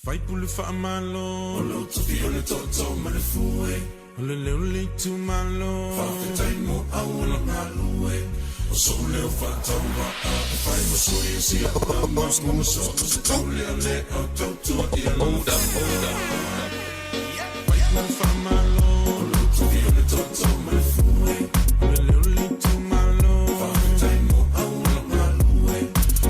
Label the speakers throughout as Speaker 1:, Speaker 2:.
Speaker 1: Faipule faamalo. O lou tofi o le tootoo ma le fue. O le leo le itumalo. Faafetai mo auala galue. O sou leo faatauvaa e fai ma sui o Siata ma ma so o se taulealea tautua i
Speaker 2: Hold up, hold up.
Speaker 1: Faipule faamalo. O lou tofi o le tootoo ma le fue. O le leo le itumalo. Faafetai mo auala galue.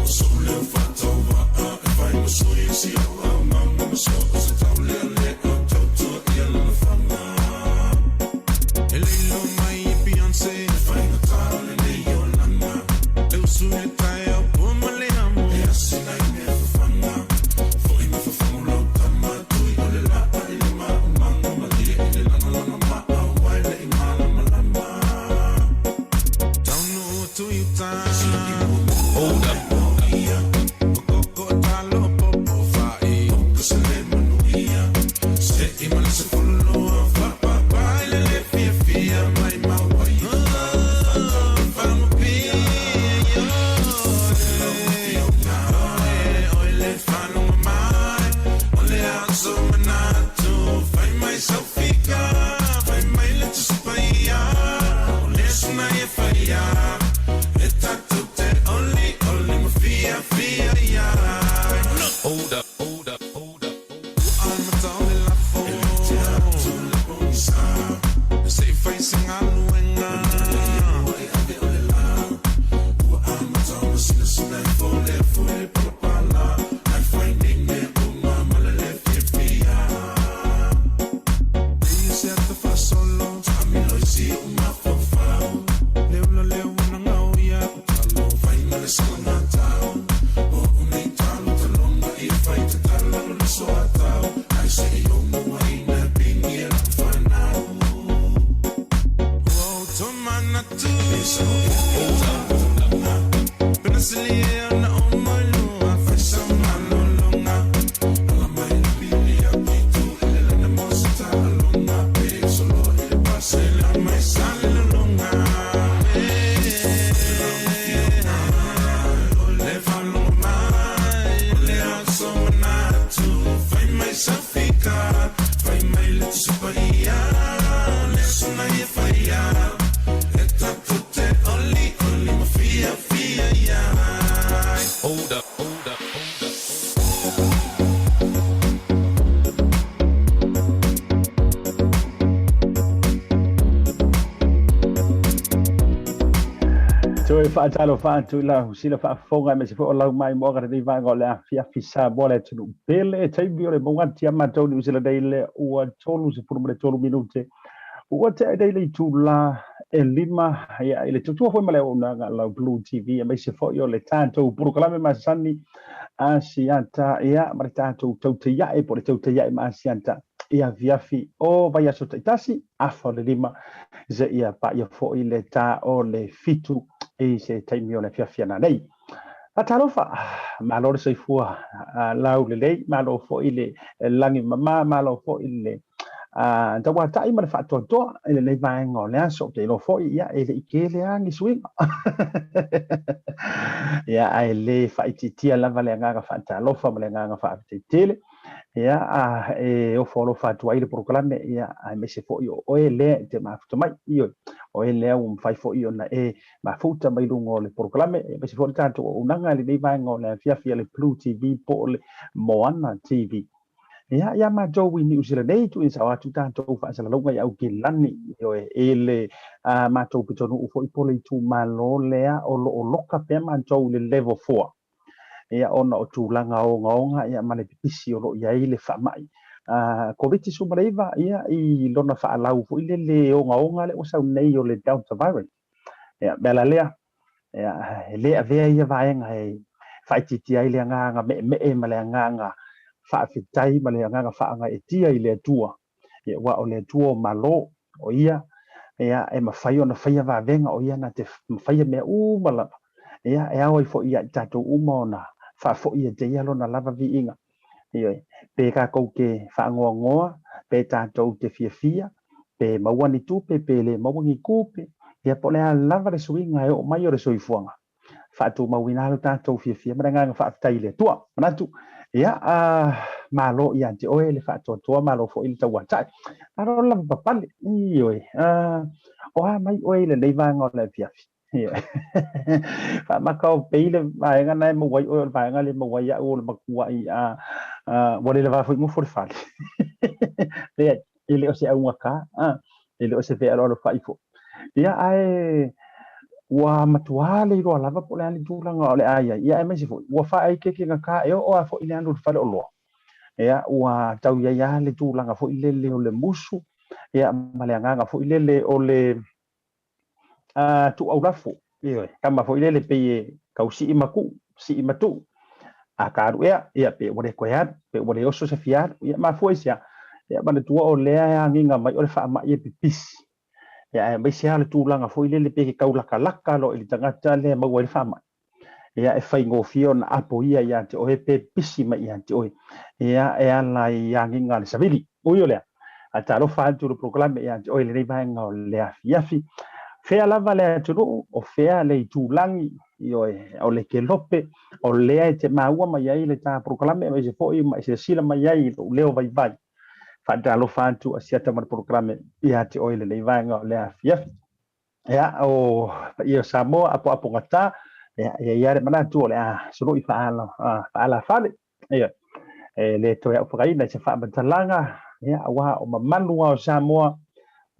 Speaker 1: O sou leo faatauvaa e fai ma sui o Siata ma ma so o se taulealea tautua i Alalafaga. E leilo mai e Beyonce. E faigata o lenei olaga. E usu i le taeao po ma le amo. E asina i mea fafaga. Foi ma fafagu lau tama. Tui o le laa i le maumaga. Malie i le lagalaga maau ai le i malamalama. Taunuu atu i uta.
Speaker 2: Hold up, hold up.
Speaker 1: Ia. O koko o talo o popo o fai. O se le manuia. Se i ma le 12. Faapapa i le le fiafia. Mai maua i Fagupia. Oi le falogo mai. O le aso manatu. Fai mai sau fika. Fai mai le Tusi Paia. O le aso na e faia. E tatou te oli oli ma fiafia ai.
Speaker 2: Hold up, hold up, hold up.
Speaker 1: Amata o le lafo. E te atu le pogisa. Se i fai se galuega. E ave o le la. Ua amata ona sinasina i fo le afu i le palapala. Ai fai nei mea uma ma le le fiafia. Te se ata faasolo. Taamilo i si ou mafaufau. Le ula lea ua nagao ia o talo. Fai ma le salagatau. O o nei talo taloga ia fai tatala lo le soatau. Ai se i ou muaina pingia lau fanau. Ua ou tomanatu.
Speaker 2: Hold up, hold up.
Speaker 1: Penasilia na o mai lua. Fai sa malologa. Ala mai le pili a pitu. Ele lana mo se taaloga. Pe soloa i le pasela mai sa le lologa. Le falogo mai. O le aso manatu. Fai mai sau fika. Fai mai le Tusi Paia. O le aso na e faia. E tatou te oli oli ma fiafia ai.
Speaker 2: Hold up, hold up, hold up.
Speaker 3: Toe faatalofa atu i lau sila faafofoga aemaise foi o lau maimoaga lenei vaega o le afiafi Samoa le atunuu pele taimi o le mogati a matou Niu Sila nei le ua 33 minute ua tea nei le itulā e 5 ia i le tautua foi ma le auaunaga a lau Blue TV aemaise foi o le tatou polokalame masani Asiata ia ma le tatou tautaiae po o le tautaiae ma Asiata i afiafi o vaiaso taitasi afa o le 5 seia paia foi le tā o le 7 i se taimi o le afiafi ana nei. Faatalofa, malo le soifua lau lelei, malo foi le lagi mama, malo foi le tauatai ma le faatoatoa i lenei vaega o le aso. Ou te iloa foi ia e le i tele lava ni suiga. Ia ae le faaitiitia lava le agaga faatalofa ma le agaga faafetai tele. Ia a e ofo alofa atu ai le polokalame ia aemaise foi o oe lea e te mafuta mai. Ioe, o oe lea ua mafai foi ona e mafuta mai luga o le polokalame, aemaise foi le tatou auaunaga i lenei vaega o le afiafi a le Blue TV po o le Moana TV. Ia, ia matou i Niu Sila nei, tuuina sao atu tatou faasalalauga i Aukilani, ioe, i le matou pitonuu foi po o le itumalo lea o lo o loka pea matou i le level 4. Ia, ona o tulaga ogaoga ia ma le pipisi o lo o i ai le faamai Koviti-19, ia, i lona faalau foi lele ogaoga lea ua sau nei o le Delta virus. Ia, mea la lea, ia, e le avea ia vaega e faaitiitia ai le agaga meemee ma le agaga faafetai ma le agaga faagaeetia i le Atua. Ia, aua o le Atua o Malo, o ia, ia, e mafai ona faia vavega, o ia na te mafaia mea uma lava. Ia, e ao ai foi ia i tatou uma ona faafoi e te ia lona lava viiga. Ioe, pe tatou te faanoanoa, pe tatou te fiafia, pe maua ni tupe, pe le maua ni tupe, ia po o le a lava le suiga e oo mai o le soifuaga, faatumauina lo tatou fiafia ma le agaga faafetai i le Atua. Manatu, Ia, malo ia te oe le faatoatoa, malo foi le tauatai. Malo le lavapapale, ioe. O a mai oe i lenei vaega o le afiafi? Ioe. Faamaka o pei le vaega na e maua ai oe o le vaega lea e maua ai au o le matuai ua le lava foi gofo le fale. Leai, e le o se augata, e le o se fealoalofa'i foi. Ia, ae ua matuā le iloa lava po o le a le tulaga o le a i ai, ia aemaise foi ua faaekeekegata e oo lava foi i le alu i le faleoloa. Ia, ua tau i ai lava le tulaga foi lele o le musu, ia ma le agaga foi lele o le tuuaulafo, ioe, tama foi lele pei e tau sii ma tuu, sii ma tuu. A ka alu ea, ia pe ua le toe alu, pe ua le oso se fia alu. Ia mafua i se a? Ia manatua o lea e agiga mai o le faamai e pipisi. Ia aemaise lava le tulaga foi lele pe ke tau lakalaka loa i le tagata lea e maua ai le faamai. Ia e faigofie ona apo ia ia te oe pe pisi mai ia te oe. Ia e ala i agiga a le savili. Ui o lea, a talofa atu i le polokalame ia te oe i lenei vaega o le afiafi. Fea lava le atunuu, o fea le itulagi, ioe, o le kelope, o lea e te maua mai ai le ta polokalame aemaise foi ma e silasila mai ai i lou leo vaivai. Faatalofa atu a siata ma le polokalame ia te oe i lenei vaega o le afiafi. Ia, o paia o Samoa, apoapogata, ia, e i ai lava le manatu o le a sului faalafale. Ia, e le toe aufagaina i se faamatalaga, ia, aua o mamalu lava o Samoa,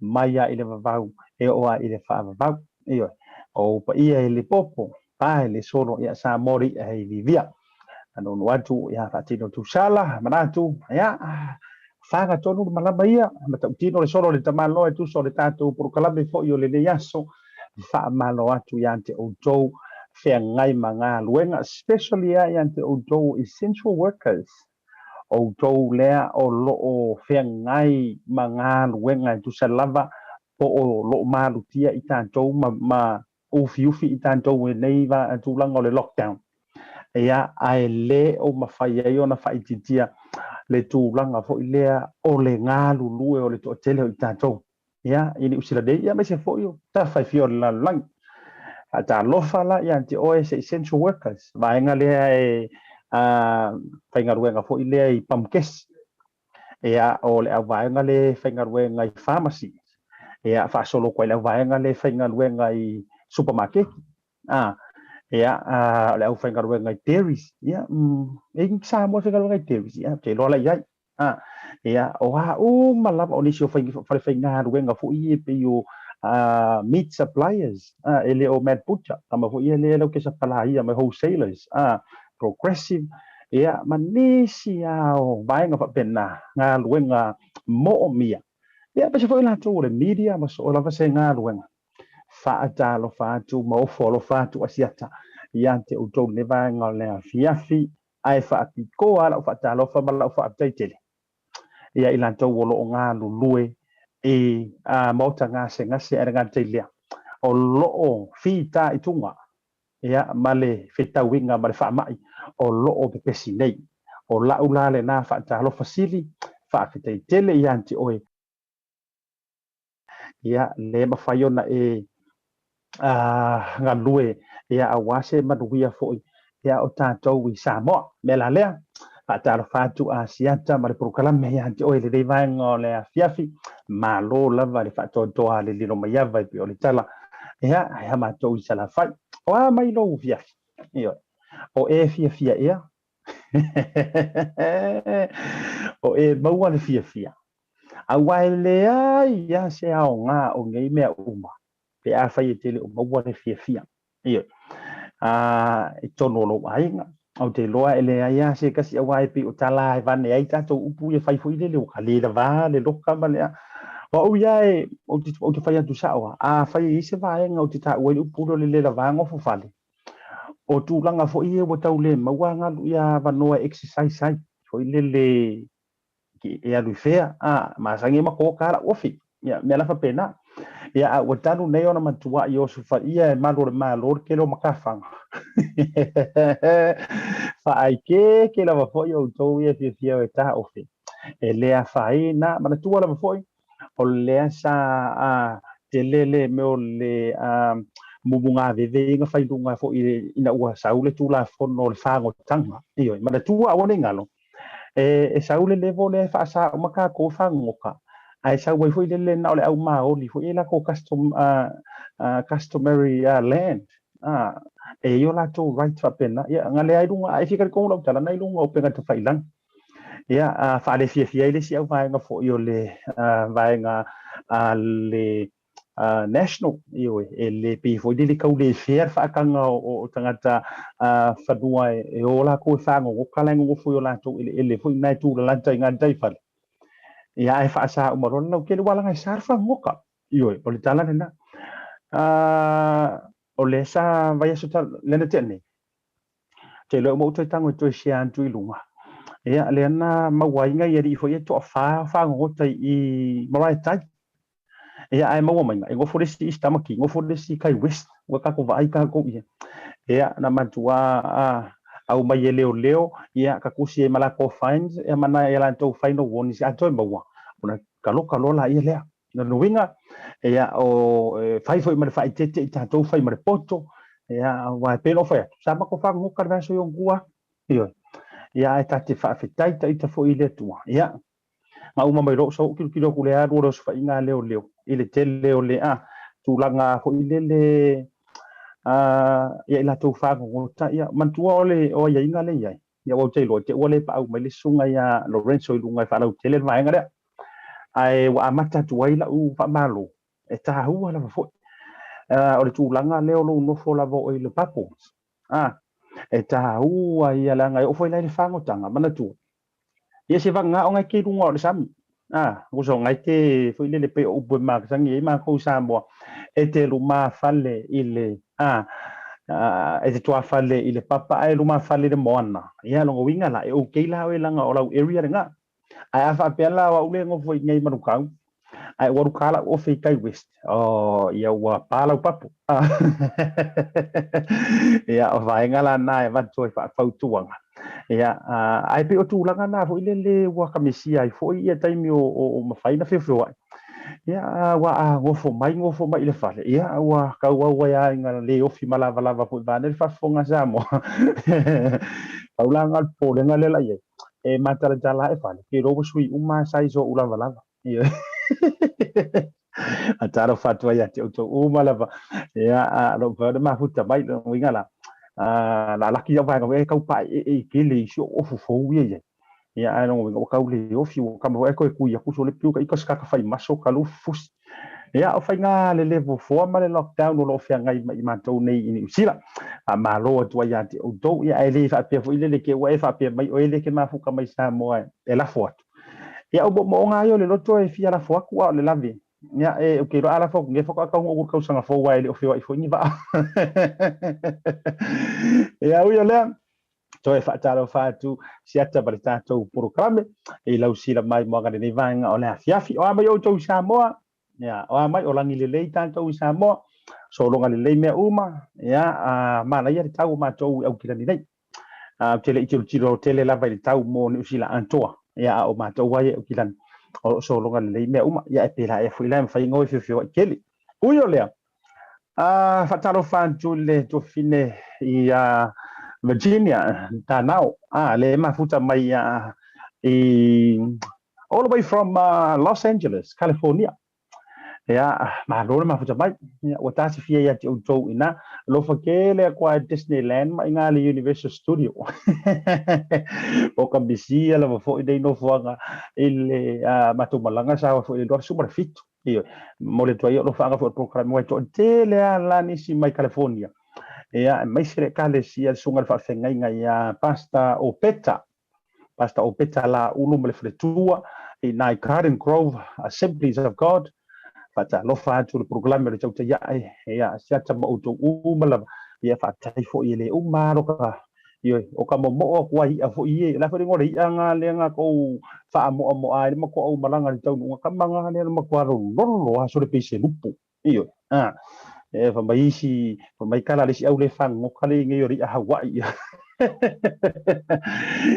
Speaker 3: mai lava i le vavau e oo lava i le faavavau. Ioe, o paia e le popo, pa e le solo, ia Samoa le i'a e vivia. Nuunuu atu, ia, faatino tusala, manatu, ia, faga tonu le malama ia, matautino le solo o le tamaloa e tusa o le tatou polokalame foi o lenei aso. Faamalo atu ia te outou feagai ma galuega, especially lava ia te outou essential workers, outou lea o lo o feagai ma galuega e tusa lava po o lo o malutia i tatou ma, ma ufiufi i tatou i lenei tulaga o le lockdown. Ia, ae le o mafai ai ona faaitiitia le tulaga foi lea o le galulue o le toatele o i tatou. Ia, i Niu Sila nei, ia aemaise foi o tafa e fia o le lalolagi. Faatalofa la ia te oe se essential workers, vaega lea e faigaluega foi lea i pamukesi. Ia, o le auvaega lea e faigaluega i pharmacy. Ia, faasolo atu ai le auvaega lea e faigaluega i supamakeki. Ia, o le aufaigaluega i dairies. Ia, e i ai ni Samoa e faigaluega i dairies? Ia, ou te iloa la i ai. Ia, o a uma lava o nisi o falefaigaluega foi ia e pei o meat suppliers, e le o Mad Butcher, tama foi ia lea lau ke sapalaia mai wholesalers, Progressive, ia, ma nisi lava o vaega faapena, galuega moomia. Ia, aemaise foi latou o le media ma so o lava se galuega. Faatalofa atu ma ofo alofa atu Asiata ia te outou i lenei vaega o le afiafi. Ae faapitoa lau faatalofa ma lau faafetai tele ia i latou o lo o galulue i maota gasegase ae le gata i lea, o lo o fitaituga ia ma le fetauiga ma le faamai o lo o pepesi nei. O lau la lena faatalofa sili, faafetai tele ia te oe. Ia, le mafai ona e galue ia aua se manuia foi ia o tatou i Samoa. Mea la lea, faatalofa atu Asiata ma le polokalame ia te oe i lenei vaega o le afiafi. Malo lava le faatoatoa a le Lilomaiava e pei o le tala ia ia matou i Salafai. O a mai lou afiafi? Ioe. O e fiafia ea? O e maua le fiafia. Aua e leai lava se aoga o nei mea uma pe afai e te le o maua le fiafia. Ioe. I totonu o lou aiga. Ou te iloa e leai lava se tasi aua e pei o tala e vane ai tatou upu ia fai foi lele ua le lava le loka ma le a. O au ia e, ou te fai atu sao lava, afai e i ai se vaega ou te taua ai le upu lea o le le lava gofo fale, o tulaga foi ia ua tau le maua galu ia avanoa e exercise ai, foi lele e alu i fea, a, masani ai ma koka lau ofi, ia, mea la faapena. Ia, a ua talu nei ona matua'i osofaia e malu o le Malo le tele o matafaga. Faaikeeke lava foi outou ia e fiafia e taofi. E le afaina, manatua lava foi, o lea sa tele le mea o le mumugaveve ia na fai i luga foi ina ua sau le Tulafono o le Fagotaga. Ioe, manatua aua ne i galo, e sau le level lea e faasa uma tatou fagogoka, ae sau ai foi lele na o le au Maoli foi e latou customary land, e i ai o latou right faapena. Ia, na lea ai luga, a e fia talitonu lau tala, na i luga o upega tafailagi. Ia, faalefiafia ai le isi au vaega foi o le vaega a le National, ioe, e le pei foi lele tau le fair le faataga o tagata fanua e o latou e fagogoka la e nonofo i o latou eleele foi na e tulalata i gautai fale. Ia, ae faasa uma loa le lautele, ua laga e sa le fagogoka. Ioe, o le tala lena. O lea sa vaiaso lea na tea nei, te iloa uma ou toe tago e toe share atu i luga. Ia, lea na maua ai nai alii foi e toafa fagogota i Maraetai. Ia, ae maua mai, e nofo le isi i Tamaki, nofo le isi i kai West, ua tatou vaai tatou i ai. Ia, na matua au mai e leoleo, ia, ka tusi ai ma latou fines, ia ma nai a latou final warnings a toe maua, ona taloka loa laia lea. Lona uiga, ia, o e fai foi ma le faaeteete i tatou fai ma le poto, ia, aua e pei ona ou fai atu, sa matou fagogoka i le vaiaso i ona tua atu. Ioe. Ia, ae ta te faafetai taita foi i le Atua. Ia, na uma mai loa ou sau ou tilotilo atu i le alu o le osofaiga a leoleo i le tele o le tulaga foi lele ia i latou fagogota. Ia, manatua o le o aiaiga lea e i ai. Ia, ua ou te iloa te ua le paau mai le susuga ia Lorenzo i luga e faalautele le vaega lea. Ae ua amata atu ai lau faamalo, e taua lava foi. O le tulaga lea o lou nofo lava o oe i le bubbles. E taua ia leaga e oo foi la i le fagotaga, manatua, ia se vagana o ngai te i luga o le sami. Uso ngai te foi lele pei o upu e masani ai matou i Samoa, e te lumafale i le e te tuafale i le papa ae lumafale i le moana. Ia lona uiga la, e okay la oe leaga o lau area lena. Ae a faapea la o au lea e nofo i inei i Manukau, ae ua luka lau ofe i kai West, oh, ia ua pa lau papu. Ia, o vaega la na e avatu ai faafautuaga. Ia, ae pei o tulaga na foi lele ua kamesia ai foi ia taimi o mafai ona feofeoai. Ia, ua a nofo mai, nofo mai i le fale, ia, ua tauau ai lava ina le ofi ma lavalava foi vaeane le faafofoga a Samoa. Pau la lena o le popolega lea la i ai, e matalatala ae fale, ke iloa ua sui uma size o ou lavalava. A talofa atu ai ia te outou uma lava. Ia, o lou fai o le mafuta mai, lona uiga la, la laki lau vaega foi e tau paeee i tele i si ou ofu fou ia i ai. Ia, ae lona uiga ua tau le ofi, ua kama foi ae toe kui atu sole piu ka ika se kaka fai maso ka lufu fusi. Ia, o faiga le level 4 ma le lockdown o lo o feagai ma i matou nei i Niu Sila. Faamalo atu ai ia te outou. Ia, ae le faapea foi lele ke ua e faapea mai oe le ke mafuta mai Samoa e lafo atu. Ia, o moomooga ai o le loto e fia lafo atu a o le lave. Ia, e, ou te iloa a lafo atu nei faatoa taunuu atu i le tausaga fou aua e le o feoai foi ni vaa. Ia, ui o lea, toe faatalofa atu siata ma le tatou polokalame i lau sila mai moaga lenei vaega o le afiafi. O a mai outou i Samoa? Ia, o a mai o lagi lelei tatou i Samoa? Sologa lelei mea uma? Ia, a manaia le tau o matou i Aukilani nei. Ou te le i tilotilo tele lava i le tau mo Niu Sila atoa, ia, a o matou ai e Aukilani, o lo o sologa lelei mea uma. Ia, e pēlā ea foi la e mafai ona o e feofeoai tele. Ui o lea, faatalofa atu i le tuafafine i Virginia Tanao, lea e mafuta mai i all the way from Los Angeles, California. Ia, malo le mafuta mai. Ia, ua tasifia ia te outou ina. Alofa tele atu lava i Disneyland ma i ina le Universal Studio. O ka misia lava foi nei nofoaga i le matou malaga sa o ai foi i le 2017. Ioe, momoli atu ai alofaaga foi o le polokalame aua e toatele lava la nisi mai California. Ia, aemaise le Ekalesia, le Susuga i le Faafeagaiga ia Pastor Opeta. Pastor Opeta Laulu ma le faletua i ina i Garden Grove Assemblies of God. Faatalofa atu le polokalame o le Tautai Ae, ia, siata ma outou uma lava. Ia, faafetai foi e le uma lava lo ka Ioe, o ka momoo atu ai i'a foi ie. O le a foi le igoa o le i'a nga lea na tou faamoamoa ai le matua ou malaga i le taunuuga kama nga lea na matua lololo lava sole pei se lupu. Ioe, a. E fai mai isi, fai mai kala le isi au le fagogoka le nei o le i'a Hawaii ia.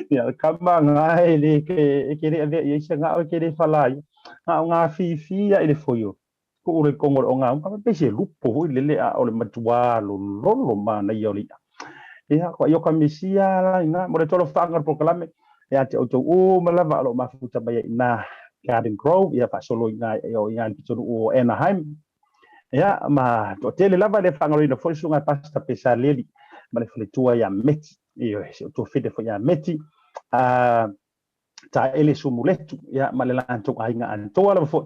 Speaker 3: Ia, o le kama nga e le ke, e ke le avea i ai se gao e ke le fala ai. A o ngā fifi ia i le foio. Tuu le kogo o le ogaumu, pei se lupo foi lele a o le matuā lololo manaia o le i'a. Ia, ko ioka misia la ina mo le tolofaga o le polokalame ia te outou uma lava o lo o mafuta mai ai iina Garden Grove, ia faasolo iina o iina i le pitonuu o Anaheim. Ia, ma toatele lava le faagaloina foi le susuga Pastor Pesaleli ma le faletua ia Meti. Ioe, si ou tuafine foi ia Meti. Taele Sumuletu, ia, ma le latou aiga atoa lava foi,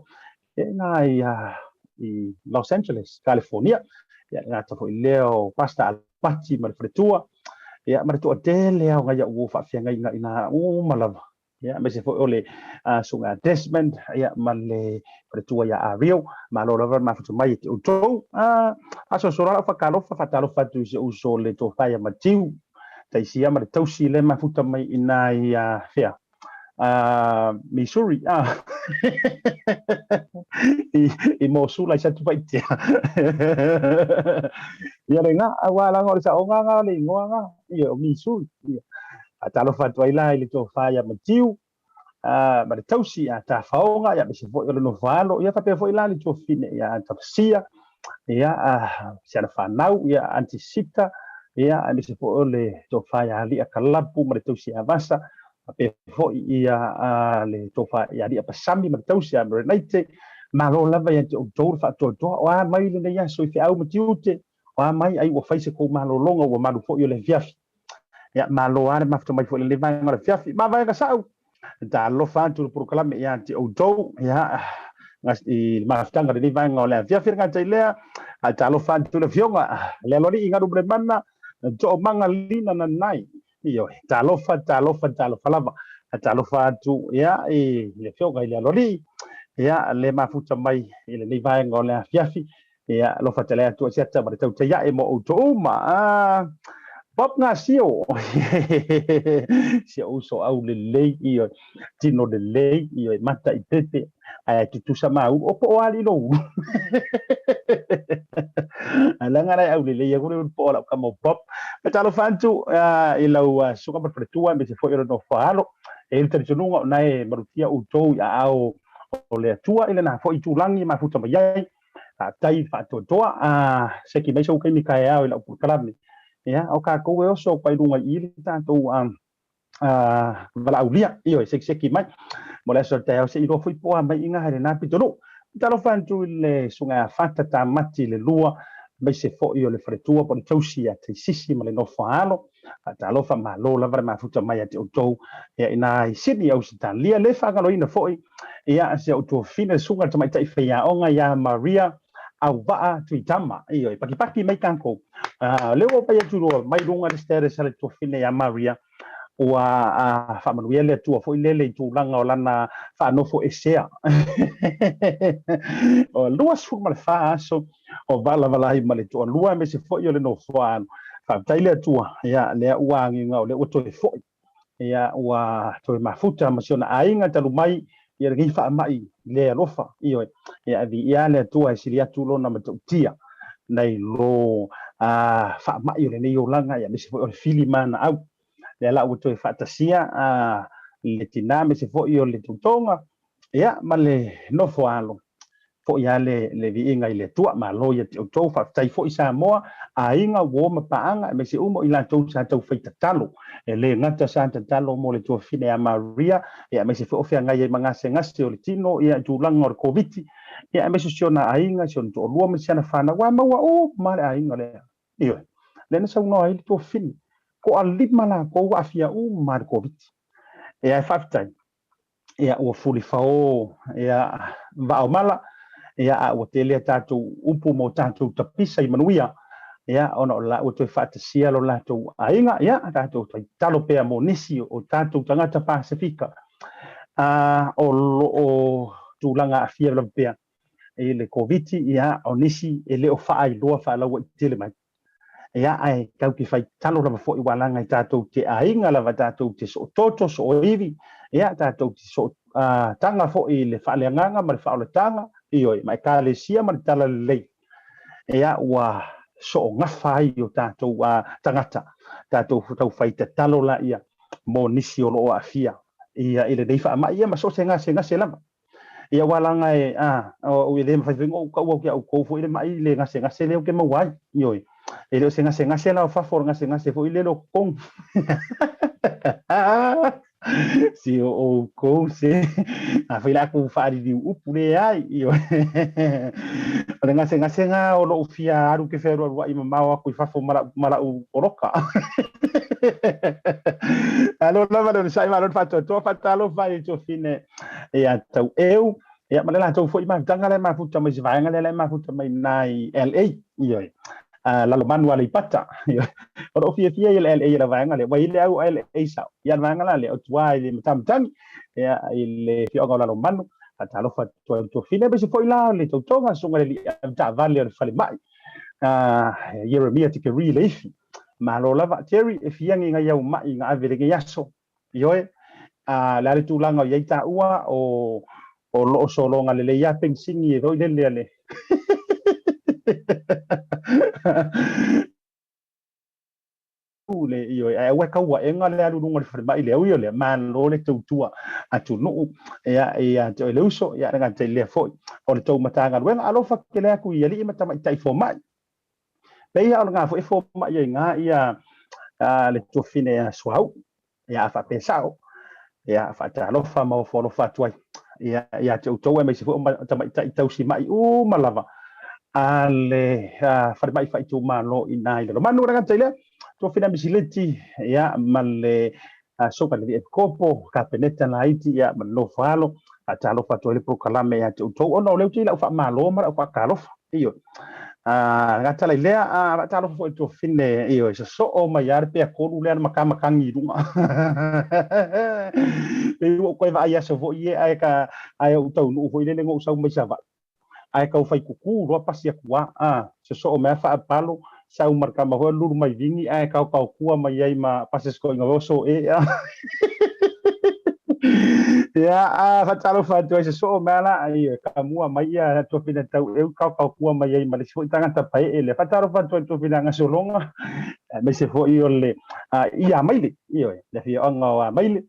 Speaker 3: ia, iina i Los Angeles, California. Ia, le gata foi lea o Pastor Alapati ma le faletua, ia, ma le toatele lava o nai au uo faafeagaiga iina uma lava. Ia, aemaise foi o le susuga Desmond, ia, ma le faletua ia Ariel. Malo lava le mafuta mai e te outou. Asoaso loa lau faatalofa, faatalofa atu i si ou uso le tofa ia Matiu Taisia ma le tausi le mafuta mai iina i fea? Missouri, i Mosula i Satupaitea. Ia le ga, aua leaga o le saoga ga o le igoa ga, ia o Missouri. Ia. Faatalofa atu ai la i le tofa ia Matiu, ma le tausi ia Tafaoga, ia aemaise foi o le nofo alo, ia faapea foi la le tuafafine ia Tafasia, ia si ana fanau, ia Aunty Sita, ia aemaise foi o le tofa ia Alia Kalapu ma le tausi ia Vasa, faapea foi ia le tofa ia Alia Pasami ma le tausi ia Merenaite. Malo lava ia te outou le faatoatoa, o a mai lenei aso i feau ma tiute, o a mai ai ua fai se kou malologa ua malu foi o le afiafi. Ia, malo lava le mafuta mai foi i lenei vaega o le afiafi. Ma vaega sa'u, talofa atu le polokalame ia te outou, ia, i le mafutaga o lenei vaega o le afiafi. Le gata i lea, a talofa atu le afioga le aloalii Galumalemana Toomaga Lina Nanai. Ioe, talofa, talofa, talofa lava. Talofa atu, ia, i le afioga i le aloalii, ia, le mafuta mai i lenei vaega o le afiafi. Ia, alofa tele atu a siata ma le tautai ae mo outou uma. Bob Gasio, si ou uso au lelei, ioe, tino lelei, ioe, mata i pepe, ae tutusa ma ulu, o po o ali lo ulu. Leaga lai au lelei aku le po o lau kama o Bob. Me talofa atu i lau susuga ma le faletua, aemaise foi o le nofo alo. E i ai le talitonuga o na e malutia outou i aao o le Atua i lena foi itulagi e mafuta mai ai. Faafetai faatoatoa. Seki mai sou taimi taeao i lau polokalame. Ia, o tatou e oso pai luga i i le tatou valaaulia. Ioe, sekiseki mai. Mo le aso taeao se i iloa foi po o a mai iga i lena pitonuu. Talofa atu i le susuga ia Fata Tamati le lua, aemaise foi o le faletua po o le tausi ia Taisisi ma le nofo a alo. Faatalofa, malo lava le mafuta mai ia te outou ia ina i Sydney, Ausetalia. Le faagaloina foi ia si ou tuafafine le susuga i le tamaitai faiaoga ia Maria Auvaa Tuitama. Ioe, pakipaki mai tatou. O lea ua ou pai atu loa mai luga le status a le tuafafine ia Maria, ua faamanuia le Atua foi lele i tulaga o lana faanofo esea. O 24 aso o valavala ai ma le toalua aemaise foi o le nofoa alo. Faafetai le Atua, ia, lea ua agiga o lea ua toe foi, ia, ua toe mafuta ma si ona aiga talu mai ia lenei faamai le alofa. Ioe, ia, e viia le Atua e sili atu lona matautia nai lo faamai o lenei olaga, ia, aemaise foi o le fili manaau. Lea la ua toe faatasia le tina aemaise foi o le tautoga, ia, ma le nofo alo. Foi lava le viiga i le Atua. Malo ia te outou. Faafetai foi Samoa, aiga, uo ma paaga, aemaise uma o i latou sa taufai tatalo. E le gata sa tatalo mo le tuafafine ia Maria, ia aemaise foi o feagai ai ma gasegase o le tino, ia i tulaga o le Koviti, ia aemaise o si ona aiga, si ona toalua ma si ana fanau, ua maua uma lava le aiga lea. Ioe. Lea na saunoa ai le tuafafine, toalima latou ua aafia uma lava i le Koviti. Ia ae faafetai, ia ua fulifao ia vaaomala, ia a ua tele a tatou upu ma o tatou tapisa i manuia, ia ona o la ua toe faatasia lo latou aiga, ia tatou tatalo pea mo nisi o tatou tagata Pasefika o lo o tulaga aafia lava pea i le Koviti, ia o nisi e le o faailoa faalauaitele mai. Ia, ae tatou te fai tatalo lava foi ua laga i tatou te aiga lava, tatou te soototo, sooiwi, ia, tatou te sootaga foi i le faaleagaga ma le faaolataga, ioe, ma Ekalesia ma le talalelei, ia, ua soogafa ai o tatou tagata, tatou taufai tatalo laia mo nisi o lo o aafia, ia, i lenei faamai, ia, ma so o se gasegase lava. Ia aua leaga e, a, o, e le mafai foi ona ou taua atu ia outou foi le ma'i le gasegase lea ou te maua ai. Ioe. E le o se gasegase la o fafo, o le gasegase foi lele o totonu. Se o outou se afai la kou faaliliu upu leai. Ioe. O le gasegase o lou fia alu ke fealualuai mamao aku i fafo ma lau poloka. Alo lava le onosai malo le faatoatoa faatalofa i le tuafine ia tau eu ia ma le latou foi mafutaga lea mafuta mai se vaega lea mafuta mai na i LA. Ioe. Lalomanu Aleipata. O loo fiafia i le LA i le vaega lea ua i le au LA sao ia le vaega la lea o tua i le matamatagi ia i le afioaga o Lalomanu. Faatalofa atu ai i tuafine aemaise foi la le tautoga susuga i le alii taavale o le falemai Ieremia Tikeri Leifi. Malo lava Terry e fiagi ngai au mai nga ave lenei aso. Ioe. Le a le tulaga o i ai taua o loo sologa lelei lava penisini e foi lele a le le ioe ae aua e tauaega le alu i luga o le falemai le ui o lea malo le tautua atunuu ia ia te oe le uso ia le gata i lea foi o le tou Matagaluega. Alofa tele atu i alii ma tamaitai fomai. Pei o lena foi e fomai ai na ia le tuafine ia Suauu ia a faapea sao ia faatalofa ma ofo alofa atu ai ia ia te outou aemaise foi o tamaitai tausimai uma lava a le falemai faaitumalo i ina i Lalomanu. Le gata i lea, tuafine Misileti ia ma le Susuga i le Epikopo, Kapeneta laiti ia ma le nofo alo, faatalofa atu ai le polokalame ia te outou ona o lea ou te i lau faamalo ma lau faatalofa. Ioe. Gata lai lea, faatalofa foi i le tuafine, ioe, sosoo mai lava le pea tolu lea na matamatagi i luga. Pei ua ou toe vaai aso foi ia ae ka ae ou taunuu foi lele na ou sau mai Savaii. Ae tau fai kuku loa pasi atu lava, sosoo mai lava faapalo, sau ma le tama foi lulu mai vini ae taotaotua mai ai ma pasi sikoiga oso e a. Ia, faatalofa atu ai sosoo mai la ai kamua mai ia tuafine tau eu taotaotua mai ai ma le isi foi tagata paee lea. Faatalofa atu ai tuafine gasologa aemaise foi o le ia Maile, ioe, le afioaga o Amaile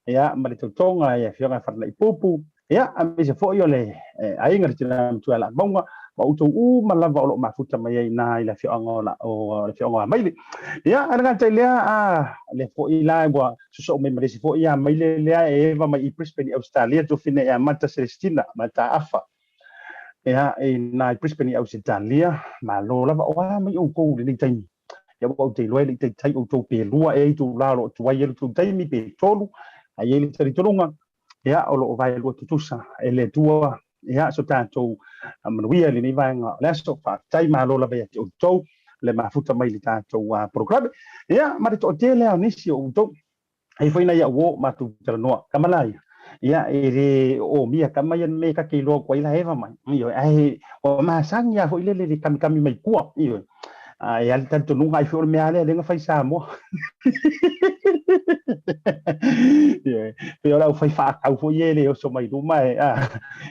Speaker 3: ia ma le tautoga i afioga i Falanaipupu, ia aemaise foi o le aiga le tina matua ia Laamauga, ma outou uma lava o lo o mafuta mai ai i le afioaga o le afioaga o Amaile. Ia, ae le gata i lea, lea foi la ua sosoo mai ma le isi foi Amaile lea e eva mai i Brisbane i Ausetalia, tuafine ia Mata Celestina Mataafa. Ia, i na i Brisbane i Ausetalia, malo lava o a mai outou i lenei taimi. Ia ua ou te iloa e le i taitai outou pe lua ea itula o lo o tuai ai lo outou taimi, pe tolu, ae i ai le talitonuga, ia, o lo o vaelua tutusa e le Atua, ia, so tatou manuia i lenei vaega o le aso. Faafetai, malo lava ia te outou le mafuta mai i le tatou polokalame. Ia, ma le toatele lava o nisi o outou, e foi nai au o matou talanoa, kama la ia, ia, e le omia kama ia me ka te iloa atu ai la eva mai, ioe, ae ua masani lava foi lele le kamikami mai tua, ioe. E ai le talitonuga ai foi o le mea lea lea na fai Samoa. Ioe, pei o le aufai faatau foi ia e le oso mai luma e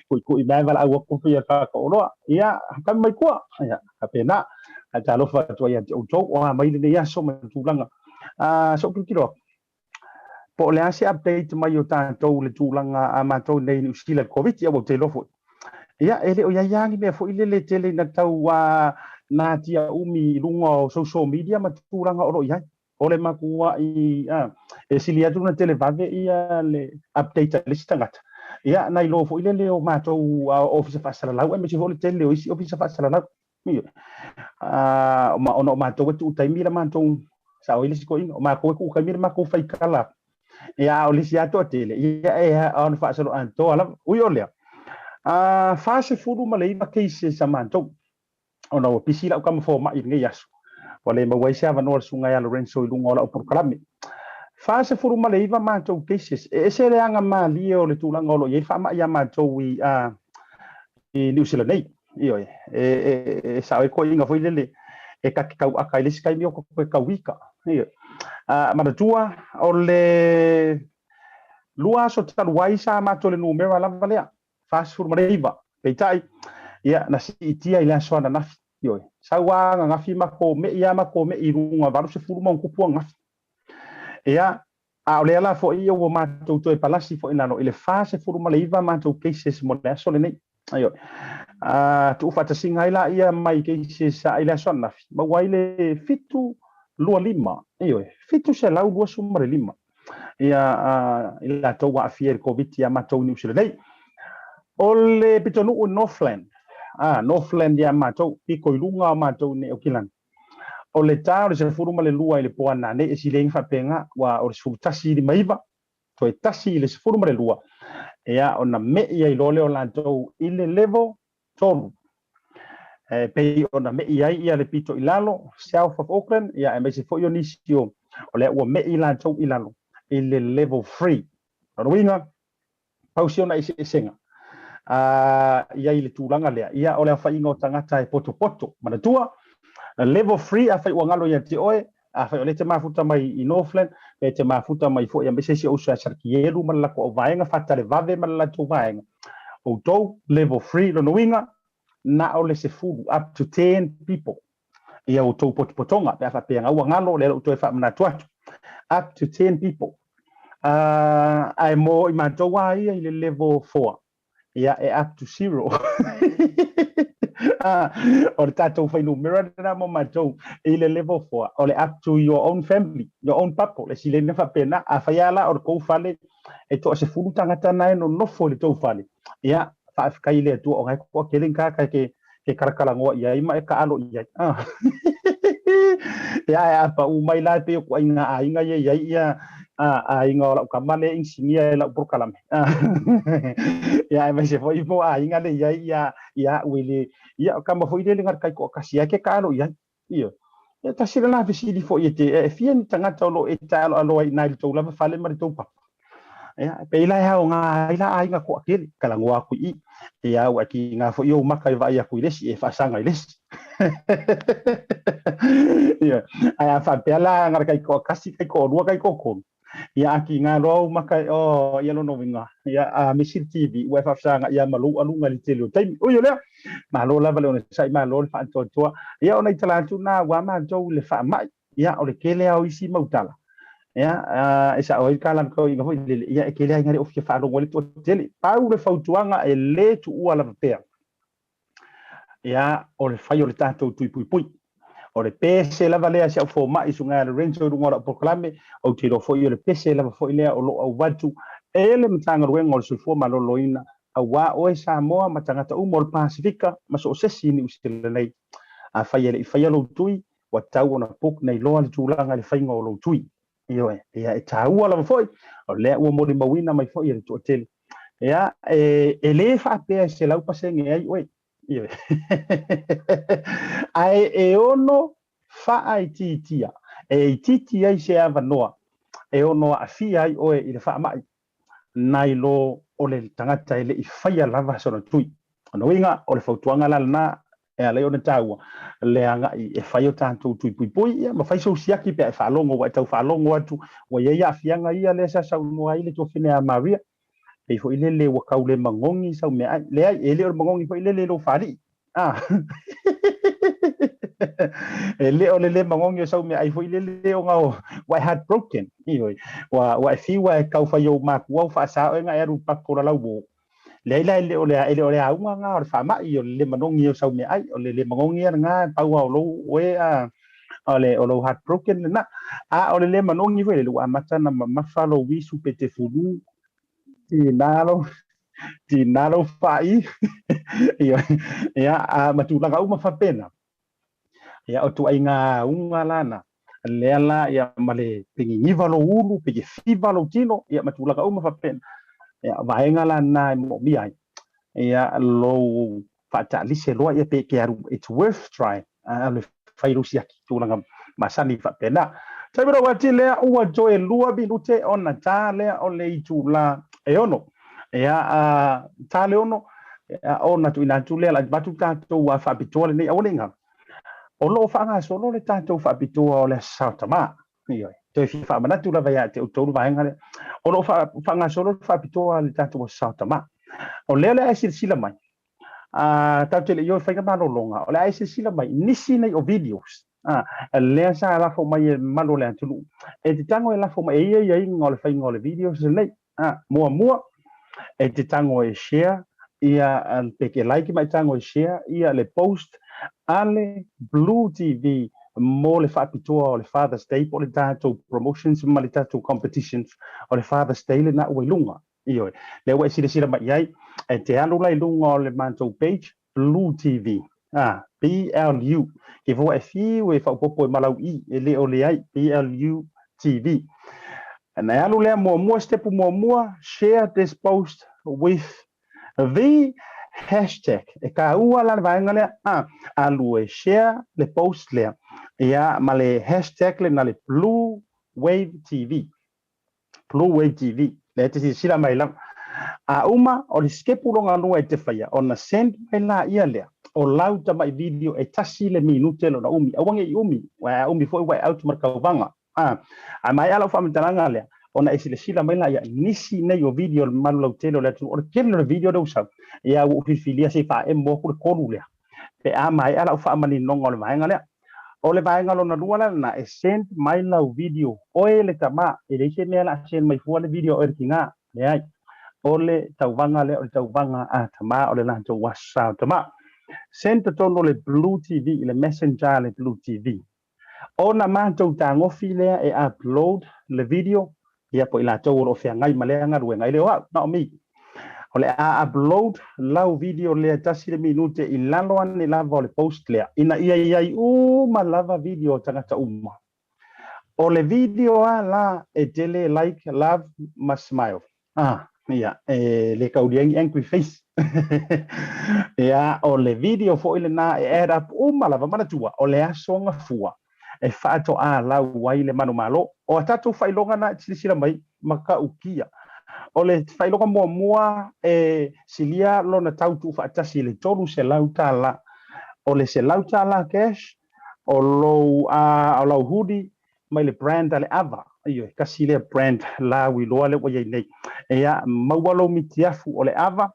Speaker 3: kuikui mai valaau atu pei o le faatooloa. Ia, kami mai tua. Ia, faapena. Ae talofa atu ai ia te outou o a mai lenei aso ma le tulaga. So ou tilotilo atu, po o le a se update mai o tatou le tulaga a matou nei i Niu Sila i le Koviti, ia ua ou te iloa foi. Ia, e le o i ai lava ni mea foi lele tele ina tau natia umi i luga o social media ma tulaga o lo o i ai. O le matuai e sili atu ona televave ia le update a le isi tagata. Ia, nai lo foi lele o matou ofisa faasalalau aemaise foi o le tele o isi ofisa faasalalau. Ma ona o matou e tuu taimi la matou sao ai le isi toeaina, o matou e tuu taimi le matou faitala. Ia, a o le isi lava toatele, ia e ona faasolo atoa lava. Ui o lea, 49 cases a matou, ona ua pisi lau tama fomai i lenei aso, ua le maua ai se avanoa o le susuga ia Lorenzo i luga o lau polokalame. 49 matou cases, e ese le aga malie o le tulaga o lo o i ai le faamai ia matou i Niu Sila nei. Ioe, e sao ai toeaiina foi lele e ta te tauata i le isi taimi o toe tauika. Ioe. Manatua, o le lua aso talu ai sa matou le numera lava lea, 49. Peitai, ia, na siitia i le aso ananafi. Ioe. Sau lava ananafi matou me'i lava matou me'i i luga 80 ma ona tupu ananafi. Ia, A o lea la foi ia ua matou toe palasi foi i lalo i le 49 matou cases mo le aso lenei. Ioe. Tuufaatasiga ai laia mai cases i le aso ananafi, maua ai le 725, ioe, 725 ia i latou ua aafia i le Koviti ia matou i Niu Sila nei. O le pitonuu i Northland, Northland ia matou, pito i luga o matou i nei Aukilani. O le ta o le 12 i le po ananei e sileni faapena, ua o le 11:59, toe 1 i le 12, ia ona me'i ai loa lea o latou i le level 3. E pei ona me'i ai ia le pito i lalo, South of Auckland, ia aemaise foi o nisi o lea ua me'i latou i lalo i le level 3. O lona uiga, pau si ona eseesega i ai i le tulaga lea, ia o le aofaiga o tagata e potopoto. Manatua, level 3 afai ua galo ia te oe, afai o lea e te mafuta mai i Northland, pe te mafuta mai foi aemaise si ou uso ia Sarkielu ma le latou auvaega, Fatalevave ma le latou vaega, outou level 3, lona uiga, na o le 10, up to 10 people ia outou potopotoga, pe a faapea ua galo, o lea o le a ou toe faamanatu atu, up to 10 people. Ae mo i matou lava ia i le level 4, ia e up to 0. O le tatou fuainumera lena mo matou i le level 4, o le up to your own family, your own bubble, le sileni faapena. Afai lava la o le tou fale e toasefulu tagata na e nonofo i le tou fale, ia faafetai i le Atua ona e toatele ni tagata e te e kalakalanoa i ai ma e taalo i ai. Ia, ae a pau mai la e pei o ituaiga aiga ia i ai ia aiga o lau tama lea e inisinia i lau polokalame. Ia, aemaise foi mo aiga lea i ai ia ia au e le, ia o tama foi lele na o le taitoatasi lava e te taalo i ai. Ioe. E tasi lena fesili foi e te, e fia ni tagata o lo o e taaloaloa ai i ina i le tou lava fale ma le tou papa. Ia, e pei la e aoga ai la aiga toatele, talanoa atu i i. Ia, ua e tiga foi ou maka e vaai atu i le isi, e faasaga i le isi. Ia, ae a faapea la na o le taitoatasi, taitoalua, taitoatolu, ia a tiga loa ou maka, oh, ia lona uiga, ia a misi le TV, ua e faafesaga ia ma lou aluga i le tele o taimi. Ui o lea, malo lava le onosai, malo le faatoatoa. Ia, o nai tala atu na aua matou i le faamai. Ia, o le tele lava o isi mau tala, ia, e sao ai le kalana foi lele, ia, e tele lava ina le o fia faalogo ai le toatele. Pau le fautuaga e le tuua lava pea, ia, o le fai o le tatou tui puipui. O le pese lava lea a si au fomai susuga ia Lorenzo i luga o lau polokalame, ou te iloa foi o le pese lava foi lea o lo o avatu e le Matagaluega o le Soifua Maloloina aua oe Samoa ma tagata uma o le Pasefika ma so o se isi i Niu Sila nei. Afai e le i faia lou tui, ua tatau ona book nei loa le tulaga i le faiga o lou tui. Ioe, ia e taua lava foi, o lea ua molimauina mai foi e le toatele. Ia, e le faapea e 100% ai oe. Ioe. Ae e ono faaitiitia, e itiiti ai se avanoa e ono aafia ai oe i le faamai nai lo o le tagata e le i faia lava sona tui. O lona uiga, o le fautuaga la lena e ala ai ona taua le agai e fai o tatou tui puipui, ia ma fai sou siaki pe a e faalogo, ua e tau faalogo atu ua i ai aafiaga ia lea sa saunoa ai le tuafine a Maria, pei foi lele ua tau le magogi sau meaai. Leai, e le o le magogi foi lele i lou faalii. E le o le le magogi o sau meaai foi lele ona ua e heartbroken. Ioe, ua e fiu e tau fai i ou matua ua faasa oe ona e alu i papa o la lauo. Leai la, e le o le, e le o le auga lena o le faamai, o le le manogi o sau meaai, o le le manogi lava lena, pau lava o lou oe a o le o lou heartbroken lena. A o le le manogi foi lele ua amata ona mamafa lou isu pe te fulu, tiga lou tiga lou faai, ia, a ma tulaga uma faapena. Ia, o ituaiga auga la na, lea la, ia, ma le pe niniva lou ulu, pe fiva lou tino, ia, ma tulaga uma faapena. Ia, o vaega la na e moomia ai, ia, lou faataalise loa, ia, pe ke alu, it's worth trying, alu e fai lou siaki, tulaga masani faapena. Taimi lou ati lea, ua toe 2 minute ona ta lea o le itula e 6. Ia, ta le 6, ia, ona tuuina atu lea, la avatu tatou faapitoa lenei, aua ne i galo, o lo o faagasolo le tatou faapitoa o le Aso Sa o Tama. Ioe, toe fia faamanatu lava ia te outou le vaega lea. O lo o faagasolo le faapitoa le tatou Aso Sa o Tama. O lea o le a e silasila mai, tatou te le i o i faiga malologa, o le a e silasila mai nisi nei o videos. Lea sa lafo mai e le mamalu o le atunuu e te tago e lafo mai, e i ai aiaiga o le faiga o le videos lenei. Muamua, e te tago e share ia pe ke like ma e tago e share ia le post a le Blue TV mo le faapitoa o le Father's Day po o le tatou promotions ma le tatou competitions o le Father's Day lena ua i luga. Ioe, lea ua e silasila mai i ai, e te alu la i luga o le matou page Blue TV, BLU, ke fua e fiu e faaopoopo e malau i, e le o leai, BLU TV. Na e alu lea muamua, stepu muamua, share this post with the hashtag. E kāua la le vaega lea, alu e share le post lea, ia ma le hashtag lena le Blue Wave TV. Blue Wave TV, lea e te silasila mai lava. A uma, o le sikepu lona lua e te faia, ona send mai laia lea o lau tamai video e tasi le minute lona umi. Aua ne i umi, aua a umi foi ua e out ma le tauvaga. A maea lau faamatalaga lea, ona e silasila mai laia, nisi nei o video o le mamalu lautele o le atunuu, o le tele o le video lea ua sau, ia ua ou filifilia se i faaemo atu le tolu lea, pe a maea lau faamaninoga o le vaega lea. O le vaega lona lua la lena, e send mai lau video, oe le tama, e leai se mea o le a send mai fua le video a oe le tina, leai. O le tauvaga lea o le tauvaga a tama, o le latou asa o tama. Send totonu o le Blue TV, i le messenger a le Blue TV. Ona matou tagofi lea e upload le video, ia po o i latou o lo o feagai ma lea galuega, e le o au, not me. O le a upload lau video lea tasi le minute i lalo ane lava o le post lea, ina ia i ai uma lava video o tagata uma. O le video a la e tele like, love ma smile. Ia, e le taulia ai ni angry face. Ia, o le video foi lena e add up uma lava, manatua, o le aso gafua e faatoa lau ai le manumalo. O a tatou faailoga na e silasila mai, matautia. O le faailoga muamua e silia lona tau tuufaatasi i le $300. O le $100 cash, o lou, o lau hoodie mai le brand a le Ava. Ioe, tasi lea brand lauiloa lea ua i ai nei. Ia, maua lou mitiafu o le Ava,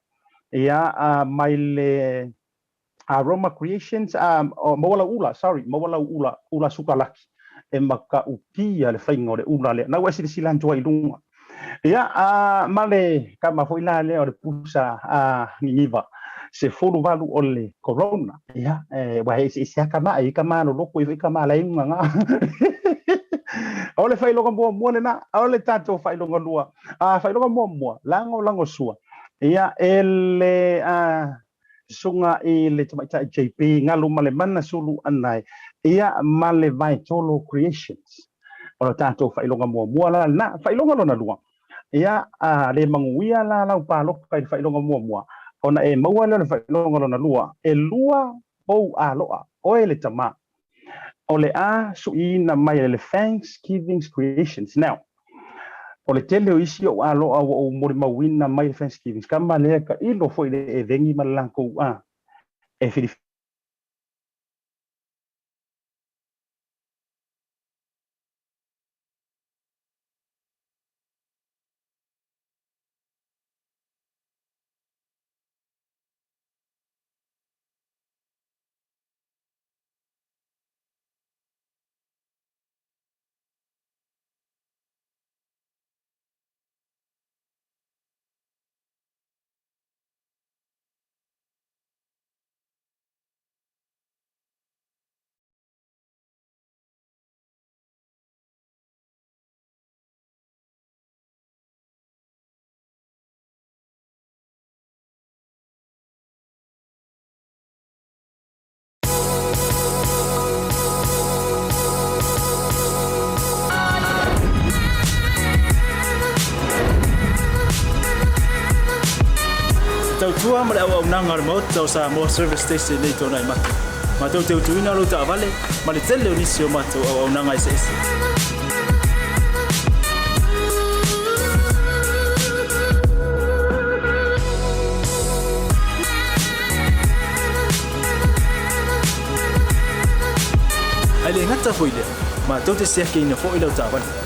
Speaker 3: ia, mai le Aroma Creations, maua lau ula, sorry, maua lau ula, ula sukalaki, e matautia le faiga o le ula lea. Na ua e silasila atu ai i luga. Ia, ma le kama foi la lea o le pusa niniva, 18 o le Corona. Ia, ua eseese lava kama, e i ai kama loloko, e i ai foi kama la e ugaga. O le faailoga muamua lena, o le tatou faailoga lua. Faailoga muamua, lagolago sua. Ia, e le susuga i le tamaitai JP Galumalemana Sulu Anae, ia ma le Vaetolo Creations. O le tatou faailoga muamua la lena. Faailoga lona lua, ia a le manuia la lau paloka i le faailoga muamua, ona e maua lea o le faailoga lona lua, e lua pou aloa, oe le tama, o le a suiina mai e le Thanksgiving Creations. Now, o le tele o isi ou aloa ua ou molimauina mai le Thanksgiving, kama lea ka ilo foi le eveni ma le latou a e filifili.
Speaker 4: Te tautua ma le auaunaga a le Maota o Samoa Service Station nei tona i matou. Matou te utuina lou taavale ma le tele o nisi o matou auaunaga eseese. Ae le gata foi i lea, matou te siakiina foi lau taavale.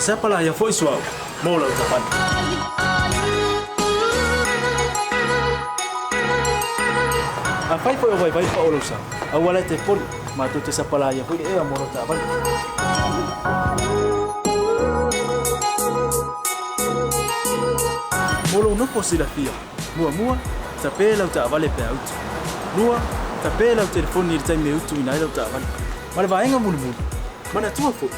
Speaker 4: sapalaia foi suauu mo lau taavale. Afai foi o vaivai paʻa o lou sa, aua la e te popole, matou te sapalaia foi le ea mo lau taavale. Mo lou nofo silafia, muamua, tapē lau taavale pe a utu. Lua, tapē lau telefoni i le taimi e utuina ai lau taavale. Ma le vaega mulimuli, manatua foi,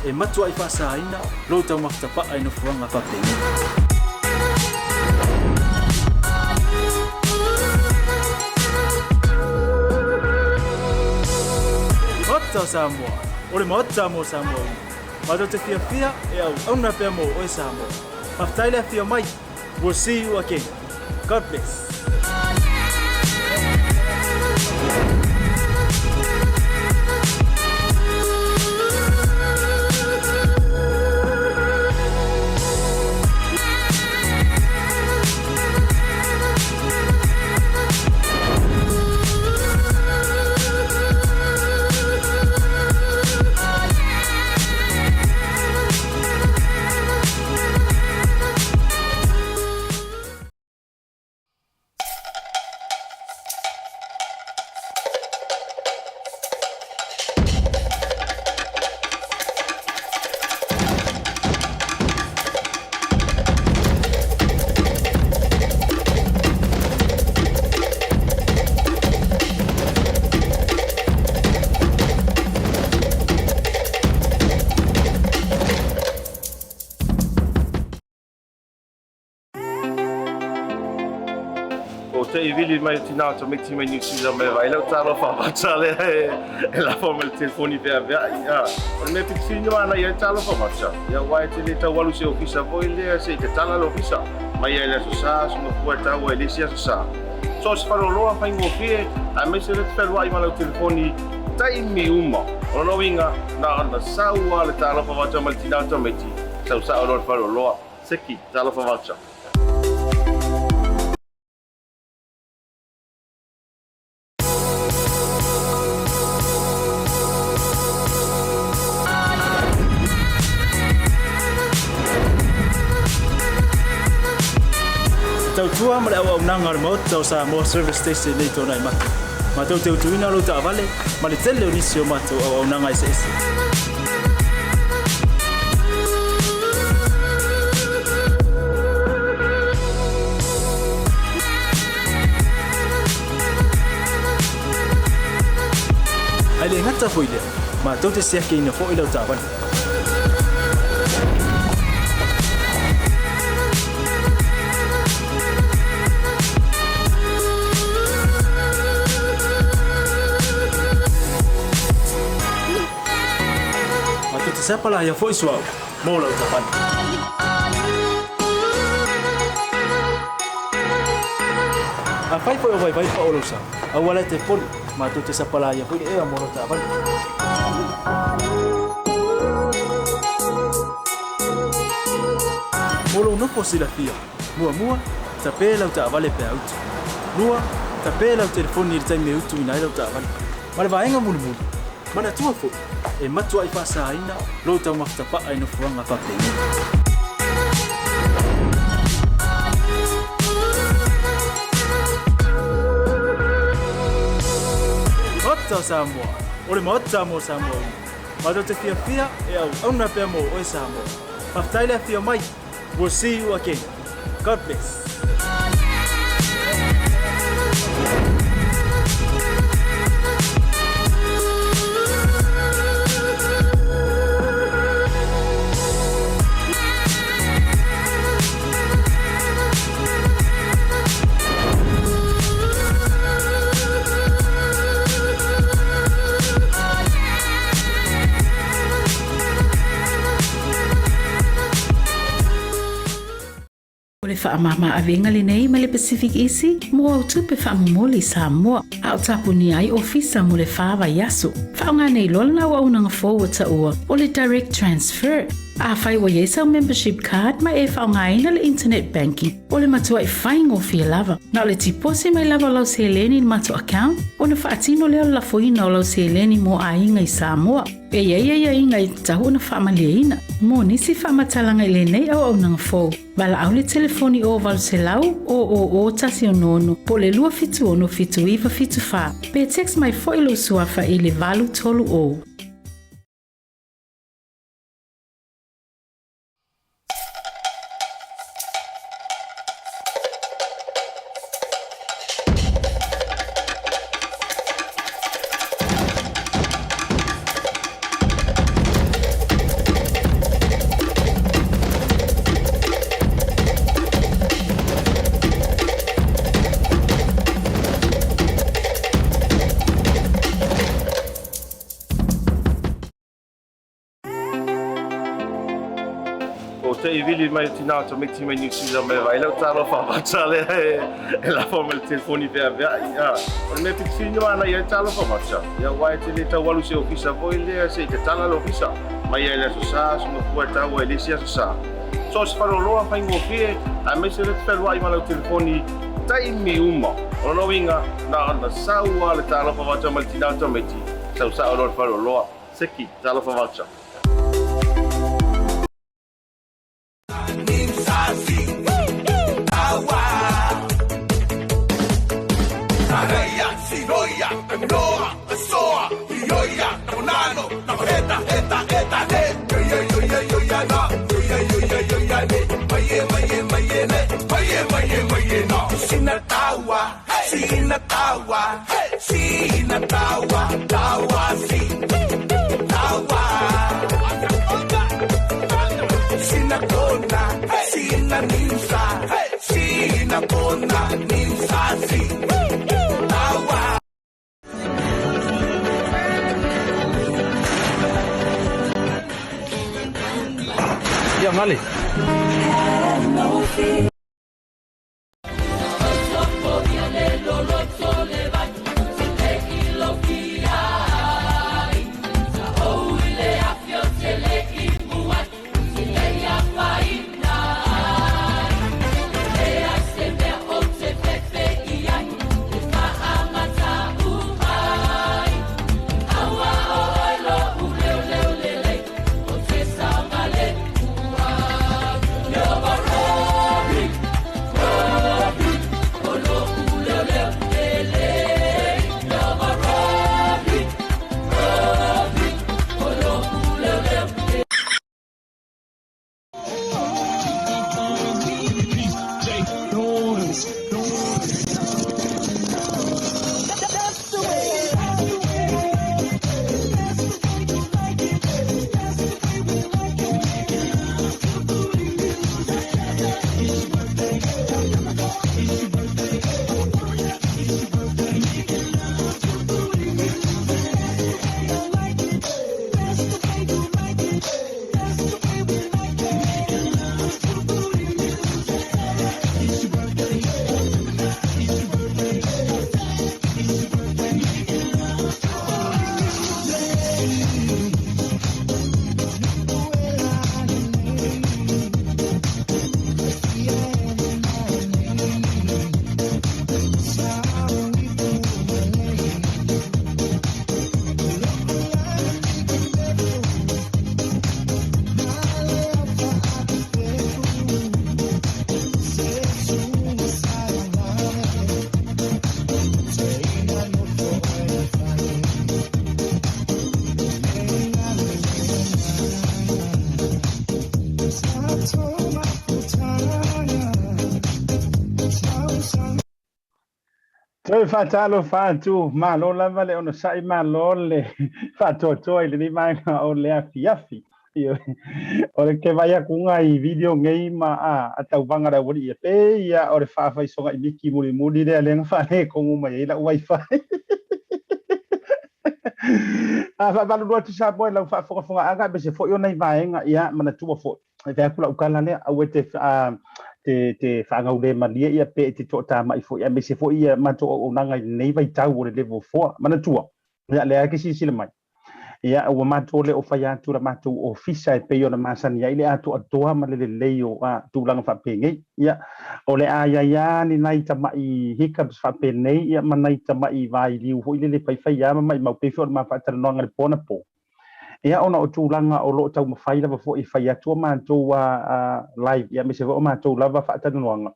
Speaker 4: e matuaʻi faasaina lou taumafa tapaʻa i nofoaga faapenei. Maota o Samoa, o le Maota mo Samoa uma. Matou te fiafia e auauna pea mo oe Samoa. Faafetai le afio mai. We'll see you again. God bless.
Speaker 5: O te i vili mai tina o tamaiti mai New Zealand mai vai lau talofa vata lea e lafo mai le telefoni feaveai. O le mea pitofilina ana ia talofa vata. Ia aua e te le tau alu se ofisa foi lea se i tatala le ofisa. Mai ai le aso sa, aso mafua e tau ai le isi aso sa. So o se faleoloa faigofie aemaise lea te fealuai ma lau telefoni taimi uma. O lona uiga na ona sau lava le talofa vata mai le tina o tamaiti, sau sao loa le faleoloa. Seki, talofa vata.
Speaker 4: E tautua ma le auaunaga a le Maota o Samoa Service Station nei tona i matou. Matou te utuina lou taavale ma le tele o nisi o matou auaunaga eseese. Ae le gata foi lea, matou te siakiina foi lau taavale. Matou te sapalaia foi suauu mo lau taavale. Afai foi o vaivai paʻa o lou sa, aua la e te popole, matou te sapalaia foi le ea mo lau taavale. Mo lou nofo silafia, muamua, tapē lau taavale pe a utu. Lua, tapē lau telefoni i le taimi e utuina ai lau taavale. Ma le vaega mulimuli, manatua foi, e matuaʻi faasaina lou taumafa tapaʻa i nofoaga faapenei. Maota o Samoa, o le Maota mo Samoa uma. Matou te fiafia e auauna pea mo oe Samoa. Faafetai le afio mai. We'll see you again. God bless.
Speaker 6: O le faamama avega lenei ma le Pacific Easy mo au tupe faamomoli i Samoa, a o tapunia ai ofisa mo le fa vaiaso. Faaaoga nei loa lena auaunaga fou ua taua o le Direct Transfer. Afai ua i ai sau membership card ma e faaaogaina le internet banking, o le matua'i faigofie lava. Na o le tiposi mai lava o lau seleni i le matou account, ona faatino lea o le lafoina o lau seleni mo aiga i Samoa. E i ai aiaiga e tatau ona faamalieina. Mo nisi faamatalaga i lenei auaunaga fou, valaau le telefoni o 800 000 166 po o le 276 7974 pe text mai foi lou suafa i le 830.
Speaker 5: O te i vili mai tinā o tamaiti mai New Zealand mai vai lau talofa vata lea e, e lafo mai le telefoni veaveai. O le mea pitofili no ana ia talofa vata. Ia ua e te le tau alu se ofisa foi lea se i tatala le ofisa. Mai ai le aso sa, aso mafua e tau ai le isi aso sa. So se faleoloa faigofie, aemaise le te fealuai ma lau telefoni taimi uma. O lona uiga, na ona sau lava le talofa vata mai le tinā o tamaiti, sau sao loa le faleoloa. Seki, talofa vata.
Speaker 4: Ia gale.
Speaker 3: Toe faatalofa atu, malo lava le onosai, malo le faatoatoa i lenei vaega o le afiafi. O le ke vai akuga i video ngei ma a, a tauvaga le aualii e pei ia o le faafaisoga i miki mulimuli lea lea na faaletonu mai ai lau wifi. A faamalulu atu Samoa i lau faafogafogaaga aemaise foi o nai vaega ia manatua foi e fai atu lau tala lea aua te te te faagaule malie ia pe te toatamai foi aemaise foi ia matou auaunaga i lenei vaitau o le level 4 manatua ia lea ke silasila mai. Ia, ua matou le o fai atu la matou ofisa e pei ona masani ai le atoatoa ma le lelei o tulaga faapenei. Ia, o le a iai lava ni nai tamai hiccups faapenei, ia, ma nai tamai vailiu foi lele faifai lava ma maimau pei foi o le ma faatalanoaga i le po anapo. Ia, ona o tulaga o lo o taumafai lava foi e fai atu a matou live, ia, aemaise foi o matou lava faatalanoaga,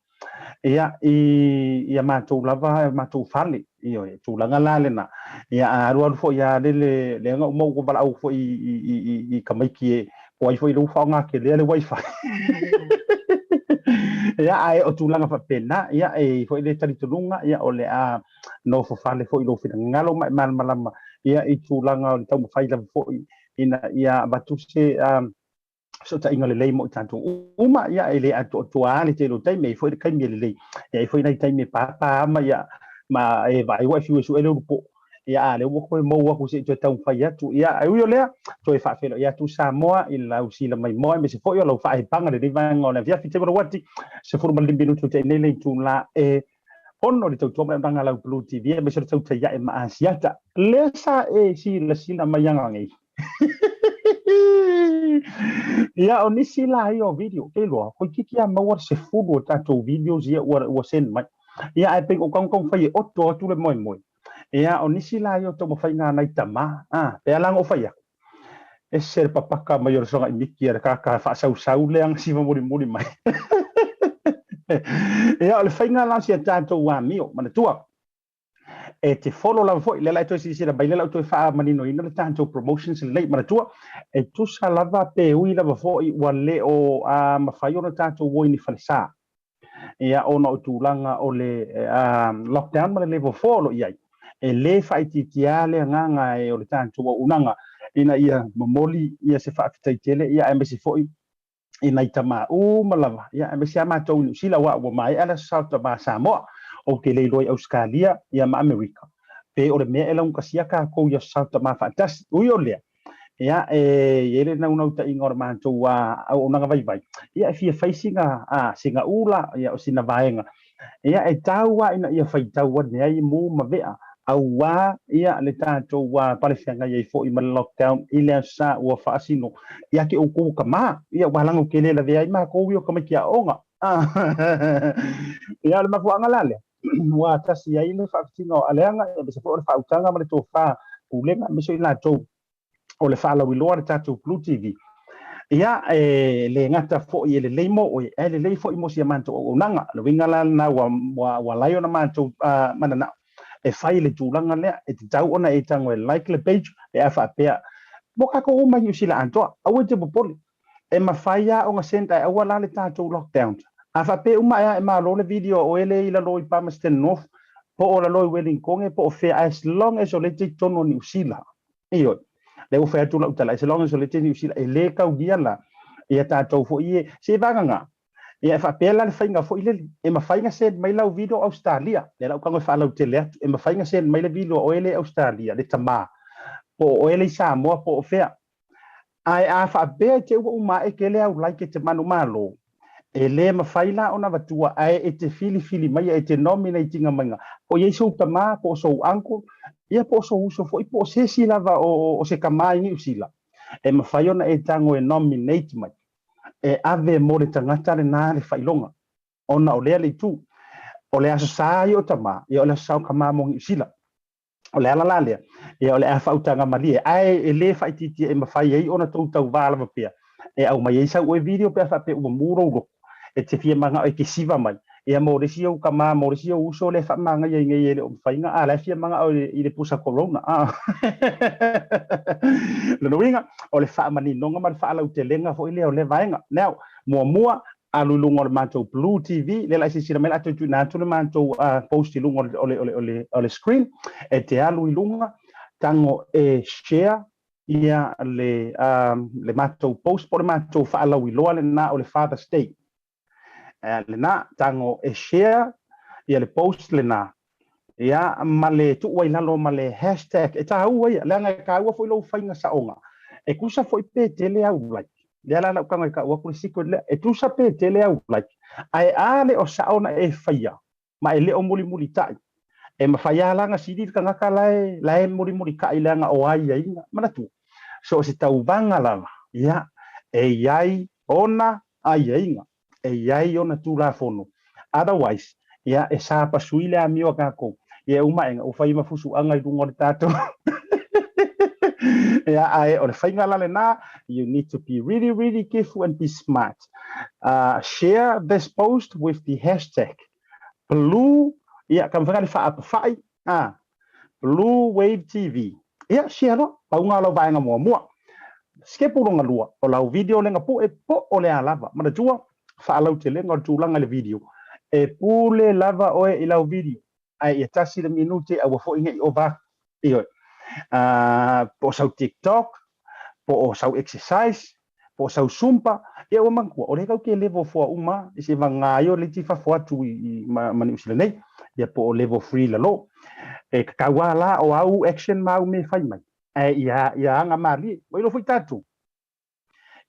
Speaker 3: ia, i a matou lava matou fale. Ioe, tulaga la lena. Ia, a alualu foi lava le leaga uma ua valaau foi i tamaiti e po ai foi lou faaaoga kelea le wifi. Ia, ae o tulaga faapena, ia, e foi le talitonuga, ia, o le a nofo fale foi lou finagalo ma e malamalama, ia, i tulaga o le taumafai lava foi ina ia avatu se fesootaiga lelei mo i tatou uma. Ia, e le atoatoa lava le tele o taimi, e i ai foi le taimi e lelei, e i ai foi nai taimi e pāpā ma ia ma e vaai ua e fiu e sue le ulu po'o. Ia, a lea ua toe mou atu se i toe taumafai atu. Ia, ae ui o lea, toe faafeiloai atu Samoa i lau sila maimoa aemaise foi o lau faaipaga i lenei vaega o le afiafi. Taimi o le uati, 15 minute ua tea nei le itula e 6 le tautua mai aunaga a lau Blue TV aemaise o le tautai ae ma Asiata. Lea sa e silasila mai aga nei. Ia, o nisi la ia o video, ke iloa, toeitiiti lava maua le 10 o tatou videos ia ua send mai. Ia, ae pei o taumafai e oto atu le moemoe. Ia, o nisi la ia o taumafaiga a nai tama, a, pea la na ou fai atu, ese le papaka mai o le soga i miki a le kaka faasausau lea na siva mulimuli mai. Ia, o le faiga la o si a tatou amio, manatua, e te follow lava foi, lea la e toe silasila mai, lea la ua toe faamaninoina le tatou promotions lelei. Manatua, e tusa lava pe ui lava foi ua le o mafai ona tatou o i ni falesa, ia, ona o tulaga o le lockdown ma le level 4 o lo o i ai, e le faaitiitia le agaga e o le tatou auaunaga ina ia momoli ia se faafetai tele, ia, aemaise foi i nai tama uma lava, ia, aemaise lava matou i Niu Sila, aua ua maea le Aso Sa o Tama Samoa. Ou te le iloa i Ausetalia ia ma Amerika pe o le mea e laugatasia tatou i Aso Sa o Tama faatasi. Ui o lea, ia, e i ai le naunautaiga o le matou auaunaga vaivai, ia, e fia fai sina, sina ula, ia, o sina vaega, ia, e tau lava ina ia faitau ane ai mu ma vea, auā ia le tatou pale feagai ai foi ma le lockdown i le Aso Sa ua faasino ia te outou o tama, ia, ua lago tele lavea ai matou ia o tamaiti aoga. Ia, o le mafuaaga la lea ua tasi ai le faafitiga o aleaga, aemaise foi o le faautaga ma le tofa pulega, aemaise o i latou o le faalauiloa a le tatou Blue TV. Ia, e le gata foi e lelei mo oe, ae lelei foi mo si a matou auaunaga. O le uiga la lena ua ala ai ona matou mananao e fai le tulaga lea, e tatau ona e tago e like le page pe a faapea mo tatou uma i Niu Sila atoa. Aua e te popole, e mafai lava ona send ae aua la le tatou lockdown. A faapea uma ae a e malo le video a oe lea i lalo i Palmerston North po o lalo i Wellington po o fea, as long as o lea e te i totonu o Niu Sila. Ioe. Lea ua fai atu lau tala, as long as o lea e te i Niu Sila, e le taulia la ia tatou foi e se vagana. Ia, e faapea la le faiga foi lele, e mafai ona send mai lau video Australia, lea la ua tago e faalautele atu, e mafai ona send mai le video a oe lea i Australia, le tama, po o oe lea i Samoa po o fea. Ae a faapea e te ua uma ae tele au like e te manumalo, e le mafai la ona avatua ae e te filifili maia, e te nominate ina maiga, po o i ai sou tama, po o sou uncle, ia po o sou uso foi, po o se isi lava o se tama i Niu Sila, e mafai ona e tago e nominate mai, e ave mo le tagata lena le faailoga, ona o lea le itu. O le Aso Sa ia o tama, ia o le Aso Sa o tama mo Niu Sila. O le ala la lea, ia o le a faautaga malie, ae e le faaitiitia e mafai ai ona tou tauvā lava pea e aumai ai sau oe video pe a faapea ua mu lou loto e te fia manao e te siva mai, ia mo le isi ou tama, mo le isi ou uso lea e faamagaia i nei e le o mafai na, a la e fia manao i le pusa corona, a. Lona uiga, o le faamaninoga ma le faalautelega foi lea o lea vaega. Now, muamua, alu i luga o le matou Blue TV, lea la e silasila mai la toe tuuina atu le matou post i luga o le screen, e te alu i luga, tago e share ia le matou post po o le matou faalauiloa lena o le Father's Day. Lena, tago e share ia le post lena, ia ma le tuu ai lalo ma le hashtag, e taua ia, leaga e taua foi lou faiga saoga, e tusa foi pe tele au like, lea la lau tago e tau atu le secret lea, e tusa pe tele au like, ae a le o sao na e faia, ma e le o mulimulitai, e mafai lava la ona sili le tagata la e mulimulitai leaga o aiaiga, manatua. So o se tauvaga lava, ia, e i ai ona aiaiga, e i ai ona Tulafono. Otherwise, ia, e sapasui le amio a tatou. Ia, e uma aega, ua fai ma fusuaga i luga o le tatou. Ia, ae o le faiga la lena, you need to be really, really careful and be smart. Share this post with the hashtag blue, ia, ka mafai le faapafai, Blue Wave TV. Ia, share loa, pauga o lau vaega muamua. Sikepu lona lua, o lau video lenga pu'e po o le a lava. Manatua, faalautelega o le tulaga i le video. E pule lava oe i lau video, ae ia tasi le minute aua foi ne i ova atu. Ioe. Po o sau TikTok, po o sau exercise, po o sau sumpa, ia ua manatua, o lea kau ke level four uma i se vaga ai o le iti fafo atu i ma Niu Sila nei, ia po o level three lalo. E kakau a la o au action ma au me fai mai, ae ia, ia aga malie. Ua iloa foi tatou,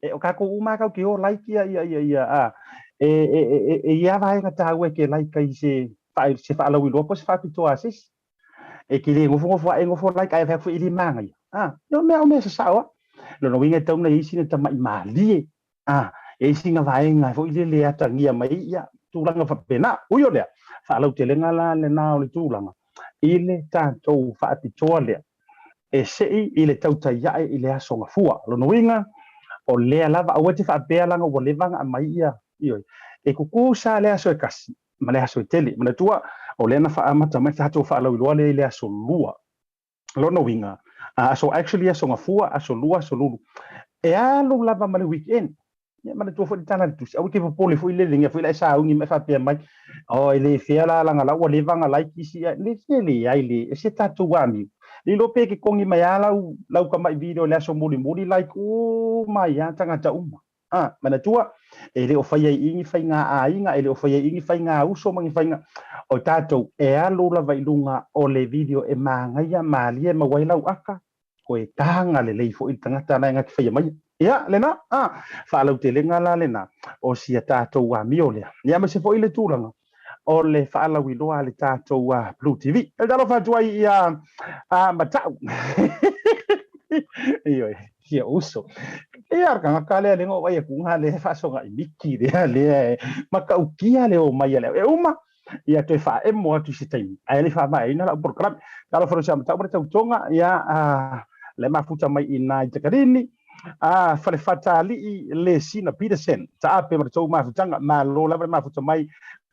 Speaker 3: e o kakou uma kau ke o like ia, ia, ia, ia, a, e, e, e, e ia vaega taua e ke like ai se, se faalauiloa po o se faapitoa a se isi. E ke le nofonofo aʻe nofo like ae fai atu foi e le manaia. A, o mea o mea sasao a. Lona uiga e tatau ona i ai sina tamaʻi malie. A, e i ai sina vaega foi lele e atagia mai ai ia tulaga faapena. Ui o lea, faalautelega la lena o le tulaga i le tatou faapitoa lea e sei i le tautai aʻe i le aso gafua. Lona uiga, o lea lava, aua e te faapea leaga ua leva ona aumai ia, ioe, e tutusa le aso e kasi ma le aso e tele. Manatua, o lea na faaamata mai le tatou faalauiloa lea i le aso Lua. Lona uiga, aso actually aso Gafua, aso Lua, aso Lulu. E alu lava ma le weekend. Ia manatua foi le tala a le Tusi, aua e te popole foi lele lea foi la e sauni mai faapea mai, oh e le fea la langa la ua leva ona like isi ia. Le se leai le, e se tatou amiu. Le iloa pe ke kongi mai a lau, lau tamaʻi video i le aso mulimuli like uma ai a tagata uma. A, manatua, e le o faia i i ni faiga aiga, e le o faia i i ni faiga uso ma ni faiga o tatou, e alu lava i luga o le video e manaia malie maua ai lau aka, koe taga lelei foi le tagata la e gati faia maia. Ia, lena, a, faalautelega la lena o sia tatou amio lea. Ia, aemaise foi le tulaga o le faalauiloa a le tatou Blue TV. E talofa atu ai ia Mata'u. Ioe, sia uso. Ia le tagata lea lea o vaai atu ga lea e faasogaʻi miki lea lea e matautia le omai a le au. E uma ia toe faaemo atu i se taimi ae le i faamaeaina lau polokalame. Talofa lau sia Mata'u ma le tautoga ia le mafuta mai i nā i Takalini. A, Falefatalii Lesina Peterson, taape ma le tou mafutaga, malo lava le mafuta mai,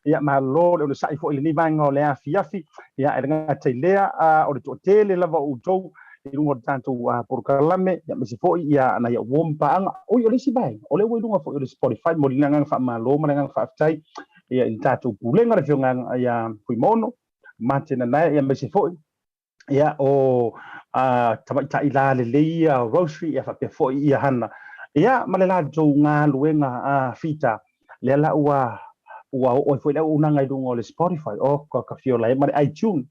Speaker 3: ia malo le onosai foi i lenei vaega o le afiafi, ia e le gata i lea, o le toatele lava o outou i luga o le tatou polokalame, ia aemaise foi ia nai au uo ma paaga. Ui, o le isi vaega, o lea ua i luga foi o le Spotify, momoli le agaga faamalo ma le agaga faafetai ia i le tatou Pulega, le Afioga ia Fuimaono Martin Nanaia, ia aemaise foi ia o tamaitai la lelei ia o Rosary ia faapea foi ia Hana ia ma le latou galuega fita lea la ua ua oo ai foi le auaunaga i luga o le Spotify o ka ka fiola ai ma le iTunes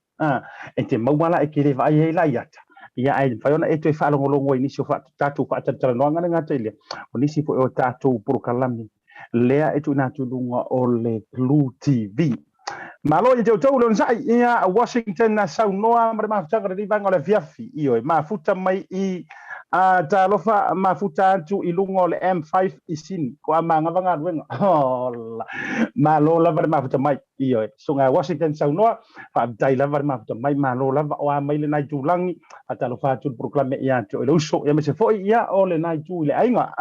Speaker 3: e te maua la e te le vaai ai la i ata ia ae mafai ona e toe faalogologo ai nisi o tatou faatalatalanoaga le gata i lea o nisi foi o tatou polokalame lea e tuuina atu i luga o le Blue TV. Malo ia te outou le onosai ia Washington na saunoa ma le mafutaga o lenei vaega o le afiafi. Ioe, mafuta mai i talofa mafuta atu i luga o le M5 i Sini. Ko a magava galuega. Ola. Malo lava le mafuta mai. Ioe, susuga Washington saunoa, faafetai lava le mafuta mai, malo lava o a mai lena itulagi, faatalofa atu le polokalame ia te oe le uso, ia aemaise foi ia o lena itu i le aiga.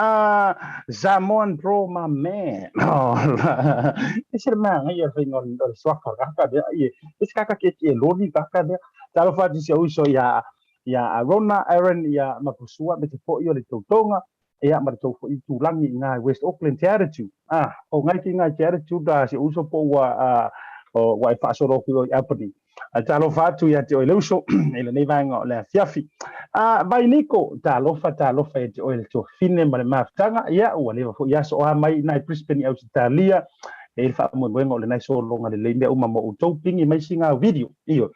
Speaker 3: Samoan bro my man. Ola. Ese le manaia o le faiga o le suafa kaka lea, ie. Ese kaka tietie loli kaka lea. Talofa atu si ou uso ia ia Arona, Aaron, ia Mapusua, me te foi o le toutoga, ia ma le tou foi itulagi i ngā West Auckland te attitude. Ah, o ngai ki ngai te attitude a si uso po ua o ua e faasolo atu i o i Albany. A talofa atu ia te oe le uso i lenei vaega o le afiafi. A vai Niko, talofa talofa ia te oe le tuafine ma le mafutaga, ia ua leva foi aso o a mai i nai Brisbane i Ausitalia, e i le faamoemoega o lenai sologa lelei mea uma mo outou pingi mai sina video. Ioe.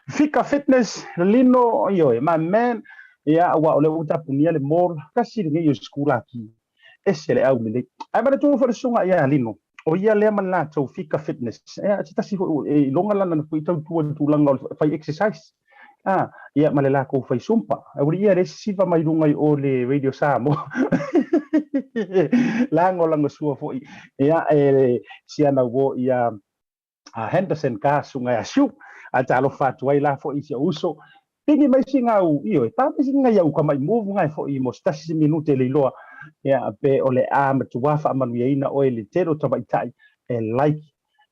Speaker 3: Fika Fitness, Lino, ioe, my man, Ia, aua o lea ua tapunia le mall, tasi lenei o sikulaki, ese le au lelei. Ae manatua foi le susuga ia Lino, o ia lea ma le latou Fika Fitness. Ia, se tasi foi e iloga lana na foi tautua i le tulaga o le fai exercise. A, ia, ma le lakou fai sumpa. Auli'i ia le sisiva mai luga i o le Radio Samoa. Lagolagosua foi, ia, e si ana uo ia a Henderson ka susuga ia Siu. A talofa atu ai la foi i si ou uso. Pigi mai sina au, ioe, pa mai sina ia uka mai move ngai foi mo se tasi se minute le iloa. Ia, pe o le a matua faamanuiaina oe i le tele o tamaitai e like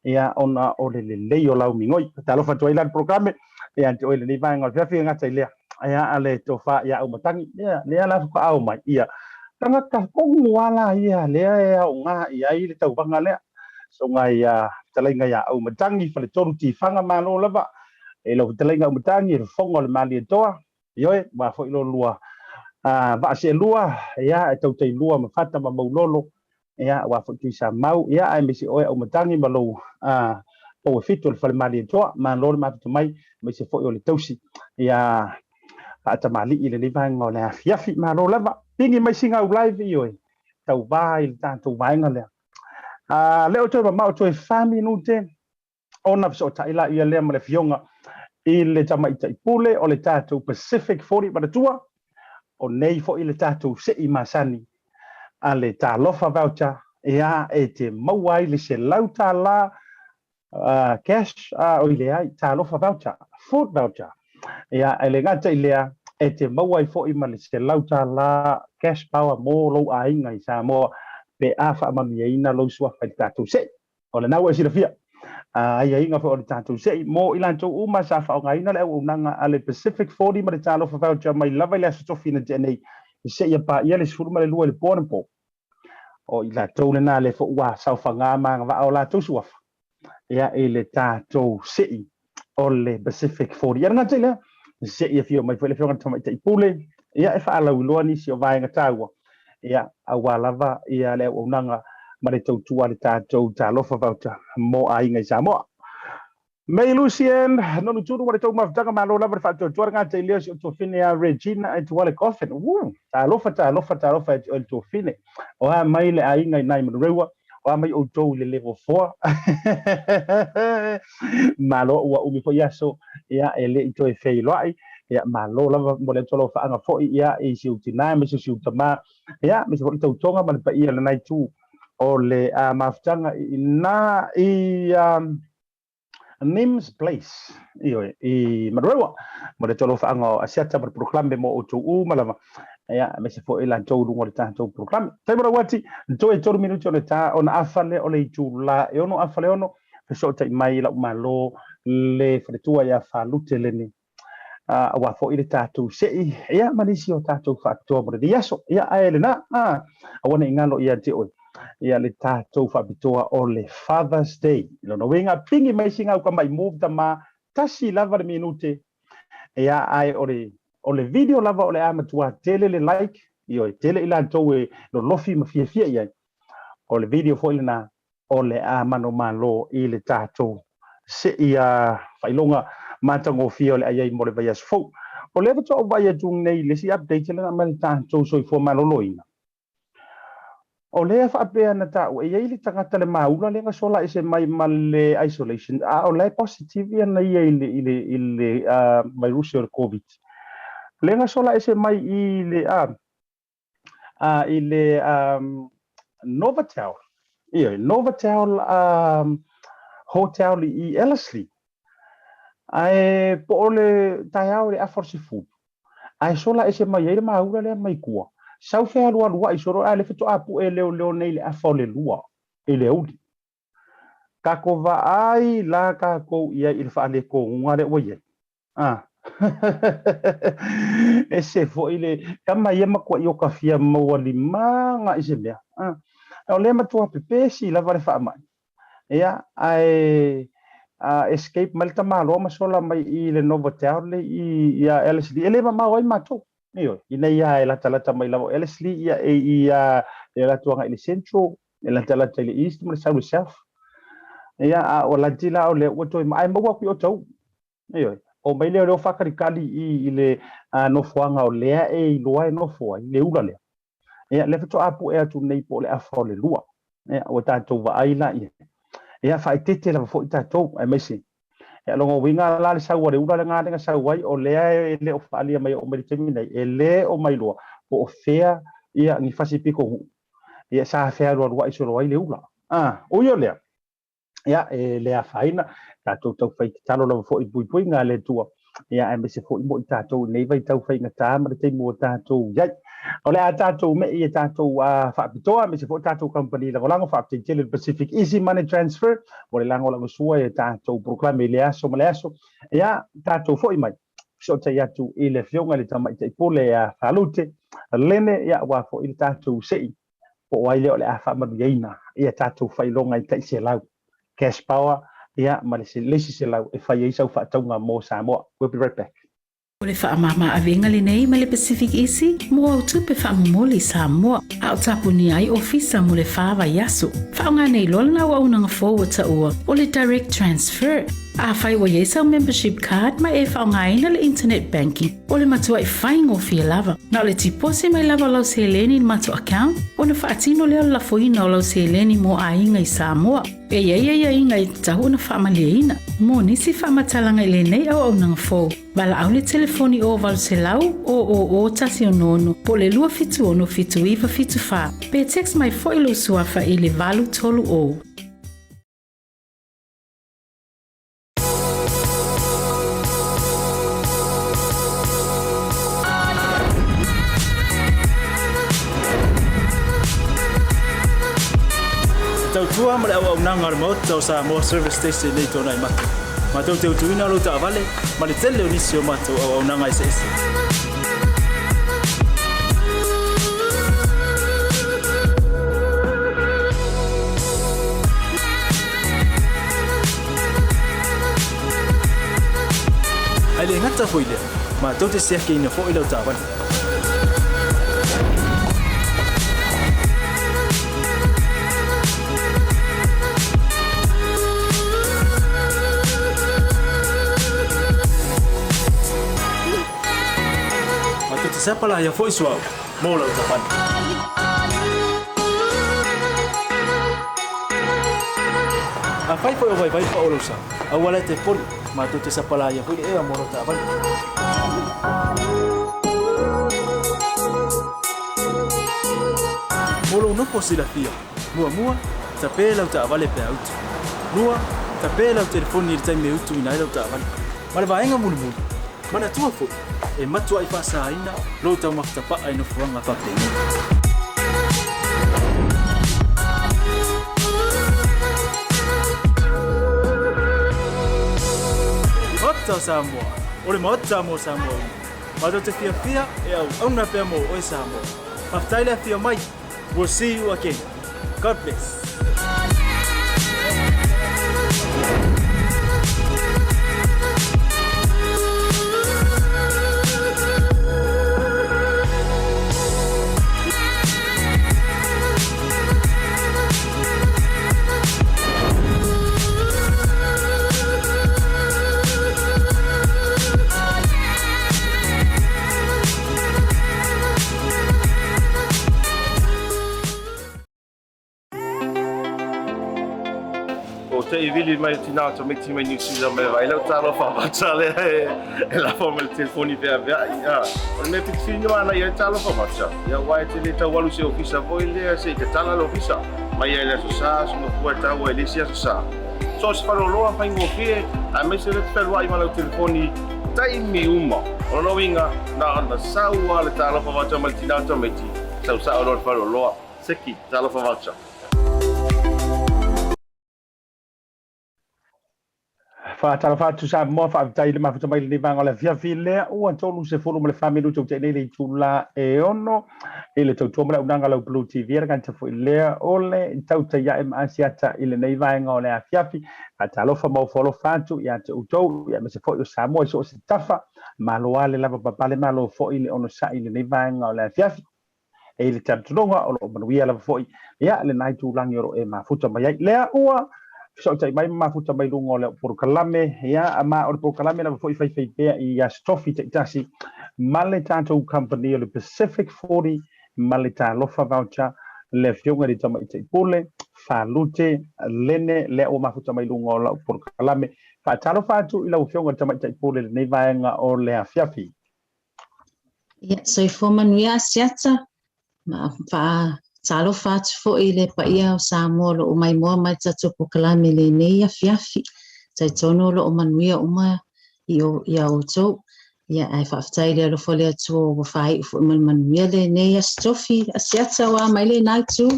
Speaker 3: ia ona o le lelei o lau migoi. Talofa atu ai la le programe ia te oe lenei vaega o le fiafi e gata i lea. Ia a le tofa ia Aumatagi, ia lea la faatoa mai. Ia tagata tonu lava la ia lea e aoga i ai le tauvaga lea. Susuga ia fetalaiga ia Aumatagi, Faletolu Tifaga, malo lava i lau fetalaiga Aumatagi, le fofoga o le Malietoa, ioe, aua foi lo lua vaa seelua, ia, e tautailua ma Fata ma Maulolo, ia, aua foi Tuisamau, ia, aemaise oe Aumatagi ma lou pou e fitu o le Fale Malietoa, malo le mafuta mai, aemaise foi o le tausi, ia, faatamalii i lenei vaega o le afiafi, malo lava. Pigi mai sina au live, ioe, tauva i le tatou vaega lea. Le o toe mamao toe 4 minute ona fesootai laia lea ma le Afioga i le Tamaitai Pule o le tatou Pacific 40 Manatua, o nei foi le tatou sei masani a le Talofa Voucher, ia e te maua ai le $100 cash, oi leai, Talofa Voucher, food voucher. Ia, e le gata i lea, e te maua ai foi ma le $100 cash power mo lou aiga i Samoa pe a faamanuiaina lou suafa i le tatou sei. O lena ua e silafia aiaiga foi o le tatou sei mo i latou uma sa faaaogaina le auaunaga a le Pacific 40 ma le Talofa Voucher mai lava i le Aso Tofi na tea nei seia paia le 12 i le po anapo. O i latou lena lea foi ua saofaga ma agavaa o latou suafa ia i le tatou sei o le Pacific 40. Ia le gata i lea, se i afio mai foi le Afioga i le Tamaitai Pule, ia e faalauiloa nisi o vaega taua, ia aua lava ia le auaunaga ma le tautua a le tatou Talofa Voucher mo aiga i Samoa. May Lucien, nonu tunu wa le tou mafutaga malo lava le faatuatua le gata i lea si o tuafine a Regina e tua le coffin. Woo! Talofa, talofa, talofa e te oe le tuafine. O a mai le aiga i nai Manurewa, o a mai outou i le level 4. Malo ua umi foi aso, ia e le i toe feiloai. Ia malo lava mo le atu alofaaga foi ia i si ou tina ma si ou tama. Ia aemaise foi le tautoga ma le paia o lenai itu o le mafutaga i na i Nims Place, ioe, i Manurewa, mo le tolofaaga o Asiata ma le polokalame mo outou uma lava, ia, aemaise foi latou i luga o le tatou polokalame. Taimi lau ati, toe 3 minuti o le ta, ona afa lea o le itula e 6 afa le 6, fesootai mai lau malo le faletua ia Falute Leni, aua foi le tatou sei, ia, ma nisi o tatou faapitoa mo lenei aso. Ia, ae lena, aua ne i galo ia te oe, ia le tatou faapitoa o le Father's Day. I lona uiga, pigi mai sina au tamai move tama, tasi lava le minute, ia, ae o le, o le video lava o le a matua tele le like, ioe, tele i latou e lolofi ma fiafia i ai. O le video foi lena o le a manumalo i le tatou seia faailoga matagofie o le ai ai mo le vaiaso fou. O lea faatoa ou vaai atu nei i le isi update lea na aumai le tatou soifua maloloina. O lea faapea na taua e i ai le tagata le maula lea na sola ese mai ma le isolation a o la e positive ana ia i le i le i le vairusi o le Covid. Lea na sola ese mai i le i le Novotel, ioe, Novotel Hotel i Ellerslie. Ae po o le taeao i le afa o le 10, ae sola ese mai ai le maula lea mai tua. Sau fealualuai solo a o lea faatoa pue leoleo nei i le afa o le 2 i le aoauli. Tatou vaai la tatou i ai i le faaletonuga lea ua i ai. A. Ese foi le tama ia matuai o ka fia maua limaga i se mea. A. O lea matua pepesi lava le faamai. Ia, ae escape mai le tamaloa ma sola mai i le Novotel le i ia Ellerslie. E le mamao ai matou. Ioe, ina ia e latalata mai lava o Ellerslie ia e i ia e alu atu agai i le Central, e latalata i le East ma le sau i le South. Ia, a o lati la o lea ua toe ae maua atu i Otahuhu. Ioe, o mai lea o lea ua faatalikali i i le nofoaga o lea e iloa e nofo ai, le ula lea. Ia, lea faatoa pue atu nei po o le afa o le 2. Ia, ua tatou vaai la i ai. Ia, faaeteete lava foi tatou, aemaise. Ia, lona uiga la le sau a le ula lena lea na sau ai, o lea e le o faaalia mai e oo mai i le taimi nei, e le o mailoa po o fea ia ni fasi pitonuu ia sa fealualuai solo ai le ula. A, ui o lea, ia, e le afaina, tatou taufai tatalo lava foi i puipuiga a le Atua, ia, aemaise foi mo i tatou i nei vaitau faigata ma le taimi ua tatou i ai. O le a tatou me'i e tatou faapitoa, aemaise foi tatou kamupani lagolago, faafetai tele i le Pacific Easy Money Transfer mo le lagolagosua i a tatou polokalame i le aso ma le aso. Ia, tatou foi mai, fesootai atu i le Afioga i le Tamaitai Pule ia Falute Lene, ia, aua foi le tatou sei po o ai lea o le a faamanuiaina ia tatou faailoga i tai 100 cash power ia ma le isi 100 e fai ai sau faatauga mo Samoa. We'll be right back.
Speaker 6: O le faamama avega lenei mai le Pacific Easy mo au tupe faamomoli i Samoa, a o tapunia ai ofisa mo le fa vaiaso. Faaaoga nei loa lana auaunaga fou ua taua o le Direct Transfer. Afai ua i ai sau membership card ma e faaaogaina le internet banking, O le matuaʻi faigofie lava. Na o le tiposi mai lava o lau seleni i le matou account, ona faatino lea o le lafoina o lau seleni mo aiga i Samoa. E i ai aiaiga e tatau ona faamalieina. Mo nisi faamatalaga i lenei auaunaga fou, valaau le telefoni o 800 000 166 po o le 276 7974 pe text mai foi lou suafa i le 830.
Speaker 4: E tautua ma le auaunaga a le Maota o Samoa Service Station nei tona i matou. Matou te utuina lou taavale ma le tele o nisi o matou auaunaga eseese. Ae le gata foi lea, matou te siakiina foi lau taavale. Matou te sapalaia foi suauu mo lau taavale. Afai foi o vaivai pao lou sa, aua la e te poli, matou te sapalaia foi le ea mo lau taavale. Mo lou nofo silafia, muamua, tape lau taavale pe a utu. Lua, tape lau telefoni i le taimi e utuina ai lau taavale. Ma le vaega mulimuli, manatua foi, e matuai faasaina lou taumafatapa'a i nofoaga faapenei. Maota o Samoa, o le Maota mo Samoa uma. Matou te fiafia e auauna pea mo oe Samoa. Faafetai le afio mai. We'll see you again. God bless.
Speaker 5: O te i vili mai tinā o tamaiti mai New Zealand mai vai lau talofa vata lea e, e lafo mai le telefoni veaveai. A, o le mea pitofili noa ana ia talofa vata. Ia ua e te le tau alu se ofisa foi lea se i tatala le ofisa. Mai ai le aso sa, aso mafua e tau ai le isi aso sa. So se faleoloa faigofie, aemaise le te fealuai ma lau telefoni taimi uma. O lona uiga, na ona sau lava le talofa voucher ma le tina o tamaiti, sau sao loa le faleoloa. Seki, talofa voucher.
Speaker 3: Faatalofa atu Samoa, faafetai i le mafuta mai lenei vaega o le afiafi lea ua 34 minute ua tea nei le itula e 6 i le tautua ma le auaunaga a lau Blue TV le gata foi lea o le tautai ae ma Asiata i lenei vaega o le afiafi. Faatalofa ma ofo alofa atu ia te outou ia aemaise foi o Samoa i so o se tafa. Malo lava le lavapapale, malo foi le onosai i lenei vaega o le afiafi. E i le talitonuga o lo o manuia lava foi ia lena itulagi o lo o e mafuta mai ai. Lea ua fesootai mai ma mafuta mai luga o le polokalame, ia ma o le polokalame lava foi faifai pea i Aso Tofi taitasi ma le tatou kamupani o le Pacific 40 ma le Talofa Voucher le Afioga i le Tamaitai Pule Falute Lene lea ua mafuta mai luga o lau polokalame. Faatalofa atu i lau Afioga i le Tamaitai Pule i lenei vaega o le afiafi.
Speaker 7: Ia, soifua manuia Asiata. Ma faatalofa atu foi i le paia o Samoa o lo o maimoa mai le tatou polokalame i lenei afiafi. Talitonu o lo o manuia uma ia outou. Ia, ae faafetai i le alofa o le Atua ua faaiu foi ma le manuia lenei Aso Tofi. Asiata, ua a mai lena itu?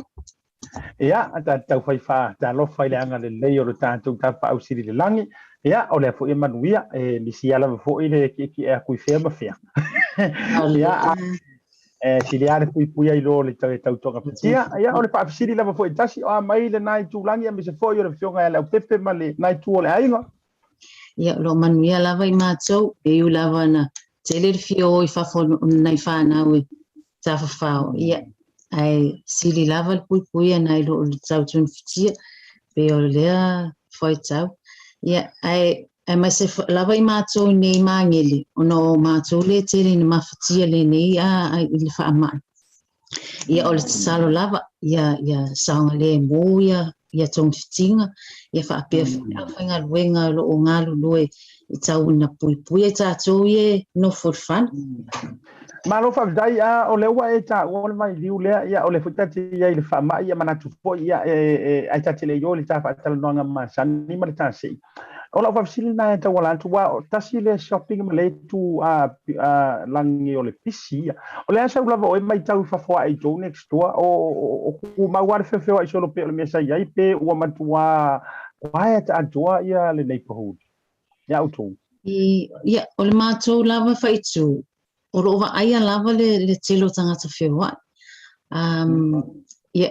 Speaker 3: Ia, ta taufai faatalofa i le agalelei o le tatou Tapaau Sili i le Lagi. Ia, o lea foi e manuia, e misia lava foi le kiekie atu i fea ma fea. Ia, e sili lava le puipuia i lo le tautogafitia. Ia, o le faafesili lava foi e tasi, o a mai lena itulagi aemaise foi o le Afioga ia Leaupepe ma lena itu o le aiga?
Speaker 7: Ia, o lo o manuia lava i matou, e ui lava ina tele le fia o i fafo o nai fanau e tafafao, ia, ae sili lava le puipuia nai lo le tautunufitia, pei o lea fuaitau. Ia, ae aemaise lava i matou i nei Magele, ona o matou lea e tele ina mafatia lenei i le faamai. Ia, o le tatalo lava, ia, ia saogalemu ia, ia togafitiga, ia faapea foi le aufaigaluega o lo o galulue e tau ina puipuia i tatou ia e nofo i le fale.
Speaker 3: Malo faafetai, a o lea ua e taua le vailiu lea, ia o lea foi ta te i ai i le faamai, ia manatu foi, ia e, ai ta te le i o i le ta faatalanoaga masani ma le ta sei. O lau faafesili lena e tauala atu, aua tasi lea shopping ma le itu lagi o le pisi ia. O le a sau lava oe matau i fafo ae i tou next door, o tumau lava le feofeoai solo pei o le mea sa i ai, pe ua matua quiet atoa ia le neighborhood ia outou?
Speaker 7: Ia, o le matou lava faaitu, o lo o vaaia lava le tele o tagata feoai. Ia,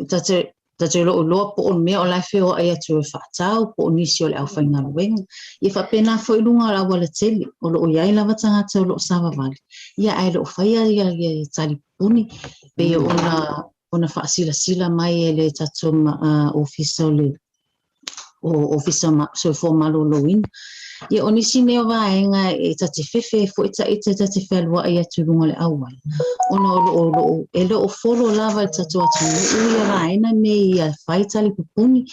Speaker 7: ta te Tatou le o iloa po o le mea o la e feoai atu e faatau, po o nisi o le aufaigaluega. Ia faapena foi i luga o le auala tele, o lo o i ai lava tagata o lo o savavali, ia ae le o faia ia tali pupuni, pei ona ona faasilasila mai e le tatou ofisa o le Ofisa Soifua Maloloina. Ia o nisi nei o vaega e ta te fefe ai foi ita ta te fealuai atu i luga o le auala, ona o lo o, lo o, e le o folo lava i le tatou atunuu ia vaega nei ia fai tali pupuni,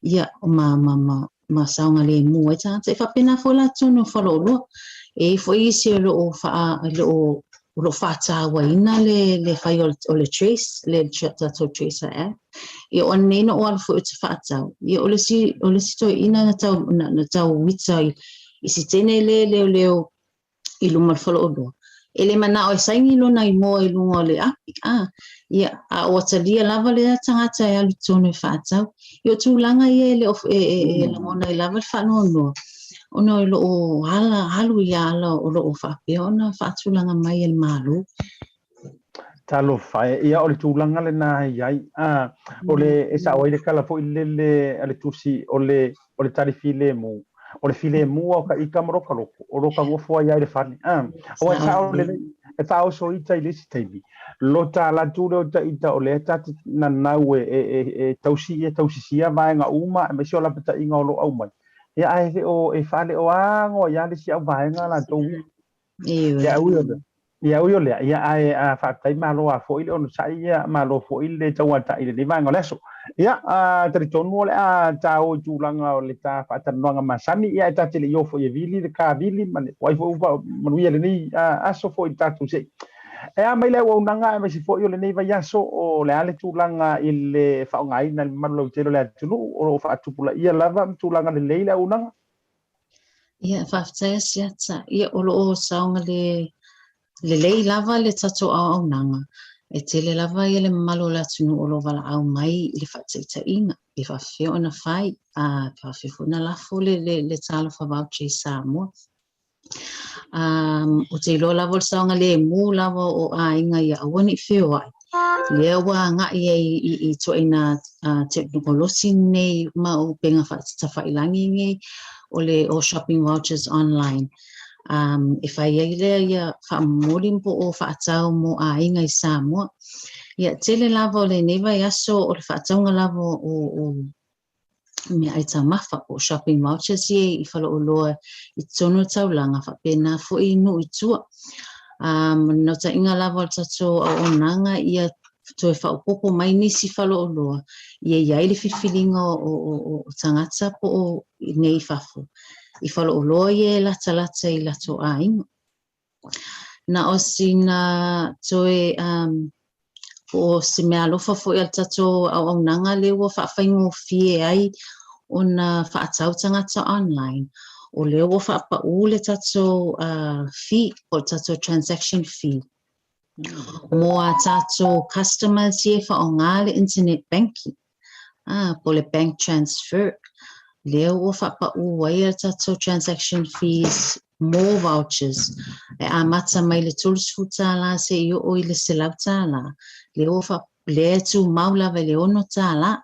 Speaker 7: ia ma, ma, ma, ma saogalemu ai tagata. E faapena foi la totonu o faleoloa. E i ai foi isi o lo o faa, o lo o o lo o faatauaina le fai o le trace, le tatou tracer app. Ia o nei na o alu foi ou te faatau. Ia o le isi, o le isi toeaina na tau, na, na tau mita i, i si teine le leoleo i luma o le faleoloa. E le manao e saini lona imoa i luga o le api, a, ia, a ua talia lava lea tagata e alu i totonu e faatau. Ia o tulaga ia e le o, e, e, e lagona ai lava le faanoanoa, ona o lo o ala, alu i ala o lo o faapea ona faatulaga mai e le Malo.
Speaker 3: Talofa e, ia o le tulaga lena e i ai. A, o le, e sao ai le tala foi lele a le tusi, o le, o le tali filemu. O le filemu o ka ika ma loka loko, o loka nofo ai ai le fale. A, o e sao lelei, e faaoso ita i le isi taimi. Lo ta alu atu lea o ta ita o lea ta te nanau e, e, e, e tausi e tausisia vaega uma aemaise o lapataiga o lo o aumai. Ia ae le o e faaleoago ai lava le isi au vaega latou ia. Ia ui o lea. Ia ui o lea, ia ae a faafetai malo a foi le onosai ia malo foi le tauatai i lenei vaega o le aso. Ia a talitonu o le a ta o i tulaga o le ta faatalanoaga masani, ia ae ta te le i o foi e vili le ka vili ma le o ai foi ua manuia lenei aso foi i le tatou sei. E a mai le auaunaga aemaise foi o lenei vaiaso, o le a le tulaga i le faaaogaina e le mamalu lautele o le atunuu, o lo o faatupulaia lava ma tulaga lelei le auaunaga?
Speaker 7: Ia, faafetai Asiata. Ia, o lo o saogalemu lelei lava le tatou auaunaga. E tele lava ia le mamalu o le atunuu o lo o valaau mai i le faataitaiga, pe faafefea ona fai, a pe faafefea foi ona lafo le, le, le Talofa Voucher i Samoa. Ou te iloa lava o le saogalemu lava o aiga ia aua ne i feoai. Lea ua agai ai i ituaiga tekonolosi nei ma upega tafailangi nei, o le o shopping vouchers online. E fai ai lea ia faamomoli po o faatau mo aiga i Samoa. Ia, tele lava o lenei vaiaso o le faatauga lava o meaai taumafa po o shopping vouchers ia i faleoloa i totonu o le taulaga faapena foi i nuu i tua. O le naunautaiga lava o le tatou auaunaga ia toe faaopoopo mai nisi faleoloa, ia i ai le filifiliga o tagata po o i inei i fafo i faleoloa ia e latalata i latou aiga. Na o sina toe um, po o se meaalofa foi a le tatou auaunaga lea ua faafaigofie ai ona faatau tagata online, o lea ua faapaū le tatou uh, fee, po o le tatou transaction fee mo a tatou customers ia e faaaoga le internet banking, ah, po o le bank transfer. Lea ua faapaū ai a tatou transaction fees mo vouchers e amata mai le $30 seia oo i le $100. Lea ua faa, lea e tumau lava i le $6.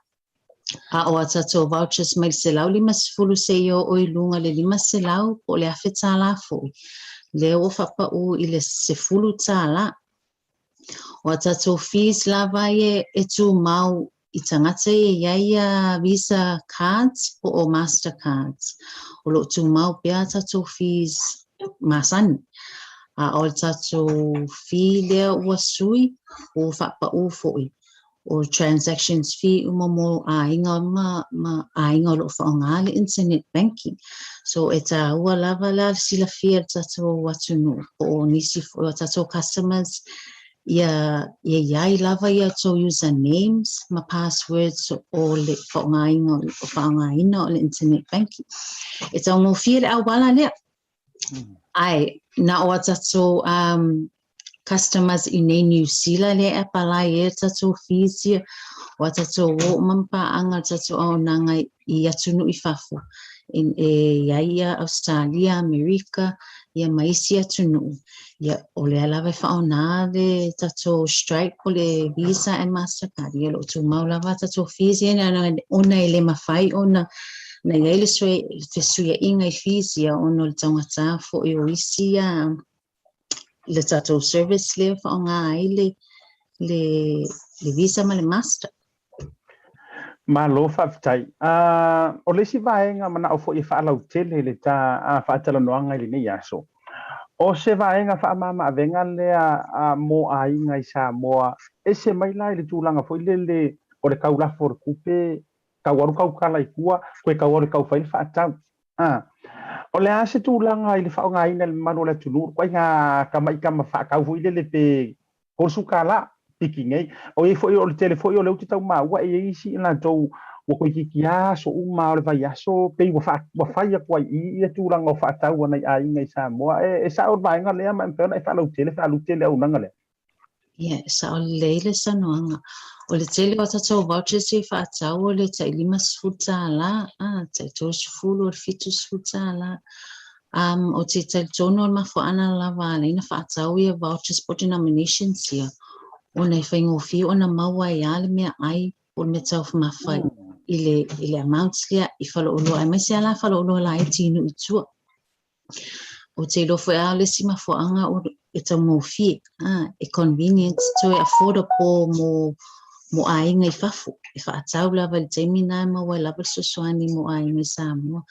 Speaker 7: A o a tatou vouchers mai le 150 seia oo i luga i le 500 po o le $1,000 foi, lea ua faapaū i le $10. O a tatou fees lava ia e tumau i tagata ia e i ai a Visa cards po o Master cards. O lo o tumau pea a tatou fees masani. A o le tatou fee lea ua sui, ua faapaū foi. O transactions fee uma mo aiga ma, ma aiga o lo o faaaoga le internet banking. So e tāua lava la le silafia e le tatou atunuu po o nisi foi o tatou customers ia, ia i ai lava ia outou usernames ma passwords o le faaaogaina o faaaogaina o le internet banking. E taugofie le auala lea. Ae na o a tatou um, customers i nei Niu Sila lea e apalai ai a tatou fees ia, o a tatou o uma ma paaga le tatou auaunaga i atunuu i fafo, e, e i ai ia Australia, Amerika, ia ma isi atunuu, ia o lea lava e faaaoga le tatou Stripe po o le Visa and Mastercard, ia o lo o tumau lava a tatou fees ia ona e le mafai ona na i ai le fesuiaiga i fees ia ona o le taugata foi o isi ia le tatou service lea e faaaoga ai le, le, le Visa ma le Master.
Speaker 3: Malo faafetai. Uh, o le isi vaega manao foi e faalautele le ta uh, faatalanoaga i lenei aso, o se vaega faamama-avega lea uh, mo aiga i Samoa, ese mai la i le tulaga foi lele o le kaulafo o le tupe Tau alu kau kala i tua, koe tau alu e tau fai le faatau. A. O le a se tulaga i le faaaogaina e le mamalu o le atunuu, ituaiga tamaitama faatau foi lele pe $30 piki nei. O i foi o le tele foi o lea ou te tau maua e i ai isi i latou ua toeitiiti lava aso uma o le vaiaso pei ua faa, ua fai atu ai i i ia tulaga o faatau a nai aiga i Samoa. E, e sao le vaega lea ma e mafai ona e faalautele, faalute le auaunaga lea.
Speaker 7: Ia, e sao lelei le saunoaga. O le tele o tatou vouchers ia e faatau o le tai $50, ah, tai 30, o le $70. Um, ou te talitonu o le mafuaaga lava ala ai ona faatau ia vouchers po o denominations ia, ona e faigofie ona maua ai lava le meaai po o le meataumafa i le, i le amount lea i faleoloa, aemaise lava la faleoloa laiti i nuu i tua. Ou te iloa foi lava o le isi mafuaaga e taugofie, e convenient, toe affordable mo mo aiga i fafo e faatau lava i le taimi lena e maua ai lava le fesoasoani mo aiga i Samoa.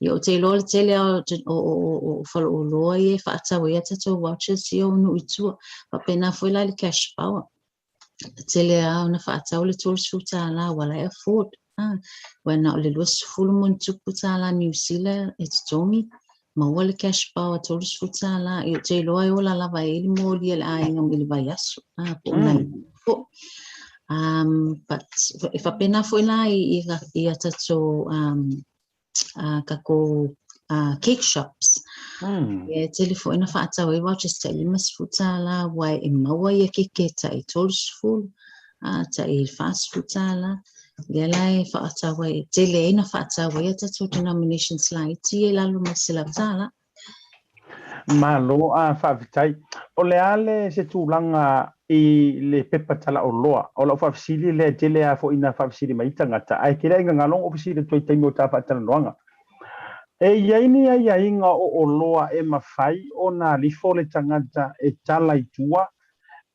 Speaker 7: Ia ou te iloa le tele lava o, o, o, o faleoloa ia e faatau ai a tatou vouchers ia o nuu i tua. Faapena foi la i le cash power. Tele lava ona faatau le $30 ua la e afford. Ah, ua na o le 20 ma ona tupu tālā Niu Sila e totogi, maua le cash power $30, ia ou te iloa e ola lava ai le moli a le aiga i le vaiaso, ah, po o nai foi. Um, but e faapena foi la i, i, i a tatou um, uh, tatou uh, cake shops. Mm. E tele foi na faatau ai vouchers tai $50 aua e maua ia keke tai 30, uh, tai $40. Lea la e faatau ai, tele ai na faatau ai a tatou denominations laiti e lalo mai $100.
Speaker 3: Malo a faafetai. O le a le se tulaga i le pepa talaoloa? O lau faafesili lea e tele lava foi ina faafesili mai tagata, ae tele lava ina galo ona ou fesili atu ai i taimi o ta faatalanoaga. E i ai ni aiaiga o oloa e mafai ona alifo le tagata e tala i tua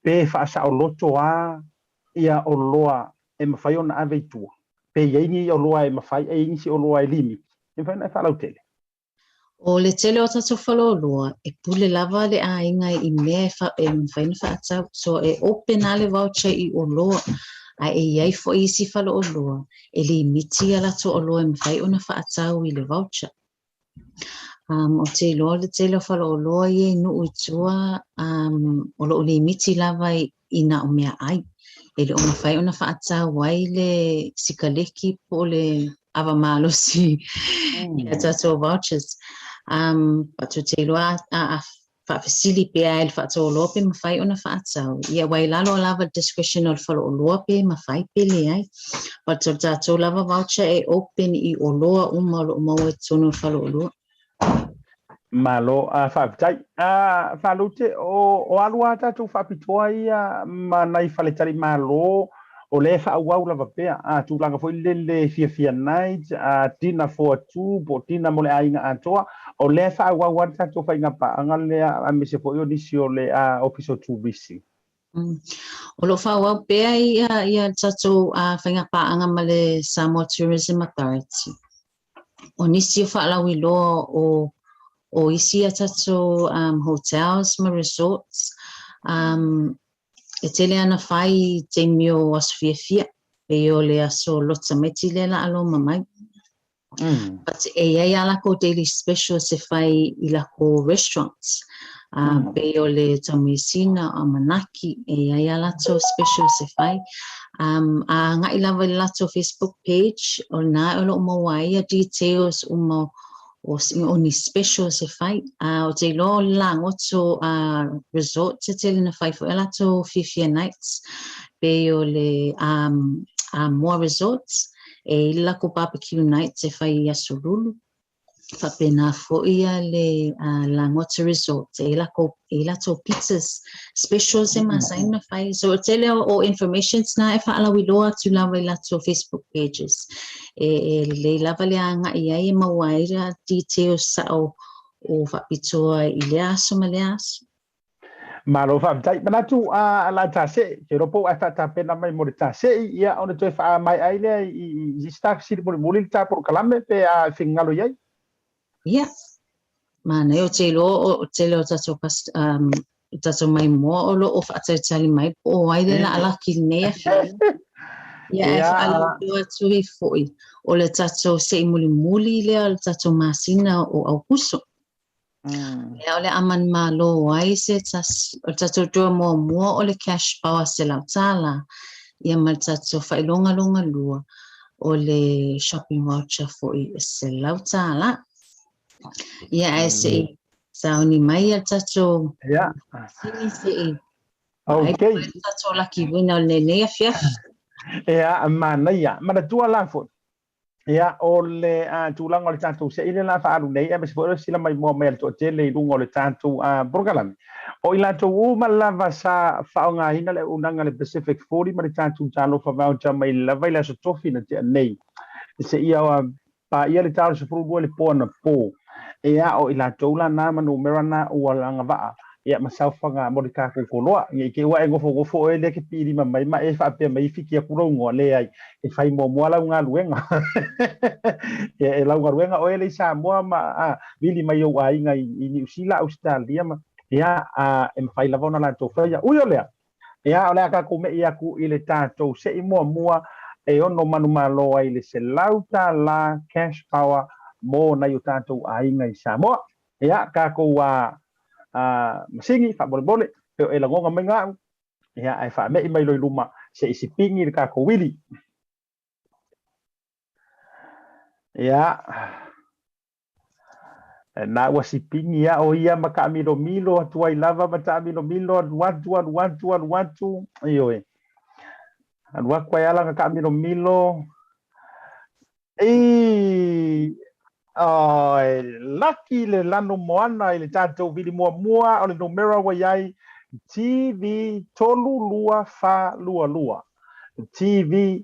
Speaker 3: pe faasaoloto a ia oloa e mafai ona ave i tua? Pe i ai ni oloa e mafai, e i ai nisi oloa e limiti, e mafai ona e faalautele?
Speaker 7: O le tele o tatou faleoloa, e pule lava le aiga i mea e, fa, e mafai ona faatau. So e open lava le voucher i oloa, ae e i ai foi isi faleoloa e limiti a latou oloa e mafai ona faatau i le voucher. Ou te iloa le tele o faleoloa ia i nuu i tua, o lo o limiti lava i na o meaai. E le o mafai ona faatau ai le sikaleki po o le ava malosi i a tatou vouchers. But ou te iloa a faafesili pea i le faatauoloa pe mafai ona faatau, ia aua i lalo lava le discretion o le faleoloa pe mafai pe leai. But o le tatou lava voucher e open i oloa uma o lo o maua i totonu o le faleoloa.
Speaker 3: Malo, faafetai. Faalute, o alu a tatou faapitoa ia ma nai faletali malo o lea e faaauau lava pea, a tulaga foi lele fiafia night, a dinner for two, po o dinner mo le aiga atoa, o lea e faaauau lava le tatou faiga paaga lea, aemaise foi o nisi o le Ofisa o Turisi.
Speaker 7: O lo o faaauau pea ia, ia le tatou faiga paaga ma le Samoa Tourism Authority. O nisi o faalauiloa o o isi a tatou hotels ma resorts, e tele ana fai i taimi o aso fiafia, pei o le aso Lota Maiti lea la a loma mai. But e iai a lakou daily specials e fai i lakou restaurants, pei o le Taumeasina, o Amanaki, e iai a latou specials e fai. A agai lava i le latou Facebook page, o lena o lo o maua ai ia details uma o ni specials e fai. A ou te iloa o le Lagoto Resort e tele na fai foi a latou Fiafia Nights, pei o le Amoa Resorts, e i ai le lakou barbecue nights e fai i Aso Lulu. Faapena foi le Lagoto Resort, e i ai latou pizzas specials e masani ona fai. So o le tele o informations na e faalauiloa atu lava i latou Facebook pages. E lelei lava le agai ai e maua ai la details sao o faapitoa i lea aso ma lea aso.
Speaker 3: Malo faafetai. Manatu a la tasei, ke iloa po ua e faatapena mai mo le tasei, ia ona toe faamaea ai lea i isi ta fesili mulimuli le ta polokalame pe a finagalo i ai.
Speaker 7: Ia, manaia, ou te iloa o tele o tatou o tatou maimoa o lo o faatalitali mai po o ai le laalaki i lenei afiafi. Ia, ae faalauiloa atu ai foi, o le tatou se'i mulimuli lea o le tatou masina o Aukuso. Lea o le a manumalo ai se tasi, o le tatou draw muamua o le cash power $100, ia ma le tatou faailoga lona lua o le shopping voucher foi e $100. Ia ae se i sauni mai ia le tatou sini se i
Speaker 3: Okay.
Speaker 7: Vaai le tatou lucky winner o lenei afiafi.
Speaker 3: Ia, manaia. Manatua la foi, Ia, o le tulaga o le tatou se'i lea o le a faaalu nei, aemaise foi o le sila maimoa mai a le toatele i luga o le tatou polokalame. O i latou uma lava sa faaaogaina le auaunaga a le Pacific 40 ma le tatou Talofa Voucher mai lava i le Aso Tofi na tea nei, seia paia le ta o le 12 i le po anapo. Ea, o i latou la na ma numera na ua agavaa, ia ma saofaga mo le tatou koloa. Ne i te i ua e nofonofo oe lea e te piilima mai ma e faapea mai fiki atu lou igoa, leai, e fai muamua lau galuega. Ia, e lau galuega oe lea i Samoa ma a, vili mai ou aiga i, i Niu Sila, Ausetalia ma, ia, a, e mafai lava ona latou faia. Ui o lea, ia, o le a tatou me'i atu i le tatou se'i muamua e ono manumalo ai le $100 cash power mo nai o tatou aiga i Samoa. Ia, tatou a, a, masini, faamolemole, pe o e lagona mai ga'u, ia, ae faame'i mai loa i luma se i sipigi le tatou uili. Ia, na ua sipigi a o ia ma taamilomilo atu ai lava ma taamilomilo alu atu, alu atu, alu atu, ioe. Alu atu ai ala na taamilomilo, I Oi, laki le lanu moana i le tatou vili muamua o le numera ua i ai TV 32422. TV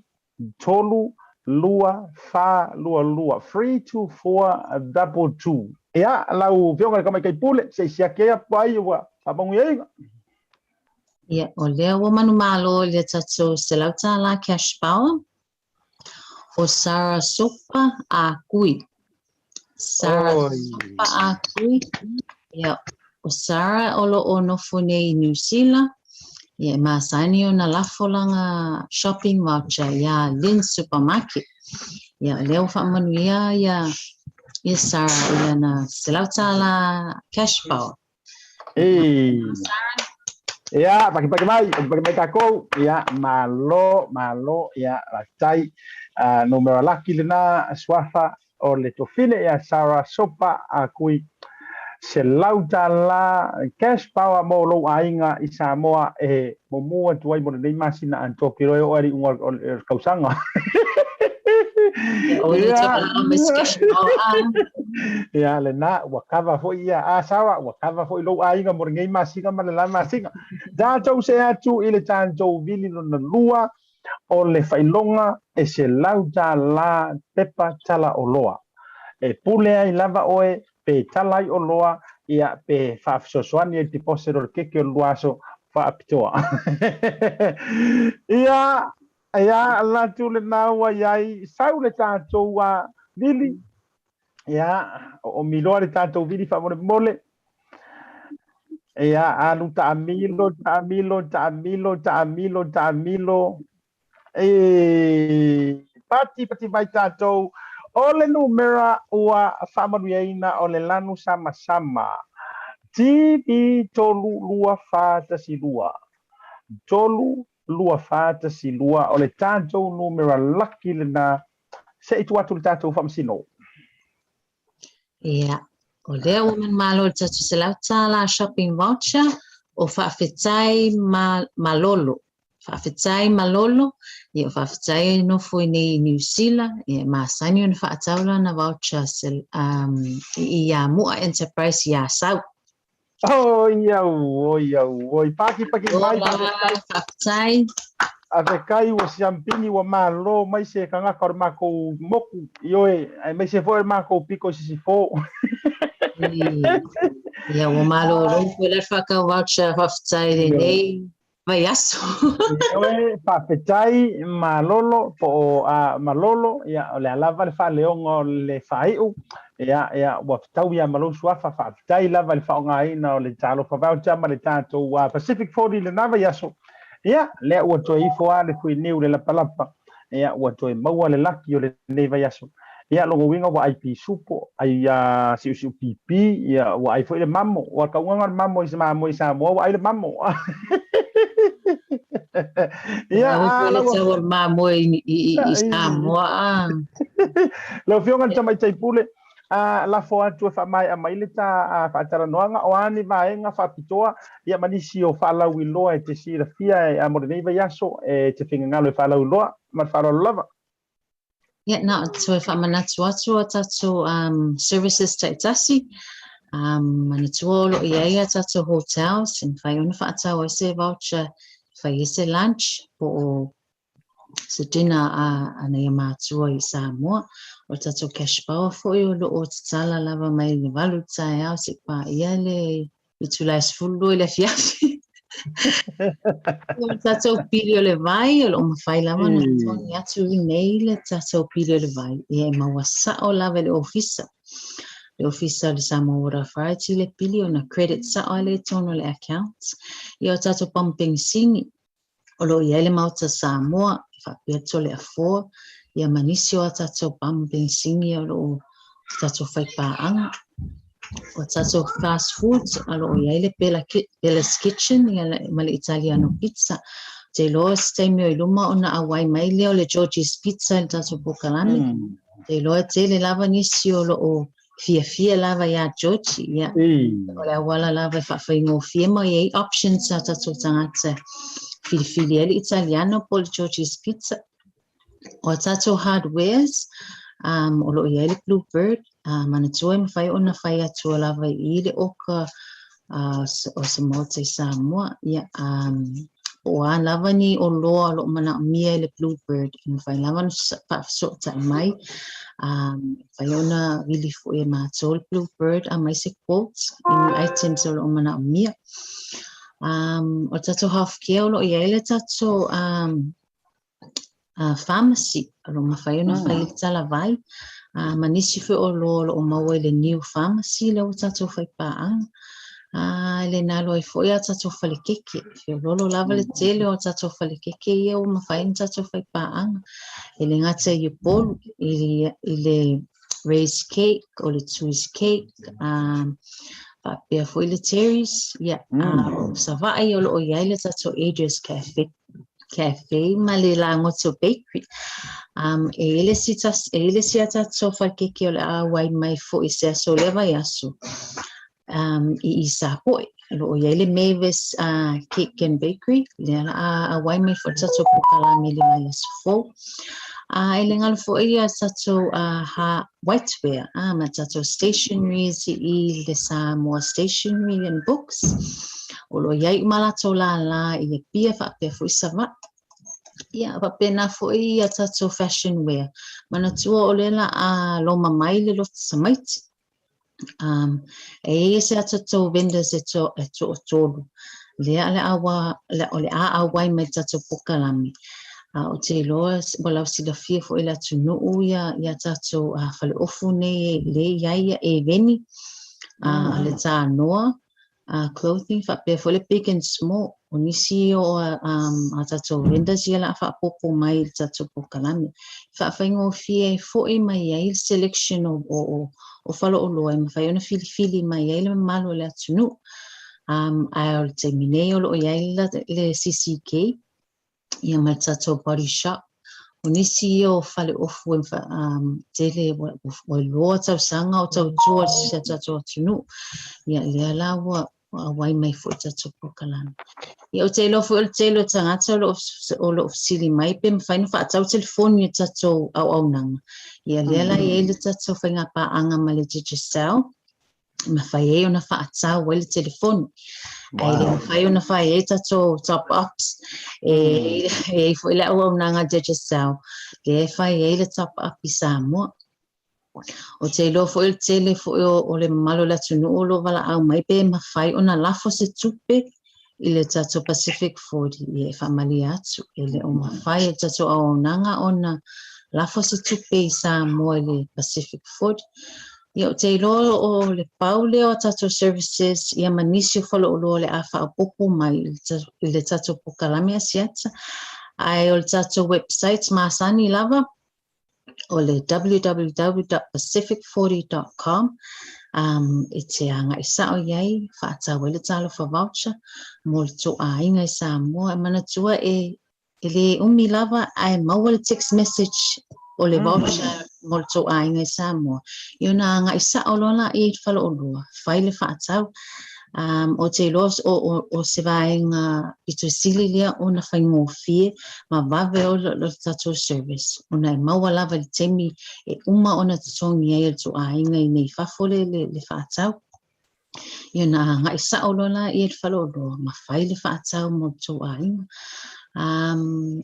Speaker 3: 32422. 32422. Ia, lau Afioga i le Tamaitai Pule, se i siaki ai apu ai ua faamanuiaina.
Speaker 7: Ia, o lea ua manumalo i le tatou $100 cash power. ʻO Sarah Sopa a Kui. Sarah Sopa Akui. Ia, o Sarah o lo o nofo nei i Niu Sila. Ia, e masani ona lafo lana shopping voucher iā Lynn Supermarket. Ia, o lea ua faamanuia ia, ia Sarah i lana $100 cash power.
Speaker 3: Ei. Ia, pakipaki mai, pakipaki mai takou. Ia, malo, malo, ia, faafetai. Numera laki lena, suafa o le tofine ia Sarah Sopa Akui. $100 cash power mo lou aiga i Samoa e mumu atu ai mo lenei masina atoa ke iloa e oo ai le iuga o le tausaga. Ia, lena, ua kava foi ia. A, Sarah, ua kava foi lou aiga mo lenei masina ma le la masina. Tatou see atu i le tatou vili lona lua o le faailoga e $100 pepa tala oloa. E pule ai lava oe pe tala ai oloa, ia, pe faafesoasoani ai le deposit o le keke o le lua aso faapitoa. Ia, Ia, latu lena ua i ai, sau le tatou vili. Ia, oomi loa le tatou vili faamolemole. Ia, alu taamilo, taamilo, taamilo, taamilo, taamilo. E pati pati mai tatou. O le numera ua faamanuiaina o le lanu samasama. TV 3 2 4 1 2. 3 2 4 1 2 o le tatou numera laki lena se i tuu atu le tatou faamasino.
Speaker 7: Ia, o lea ua manumalo i le tatou $100 shopping voucher o Faafetai Malolo. Faafetai Malolo, ia o Faafetai e nofo i nei i Niu Sila, ia e masani ona faatau lana voucher i ia Mu'a Enterprise i Asau.
Speaker 3: Oi au, oi au, oi. Pakipaki mai.
Speaker 7: Faafetai.
Speaker 3: Faafetai ua siampini ua malo mai se tagata o le matou moku ioe, aemaise foi o le matou pito i Sisifo.
Speaker 7: Ia ua malolo foi la le faatau voucher faafetai lenei vaiaso.
Speaker 3: Ioe, faafetai Malolo po o Malolo, ia o le a lava le faaleoga o le faaiu, ia, ia ua fetau ia ma lou suafa, faafetai lava i le faaaogaina o le Talofa Voucher ma le tatou Pacific 40 i lena vaiaso. Ia, lea ua toe ifo lava le fuiniu i le lapalapa, ia ua toe maua le laki o lenei vaiaso. Ia, lona uiga ua ai pisupo, ai siusiu pipi, ia ua ai foi le mamo. Ua taugaga le mamo i se mamoe i Samoa, ua ai le mamo.
Speaker 7: Ia, a lau tau o le mamoe i Samoa.
Speaker 3: Lau Afioga i le Tamaitai Pule, lafo atu e faamaea mai le ta faatalanoaga, o a ni vaega faapitoa, ia ma nisi o faalauiloa e te silafia mo lenei vaiaso e te finagalo e faalauiloa ma le faaaloalo lava.
Speaker 7: Ia, na o toe faamanatu atu a tatou services taitasi. Manatua o lo o i ai a tatou hotels e mafai ona faatau ai se voucher e fai ai se lunch po o se dinner a nai matua i Samoa. O le tatou cash power foi o lo o tatala lava mai le 8 i le taeao seia paia le itula e 12 i le afiafi. O le tatou pili o le vai, o lo o mafai lava ona totogi atu i nei le tatou pili o le vai. Ia e maua sao lava e le ofisa. Le ofisa o le Samoa Water Authority le pili ona credit sao ai lea i totonu o le account. Ia o tatou pamu penisini, o lo o i ai le Maota Samoa, e faapea Toleafoa, ia ma nisi o a tatou pamu penisini o lo o tatou faipaaga. O tatou fast food, o lo o i ai le Bella, Bella's Kitchen ia, ma le Italiano Pizza. Ou te iloa se taimi o i luma ona auai mai lea o le Georgie's Pizza i le tatou polokalame. Ou te iloa e tele lava nisi o lo o fiafia lava iā Georgie, ia. O le auala lava e faafaigofie ma i ai options a tatou tagata filifili ai le Italiano po o le Georgie's Pizza. O a tatou hardwares, o lo o i ai le Bluebird, manatua e mafai ona fai atu lava i i le oka o se maota i Samoa. Ia, po o a lava ni oloa o lo o manaomia e le Bluebird, e mafai lava ona faafesootai mai. E mafai ona vili foi e matou le Bluebird aumai se quote i ni items o lo o manaomia. O le tatou healthcare o lo o i ai le tatou pharmacy o lo o mafai ona fai ai le talavai. Ma nisi foi o oloa o lo o maua i le New Pharmacy lea ua tatou faipaaga. E le nalo ai foi a tatou falekeke. Feoloolo lava le tele o tatou falekeke ia ua mafai ona tatou faipaaga. E le gata i Upolu, i le Ray's Cake, o le Tui's Cake, faapea foi le Terry's, ia, o Savaii o lo o i ai le tatou Adria's Cafe. Cafe ma le Lagoto Bakery. E i ai le isi e i ai le isi a tatou falekeke o le a auai mai foi i se aso o lea vaiaso i i Sapoe. O lo o i ai le Mavis Cake and Bakery, lea o le a auai mai foi le tatou polokalame i le vaiaso fou. E le galo foi ia tatou whiteware ma tatou stationeries i le Samoa Stationery and Books. O lo o i ai uma latou lālā i Apia faapea foi Savaii. Ia, faapena foi ia tatou fashion wear. Manatua o lea o le a loma mai le lotu samaiti. E i ai se a tatou vendors e toatolu, lea o le a auai mai i le tatou polokalame. Ou te iloa ua lausilafia foi e le atunuu ia tatou faleofu nei lea e i ai Eveni, le Tanoa, clothing faapea foi le big and small. O nisi o a tatou vendors ia o le a faaopoopo mai i le tatou polokalame. E faafaigofie ai foi mai ai le selection o faleoloa e mafai ona filifili mai ai le mamalu o le atunuu. Ae o le taimi nei o lo o i ai le CCK ia ma le tatou body shop. O nisi ia o faleofu e tele ua loa tausaga o tautua i si o tatou atunuu. Ia lea la ua auai mai foi i tatou polokalame. Ia ou te iloa foi o le tele o tagata o lo o fesili mai pe mafai ona faatau telefoni i tatou auaunaga. Ia lea la e i ai le tatou faigapaaga ma le Digicel e mafai ai ona faatau ai le telefoni. Ae le mafai ona fai ai tatou top ups. E i ai foi le auaunaga Digicel lea e fai ai le top up i Samoa. Ou te iloa foi o le tele foi o le mamalu o le atunuu o lo o valaau mai pe mafai ona lafo se tupe i le tatou Pacific 40. Ia e faamalie atu, e le o mafai e le tatou auaunaga ona lafo se tupe i Samoa i le Pacific 40. Ia ou te iloa o le pau lea o tatou services ia ma nisi o faleoloa o le a faaopoopo mai i le tatou polokalame Asiata. Ae o le tatou website masani lava o le www.pacific40.com e te agai sao i ai, faatau ai le Talofa Voucher mo le tou aiga i Samoa. E manatua e le umi lava ae maua le text message o le voucher mo le tou aiga i Samoa. Ia ona agai sao loa lea i le faleoloa, fai le faatau. Ou te iloa o se vaega pito sili lea ona faigofie ma vave o le tatou service ona e maua lava i le taimi e uma ona totogi ai e le tou aiga i inei i fafo le faatau. Ia ona agai sao loa lea i le faleoloa ma fai le faatau mo le tou aiga.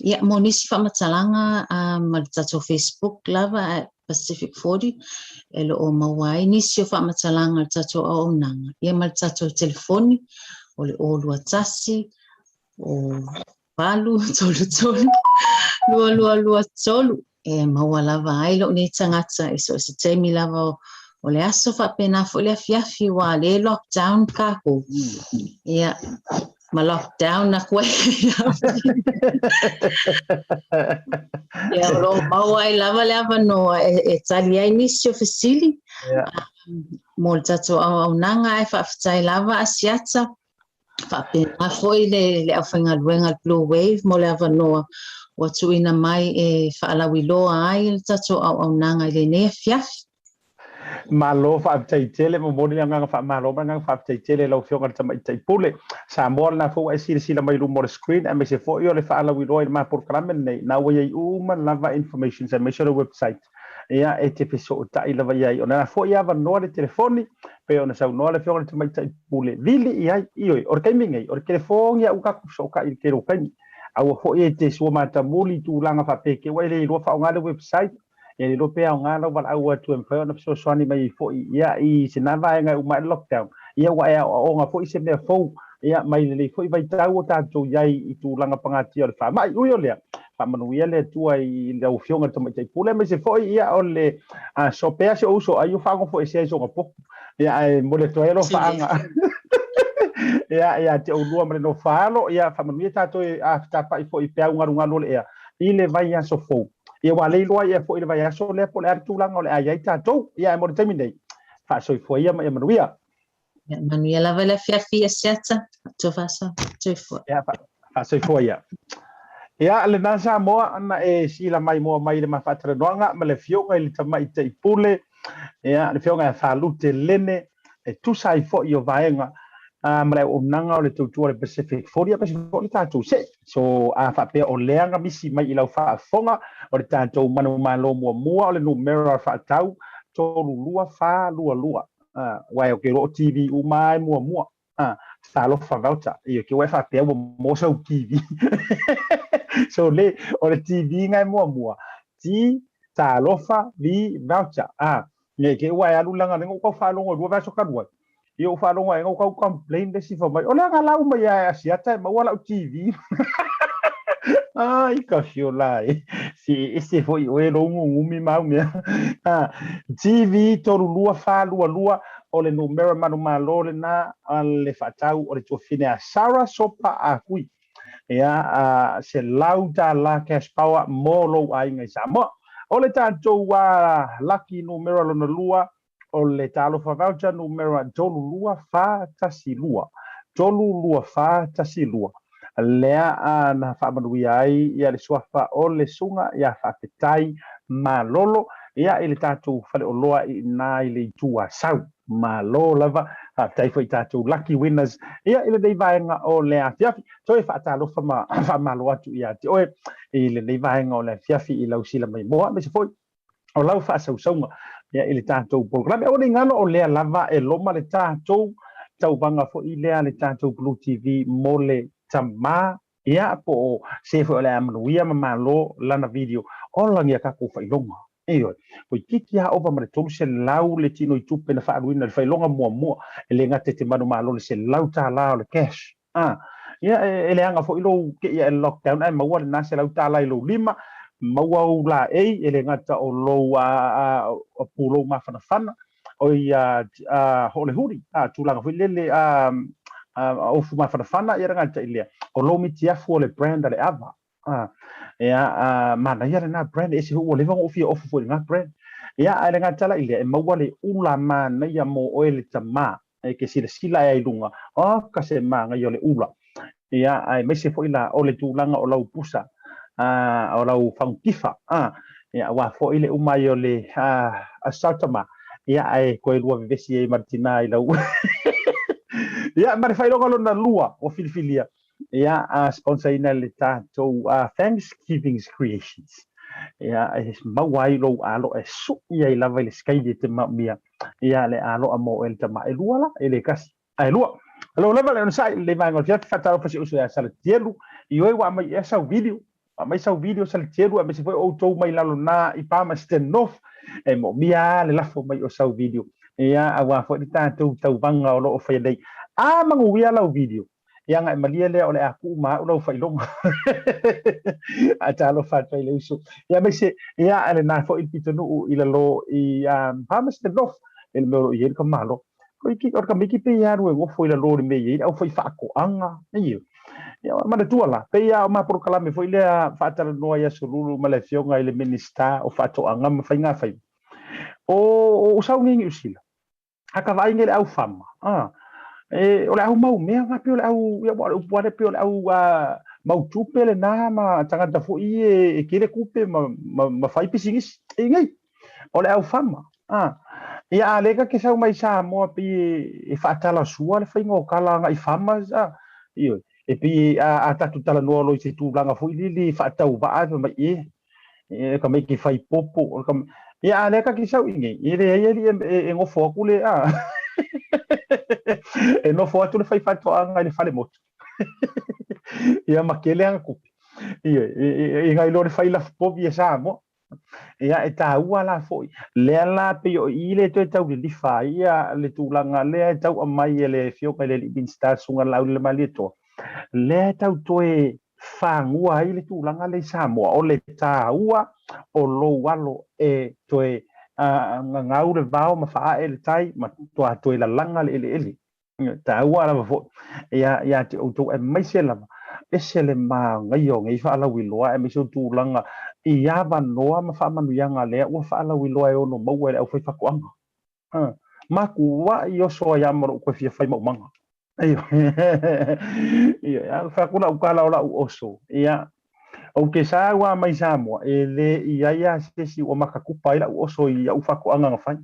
Speaker 7: Ia mo nisi faamatalaga ma le tatou Facebook lava Pacific 40, e lo o maua ai nisi o faamatalaga o le tatou auaunaga, ia ma le tatou telefoni o le 021 o 8 3 3 2 2 2 3 e maua lava ai lou nei tagata i so o se taimi lava o le aso faapena foi le afiafi ua le lockdown kākou. Ia, ma lockdown aku ai. Ia, o lo o maua ai lava le avanoa e tali ai nisi o fesili mo le tatou auaunaga ae faafetai lava Asiata faapena foi le aufaigaluega a le Blue Wave mo le avanoa ua tuuina mai e faalauiloa ai le tatou auaunaga i lenei afiafi.
Speaker 3: Malo faafetai tele, momoli le agaga faamalo ma le agaga faafetai tele i lau Afioga i le Tamaitai Pule. Samoa lena foi ua e silasila mai i luma o le screen aemaise foi o le faalauiloa i le ma polokalame lenei, na ua i ai uma lava informations aemaise o le website ia e te fesootai lava i ai. O lena foi e avanoa le telefoni pei ona saunoa le Afioga i le Tamaitai Pule, vili i ai, ioe, o le taimi lenei, o le telefoni lava ua tatou fesootai i le tele o taimi. Aua foi e te sua matamuli i tulaga faapea te ua e le iloa faaaoga le website, E le iloa pe aoga lau valaau atu e mafai ona fesoasoani mai ai foi ia i sena vaega e uma ai le lockdown, ia ua e aoaoga foi se mea fou ia mai lenei foi vaitau o tatou i ai i tulaga pagatia o le faamai. Ui o lea, Faamanuia le Atua i lau Afioga i le Tamaitai Pule, aemaise foi ia o le aso pea si ou uso ai o faagofoesea i soga potu. Ia ae momoli atu ai alofaaga ia ia te oulua ma le nofo-a-alo. Ia faamanuia tatou e fetapai foi i peau galugalu o le ea i le vaiaso fou. Ia ua le iloa ia foi i le vaiaso lea po o le a le tulaga o le a i ai tatou. Ia ae mo le taimi nei, faasoifua ia ma ia manuia.
Speaker 7: Ia manuia lava le afiafi ia Siata. Faatoa soifua.
Speaker 3: Ia faasoifua ia. Ia lena Samoa na e sila mai moa mai le ma faatalanoaga ma le afioga i le Tamaitai Pule, ia le afioga ia Falute Lene, e tusa ai foi o vaega ma le auaunaga o le tautua o le Pacific 40, aemaise foi le tatou see. So a faapea o lea na misi mai i lau faafofoga o le tatou manumalo muamua o le numera faatau 3242. Aua e ke o TV uma ai muamua. Talofa voucher. Ia ke ua e faapea ua maua sau TV. So le, o le TV nga e muamua. T, talofa, V, voucher. Ne ke ua e alu langa lenga kau faalogo i lua vaiaso talu ai. Ia ou faalogo ai kau complain le isi fai mai, o le aga lau mai a e Asiata e maua lau TV. Ai ka fiola e. Se ese foi oe lou gugumi ma au mea. TV 3242 o le numera manumalo lena a le faatau o le tuafine a Sarah Sopa Akui. Ia, $100 cash power mo lou aiga i Samoa. O le tatou lucky numera lona lua, o le Talofa Voucher numera 32412. 32412. Lea na faamanuia ai ia le suafa o le Susuga ia Faafetai Malolo ia i le tatou faleoloa i ina i le Itu Asau. Malo lava, faafetai foi i tatou lucky winners ia i lenei vaega o le afiafi. Toe faatalofa ma faamalo atu ia te oe i lenei vaega o le afiafi i lau sila maimoa, aemaise foi o lau faasausauga ia i le tatou polokalame. Aua ne i galo o lea lava e loma le tatou tauvaga foi lea le tatou Blue TV mo le tama ia po o se foi o le a manuia ma malo lana video ola ia tatou failoga. Ioe, toeitiiti lava ova ma le 300 le tino i tupe na faaaluina i le failoga muamua, e le gata i te manumalo le $100 o le cash. Ia, e leaga foi lou kei ae lockdown ae maua lena $100 i lou lima, maua ou laei, e le gata o lou pulou mafanafana, o ia hoolehuli, tulaga foi lele ofu mafanafana, ia le gata i lea, o lou mitiafu o le brand a le ava. Ia, manaia lena brand, e ese foi ua leva ona ou fia ofu foi i lena brand. Ia, ae le gata la i lea, e maua le ula manaia mo oe le tama, e ke silasila ai i luga, oka se manaia o le ula. Ia, aemaise foi la o le tulaga o lau pusa, o lau fagutifa, ia, aua foi le uma ai o le asautama, ia, ae toe lua vevesi ai ma le tina i lau. Ia, ma le faailoga lona lua ua filifilia, ia, sponsor ina le tatou Thanksgiving's Creations. Ia, e maua ai lou alo e sui ai lava i le skeili e te maomia. Ia, le aloa mo oe le tama. E lua la, e le kasi. Ae lua. Alo lava le onosai, le vaega o le fiafi, faatalofa si uso ia Salatielu. I oe ua aumai ea sau video. Aumai sau video Salatielu, aemaise foi outou mai lalo na i Palmerston North. E moomia le lafo mai o sau video. Ia, aua foi le tatou tauvaga o lo o faia nei. A manuia lau video. Ia agai malie lea o le a tuu ma au lau faailoga. Ae talofa atu ai le uso. Ia aemaise, ia a lena foi le pitonuu i lalo i Palmerston North, i le mea o lo o i ai le tamalo. O le tamaiti pei e alu e nofo i lalo i le mea e i ai le aufai faatoaga. Ia, ia manatua la, pei lava o ma polokalame foi lea faatalanoa i Aso Lulu ma le afioga i le Minisita o Faatoaga ma Faigafaiva. O sau nei i Niu Sila, A ka vaai nei le au fama, e, o le au mau mea nga pei o le au, ia ua o le upu lava lea pei o le au mau tupe lena ma tagata foi e tele tupe ma, ma, ma fai pisinisi. E nei, o le au fama. Ia a lea ka ke sau mai Samoa pei e, e faatalasua le faiga o tala agai farmers, ioe, e pei a, a tatou talanoa loa i se tulaga foi lele faatauvaa fai mai e, e ka mai ke fai popo ka ia a lea ka ki sau inei e leai alii e nofo atu le a e nofo atu le fai faatoaga i le fale motu ia ma kele ana tupe ia e ngai loa le fai lafu povi e Samoa ia e taua la foi lea la pei o i le toe tau lilifa ai ia le tulaga lea e tau aumai e le afioga i le alii Minisita Susuga Laauli Malietoa lea e tau toe fagua ai le tulaga lea i Samoa, o le taua o lou alo e toe gagau le vao ma faaae le tai ma toa toe lalaga le eleele. Taua lava foi ia ia te outou aemaise lava ese le manaia o nei faalauiloa aemaise o tulaga i avanoa ma faamanuiaga lea ua faalauiloa e ono maua e le aufaifaatoaga. Matuai oso ai lava ma lou toe fia fai maumaga. Ioe, a fai atu lau tala o lau oso, ia, ou te sau lava mai Samoa, e le i ai lava se isi ua matatupa ai lau oso i au faatoaga na fai.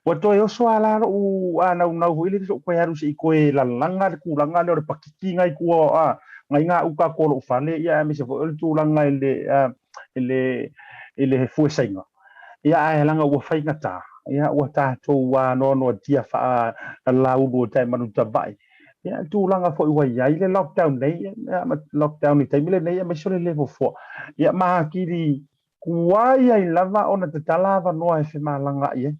Speaker 3: Ua toe oso lava la lou naunau foi lele se i ou toe alu se i toe lalaga le tulaga lea o le pakiki nai tua, nai gauta atu o lou fale, ia aemaise foi o le tulaga i le, i le, i le fuesaina. Ia ae leaga ua faigata, ia ua tatou anoanoatia faalaulu o taemanutavae. Ia le tulaga foi ua i ai le lockdown nei, ia ma lockdown i taimi lenei aemaise o le level 4. Ia ma atili tuai ai lava ona tatala avanoa e femalagaai ai.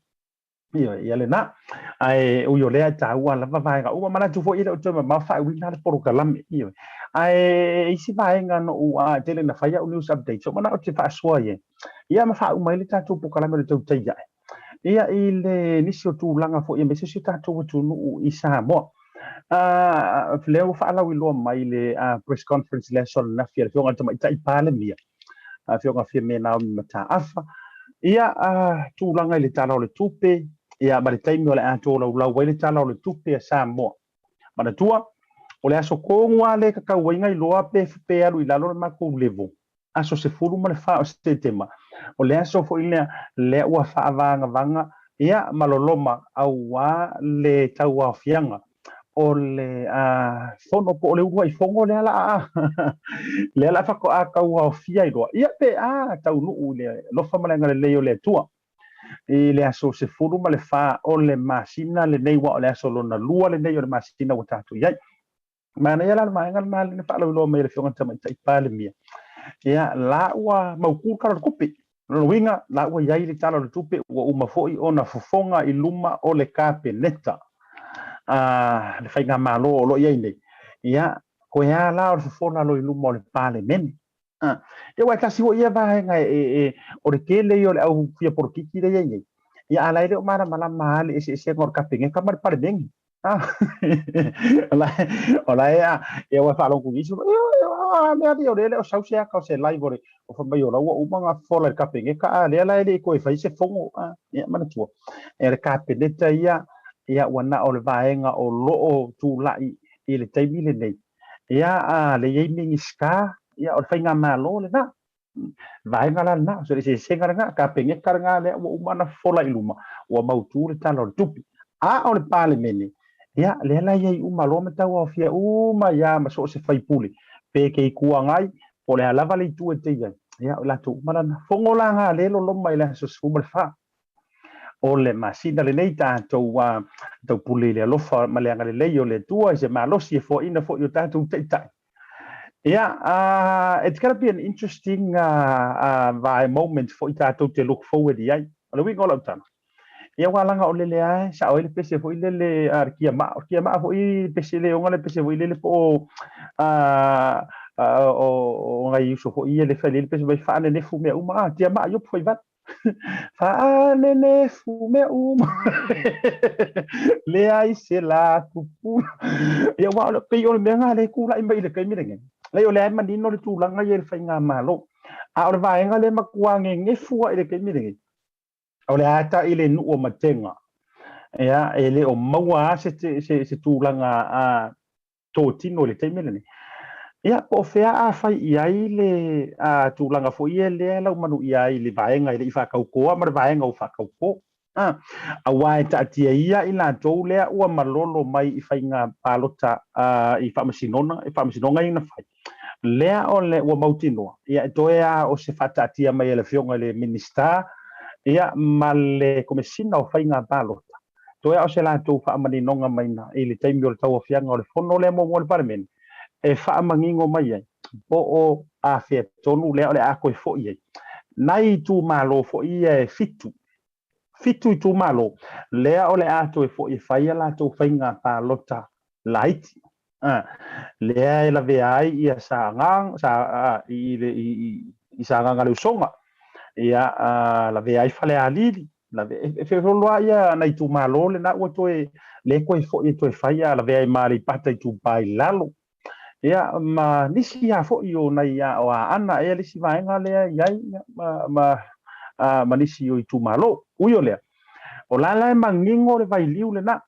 Speaker 3: Ioe, ia lena. Ae ui o lea e taua lava vaega uma. Manatu foi e le o toe mamao faauiga le polokalame. Ioe. Ae isi vaega na ou a tele na fai au news updates, o manao te faasoa i ai. Ia ma faauma ai le tatou polokalame o le tautai ae. Ia i le nisi o tulaga foi aemaise si o tatou atunuu i Samoa. Lea ua faalauiloa mai le press conference i le aso ananafi a le Afioga i le Tamaitai Palemia, Afioga Fiame Naomi Mataafa, ia tulaga i le Tala o le Tupe, ia ma le taimi o le a tolaulau ai le Tala o le Tupe a Samoa. Manatua, o le aso tonu lava lea e tatau ai ona iloa pe pe alu i lalo le matou level, aso 14 o Setema, o le aso foi lea lea ua faavagavaga ia ma loloma aua le tauaofiaga o le fono po o le uluai fono lea la a lea la faatoa tauaofia ai loa ia pe a taunuu i le alofa ma le agalelei o le Atua i le aso 14 o le masina lenei, aua o le aso lona lua lenei o le masina ua tatou i ai. Manaia la le vaega lena lea na faalauiloa mai e le Afioga i le Tamaitai Palemia. Ia, la ua mautu le Tala o le Tupe. O lona uiga, la ua i ai le Tala o le Tupe, ua uma foi ona fofoga i luma o le Kapeneta a le Faigamalo o lo o i ai nei. Ia, toe a la o le fofola loa i luma o le Palemene. Ia, aua e tasi foi ia vaega e, o le tele ia o le au fia polokiki lea e i ai nei. Ia, a la e le o malamalama lava le eseesega o le Kapeneta ma le Palemene. O la e a, e ua faalogo atu nisi, a mea alii o lea e le o sau se ata o se live o le o fai mai o la ua uma ona fofola i le Kapeneta, a lea la e le i toe fai se fono. Ia manatua, e le Kapeneta ia, ia ua na o le vaega o lo o tulai i le taimi lenei. Ia, a lea e i ai Minisita, ia o le faigamalo lena. Vaega la lena, o se eseesega lena, Kapeneta lena lea ua uma ona fofola i luma, ua mautu le Tala o le Tupe. A o le Palemene, ia, lea la e i ai uma loa ma tauaofia uma ai lava ma so o se faipule, pe ke Itu Agai, po o le a lava le itu e te i ai, ia, o latou uma la na. Fono la na lea e loloma i le aso 14 o le masina lenei, tatou taupule i le alofa ma le agalelei o le Atua i se malosi e foaina foi o tatou taitai. Yeah, it's gonna be an interesting moment foi tatou te look forward i ai. O le uiga o lau tala, ia aua leaga o lele lava e sao ai le pese foi lele a le tiamaa. O le tiamaa foi le pese le oga le pese foi lele po o o nai uso foi ia le fai le pese mai faanenefu mea uma. Ah, tiamaa iopu fai vale. Faanenefu mea uma. Leai se la pupula. Ia aua o le pei o le mea lena lea e tulai mai i le taimi lenei. Leai o lea e manino le tulaga ia i le faigamalo. A o le vaega lea e matua nenefu lava i le taimi lenei, o le ata i le nuu o Matega. Ia, e le o maua lava se, se, se tulaga a totino i le taimi lenei. Ia, po o fea a fai i ai le a, tulaga foi ia lea e laumanuia ai i le vaega e le i faatautoa ma le vaega ua faatautō. A, aua e taatia ia i latou lea ua malolo mai i faiga palota a, i faamasinoga, i faamasinoga ia na fai. Lea o le ua mautinoa, ia e toe a o se faataatia mai e le Afioga i le Minisita ia ma le Komesina o Faiga Palota. Toe a o se latou faamaninoga mai na i le taimi o le tauaofiaga o le fono lea muamua a le Palemene e faamanino mai ai po o afea tonu lea o le a toe foi ai nai itumalo foi ia e fitu, fitu itumalo lea o le a toe foi e fai a latou faiga palota laiti. Lea e lavea ai ia Sagaga, sa, i, i, i, i Sagaga le Usoga, ia, lavea ai Falealili, lave, e feoloolo ia nai itumalo lena ua toe, le toe foi e toe fai, a lavea ai ma Aleipata Itupa i Lalo. Ia, ma nisi lava foi o nai o Aana ea le isi vaega lea i ai, ma, ma, ma nisi o itumalo. Ui o lea, o la la e manino le vailiu lena.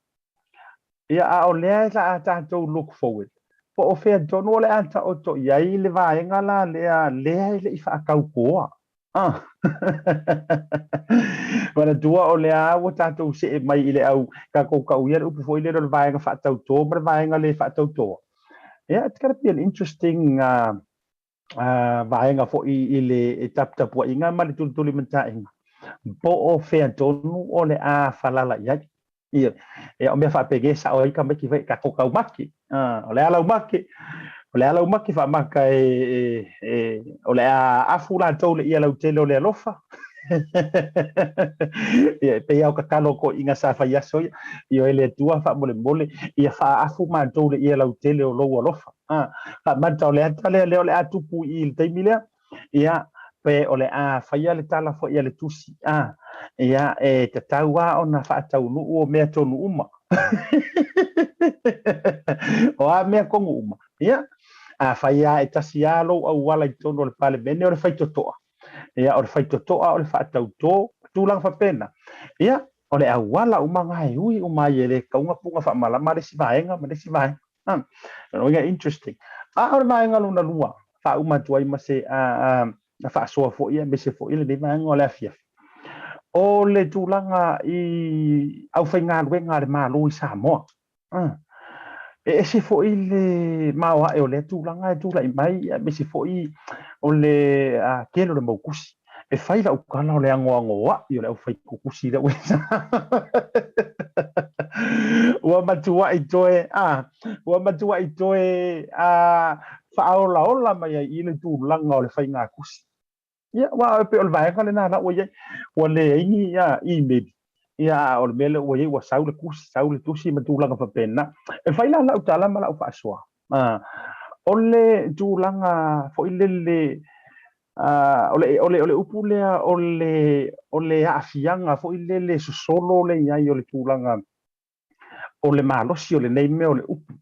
Speaker 3: Ia, a o lea e a tatou look forward, po o fea tonu o le a taoto i ai le vaega la lea, lea e le i faatautoa. Ah. Manatua o lea ua tatou see mai i le au tatou tau ia le upu foi lea o le vaega faatauto ma le vaega le faatautoa. Yeah, it's gonna be an interesting vaega foi i le taputapuaiga ma le tulitulimataiga po o fea tonu o le a falala i ai. Ia, e o mea faapege sao ai tamaiti fai tatou taumate. O le a lau mate, o le a lau mate faamata e, e, e, o le a afu latou le ia lautele o le alofa. Ia, e pei lava o tatalo a toeaiina sa fai aso ia, ioe le Atua faamolemole, ia faaafu matou le ia lautele o lou alofa. Faamata o le ata lea, lea o le a tupu i i le taimi lea, Ia, pe o le a faia le tala foi a le Tusi, a, ia, e tatau lava ona faataunuu o mea tonu uma. O a mea tonu uma? Ia, afai lava e tasi lava lou auala i totonu o le Palemene o le faitotoa, ia, o le faitotoa o le faatauto, tulaga faapena. Ia, o le auala uma na e ui uma ai e le tatau ona puna faamalama le isi vaega ma le isi vaega. Lona uiga interesting. A o le vaega lona lua, faauma atu ai ma se faasoa foi aemaise foi lenei vaega o le afiafi. O le tulaga i aufaigaluega a le Malo i Samoa. E ese foi le maoae o lea tulaga e tulai mai aemaise foi o le tele o le mau tusi. E fai lau tala o le anoanoai o le aufaitutusi lea ua ua matuai toe a ua matuai toe a faaolaola mai ai i le tulaga o le faigatusi. Ia, aua e pei o le vaega lena la ua i ai, ua leai ni email, ia a o le mea lea ua i ai ua sau le tusi, sau le tusi ma tulaga faapena. E fai la lau tala ma lau faasoa, o le tulaga foi lele o le, o le, o le upu lea o le, o le aafiaga foi lele sosolo le i ai o le tulaga o le malosi o lenei mea o le upu.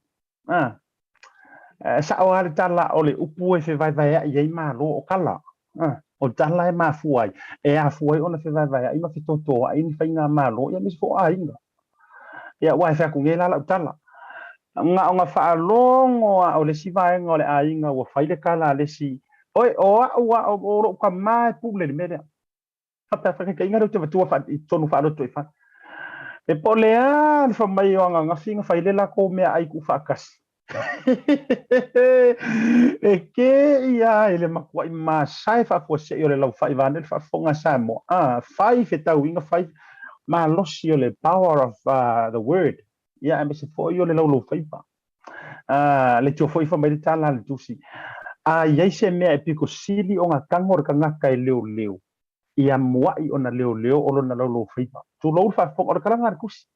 Speaker 3: Sao lava le tala o le upu e fevaevaea'i ai Malo o tala. O tala e mafua ai, e afua ai ona fevaevaea'i ma fetotoa'i ni faigamalo, ia aemaise foi o aiga. Ia aua e fai atu nei la lau tala, na ona faalogo lava o le isi vaega o le aiga ua fai le tala a le isi, Oi, o au lava, o lou tama e pule i le mea lea. Faapea faataitaiga lea ou te avatua i totonu faalotoifale. E po o le a le fai mai o ananafi na fai le latou meaai tuufaatasi. E kē ia i le matuai masae faafuasei o le laufai vaeane le faafofoga a Samoa. A, fai fetauiga, fai malosi o le power of the word, ia aemaise foi o le laulaufaiva. Leitioa foi fai mai le tala a le Tusi, a i ai se mea e pito sili ona tago le tagata e leoleo, ia mua'i ona leoleo o lona laulaufaiva. Tulou le faafofoga, o le talaga a le Tusi.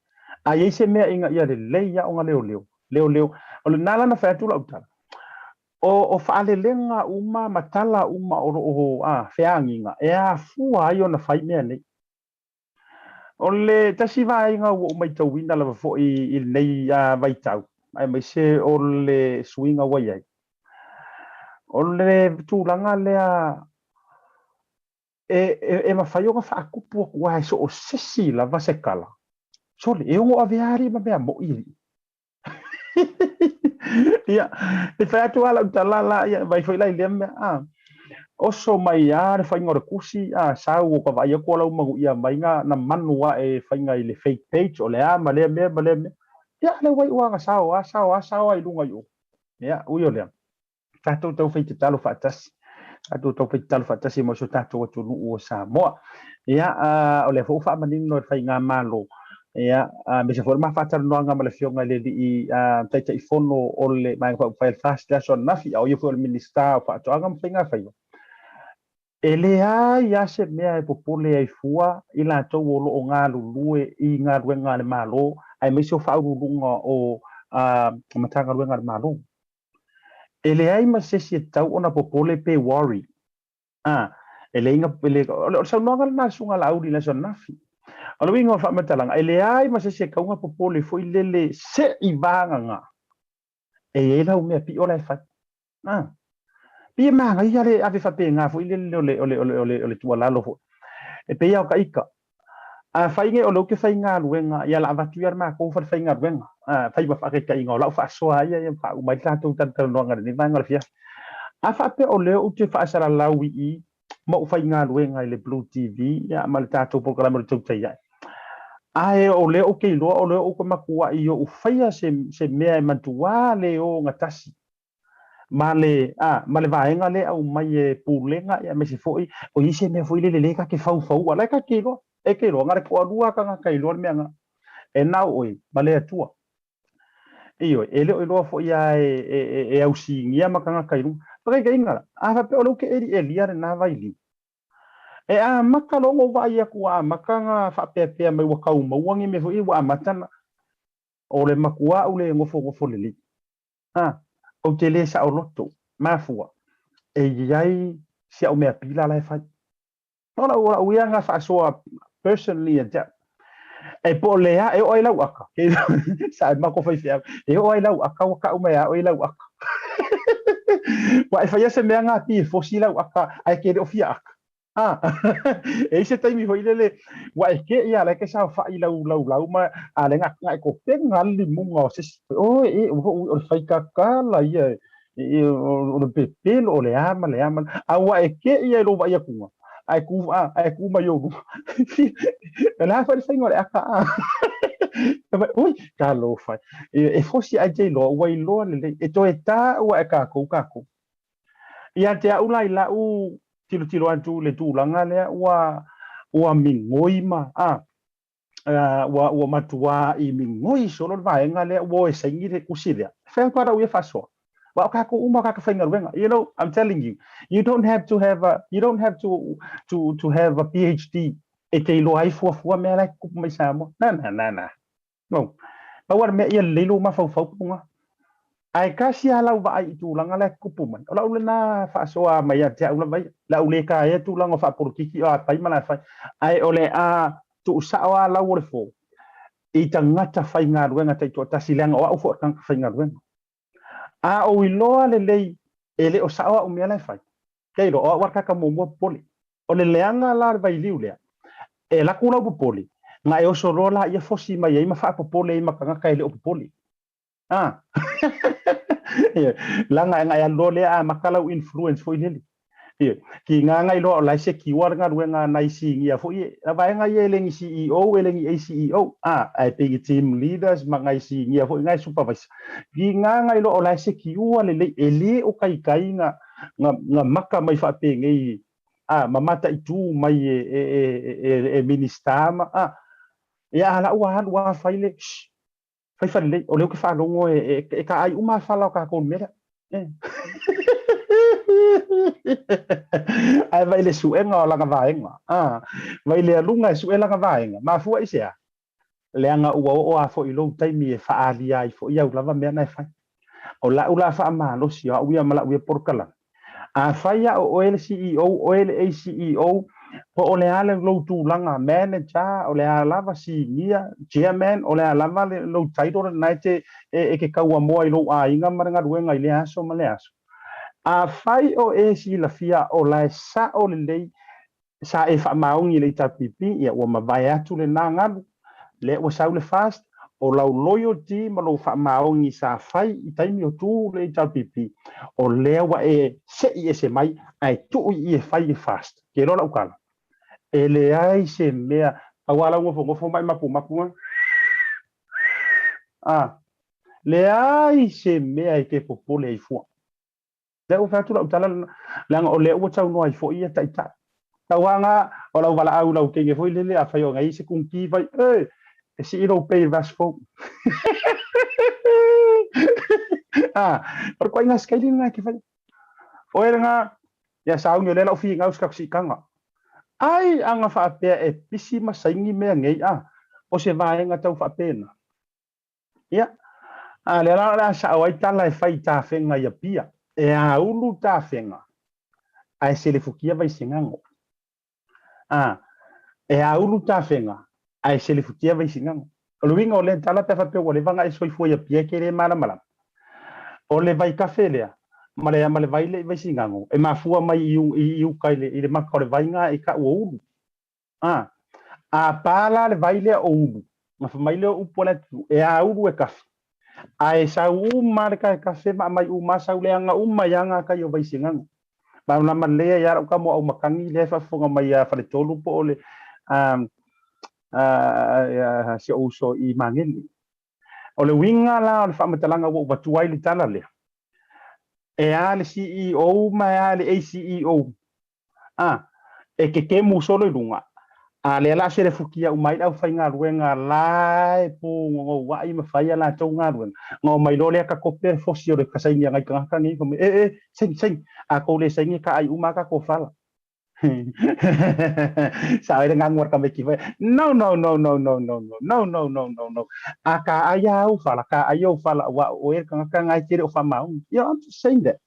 Speaker 3: A i ai se mea ina ia lelei lava ona leoleo, leoleo. O lena la na fai atu lau tala, o faalelega uma ma tala uma o lo o feagiga e afua ai ona fai mea nei. O le tasi vaega ua ou matauina lava foi i lenei vaitau, aemaise o le suiga ua i ai, o le tulaga lea e mafai ona faatupu atu lava e so o se isi lava se tala, sole, e ono avea alii ma mea moni alii. Ia, e fai atu lava lau tala la, ia, vaai foi la i lea mea, a, oso mai lava le faiga o le tusi, a, sau o ka vaai atu o la ua manuia mai na, na manu ae faiga i le fake page, o le a ma lea mea ma lea mea. Ia, lea ua iu lava na sao lava, sao lava, sao lava i luga i o. Ia, ui o lea, tatou taufai tatalo faatasi, tatou taufai tatalo faatasi mo si o tatou atunuu o Samoa. Ia, o lea foi ua faamanino e le Faigamalo, ia, aemaise foi o le ma faatalanoaga ma le Afioga i le Alii Taitaifono o le Vaega Faaupufai a le FAST i le aso ananafi, a o ia foi o le Minisita o Faatoaga ma Faigafaiva. E leai lava se mea e popole ai fua i latou o lo o galulue i galuega a le Malo, aemaise o faauluuluga o Matagaluega a le Malo. E leai ma se isi e tatau ona popole pe worry. A, e leai na, e le, o le saunoaga lena a le Susuga Laauli i le aso ananafi. O le uiga o le faamatalaga, e leai ma se isi e tatau ona popole foi lele se i vagana e i ai lau mea pio la e fai. A, pei e manaia le ave faapena foi lele o le, o le, o le, o le, o le tuualalo foi. E pei lava o ka ika. Afai nei o lea ou te faigaluega, ia la avatu ia le matou falefaigaluega, fai ma faataitaiga o lau faasoa ia ia faauma ai le tatou talatalanoaga i lenei vaega o le afiafi. A faapea o lea ou te faasalalau i i ma ou faigaluega i le Blue TV ia ma le tatou polokalame o le Tautai Ae, ae o lea ou te iloa o lea ou te matuai ou faia se, se mea e matuā le ogatasi ma le, a, ma le vaega lea e aumai e Pulega aemaise foi o i ai se mea foi lele lea ta te faufau'a la e ta te iloa, e te iloa na o le toalua tagata e iloa le mea na, e na o oe ma le Atua. Ioe, e le o iloa foi a e, e, e, e ausigia ma tagata i luga. Faataitaiga la, a faapea o lea ou te eli'elia lena vailiu, e amata loa ona ou vaai atu ua amata ona faapeapea mai ua tau maua ni mea foi ia ua amata ona, o le matua'u le nofonofo lelei. A, ou te le saoloto, mafua, e i ai si au mea pila la e fai. O lau, o lau ia na faasoa personally ia te au. E po o le a, e oo ai lau aka. Sa e mako faifeau. E oo ai lau aka, ua kau mai a oe lau aka. Ua e faia se mea nga pi e fosi lau aka, ae ke le o fia aka. A, e i ai se taimi foi lele, ua e ke ia la e ke saofai lau lau lau ma a le nga nga e kopenga le limuga o se isi. O e o o le faikakala ia e o le pepelo o le a ma le a ma le a ua e ke ia i lou vaai atuga ae ku a ae ku mai ou luma. O le a foi le faiga o le aka a. Ui, talofa e. E fosi ae te iloa, ua iloa lelei. E toe taua e kākou kākou. Ia te au la i la'u tilotilo atu i le tulaga lea ua ua migoi ma a ua ua matua'i migoi solo le vaega lea ua o e saini le tusi lea. E fai atu lava la'u ia faasoa. Aua o tatou uma o tagata faigaluega. You know, I'm telling you, you don't have to have a, you don't have to, to, to have a PhD e te iloa ai fuafua mea la e tutupu mai Samoa. Na, na, na, na. No. Pau lava le mea ia lelei lou mafaufau puga. Ae tasi lava lau vaai i tulaga la e tutupu mai. O lau lena faasoa mai ia te au lava ia. Le au le taea tulaga o faapolokiki o a fai ma la fai. Ae o le a tuusao lava lau o le fo i tagata faigaluega taitoatasi leaga o au foi o le tagata faigaluega. A ou iloa lelei e le o sao au mea la e fai, Ke iloa, o au a le kaka muamua popole. O le leaga la o le vailiu lea, e alu atu lau popole, na e oso loa laia fosi mai ai ma faapopole ai ma tagata e le o popole. A! Leaga na e alu loa lea amata lau influence foi lele. Ioe. Ki ngā ngai loa o la e secure le galuega a nai sinia foi e, la vaega ia e le ni CEO e le ni ACEO, a, ae pei ni team leaders ma nai sinia foi nai supervisor. Ki ngā ngai loa o la e secure lelei, e le o kaikai na, na, na maka mai faapenei, a, ma mataitu mai e, e, e, e, e Minista ma, a, ia a la ua alu a fai le, shh, fai falelei, o lea ou te faalogo e, e, e ka ai uma fala o kākou i le mea lea. E. Ae vai le suega o lana vaega. A, vai le aluga e sue lana vaega. Mafua i se a? Leaga ua oo a foi i lou taimi e faaalia ai foi au lava mea na e fai. O la'u la faamalosi o a'u ia ma la'u ia polokalame, afai a o oe le CEO, oe le ACEO, po o le a le lou tulaga manager, o le a lava senior, chairman, o le a lava le lou title lena e te e te tauamoa i lou aiga ma le galuega i lea aso ma lea aso. Afai o e silafia o la e sa'o lelei Sa e faamaoni i le HRPP, ia ua mavae atu lena galu, lea ua sau le fast, o lau loyalty ma lou faamaoni sa fai i taimi o tu le HRPP, o lea ua e se'i ese mai ae tuu i i e fai le fast. Ke iloa lau tala? E leai se mea, aua lau nofonofo ma e mapumapu a, a, leai se mea e te popole ai fua. Lea ua fai atu lau tala lena, leaga o lea ua saunoa ai foi ia taitai. Tauaga o lau valaau i lau teine foi lele, afai o ngai se kungki fai, e, e sii lou pay i le vasi fou. Ah, o le koaiga sikaili lena e te faia. O e lena, ia sauni o lea lau finau se taku siitaga. Ai, aga faapea e pisi ma saini mea nei, ah, o se vaega tau faapena. Ia. A lea la o le a sao ai tala e fai i tafega i Apia. E aulu tafega ae selefukia Vaisigano. A, e aulu tafega ae selefutia Vaisigano. O le uiga o lea tala pe a faapea ua leva ona e soifua i Apia e te le malamalama. O le vaikafe lea ma le ma le vai lea i Vaisigano e mafua mai i, i, i uka i le, i le maka o le vai na e tau o ulu. A, a pa la le vai lea o ulu, na fai mai lea o upu a le atunuu, e aulu e kafe. Ae sau uma le kae kafe ma aumai uma sau leaga uma i aga kai o Vaisigano. Malamalama lelei ai lava lau tama o Aumakani lea e faafofoga mai ia Faletolu po o le si ou uso i Magele. O le uiga la o le faamatalaga ua ou avatua ai le tala lea, e a le CEO ma e a le ACEO A, e kekemu solo i luga, a lea la selefukia uma ai le aufaigaluega la e pugogouaʻi ma fai a latou galuega, ona omai loa lea takope le fosi o le kasaini a nai tagata nei, fai mai, E, e, saini, saini, a tou le saini e taai uma a tatou fala. Sao ai le gagu a le tamaiti fai, No, no, no, no, no, no, no, no, no, no, no, no. A taai lava au fala, taai ou fala, aua o oe le tagata lena e te le o faamaoni. Yeah, I'm just saying that.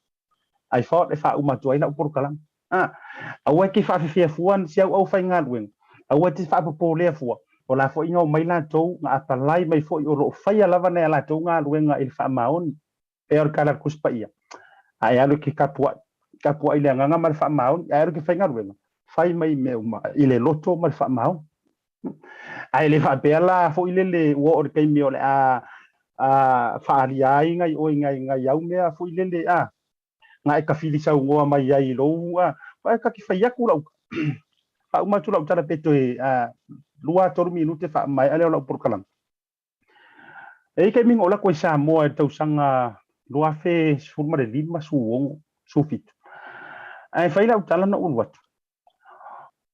Speaker 3: I thought e faauma atu ai lau polokalame. A, aua e te faafefea fua si au aufaigaluega, aua e te faapopolea fua, o la foi na omai latou, na apalai mai foi o lo o faia lava nai a latou galuega i le faamaoni. Pei o le tala a le Tusi Paia, A e alu e te tapuai, tapuai i le agaga ma le faamaoni, ae alu e te faigaluega, fai mai mea uma i le loto ma le faamaoni. Ae le faapea la foi lele ua oo i le taimi o le a faaalia ai nai oe nai nai au mea foi lele a na e tafili saunoa mai ai i lou a ae ta te fai atu lau faauma atu lau tala pe toe 2-3 minute faamaea lea o lau polokalame. E i ai taimi na oo atu ai Samoa i le tausaga 2015, 16, 17. Ae fai lau tala na ou alu atu.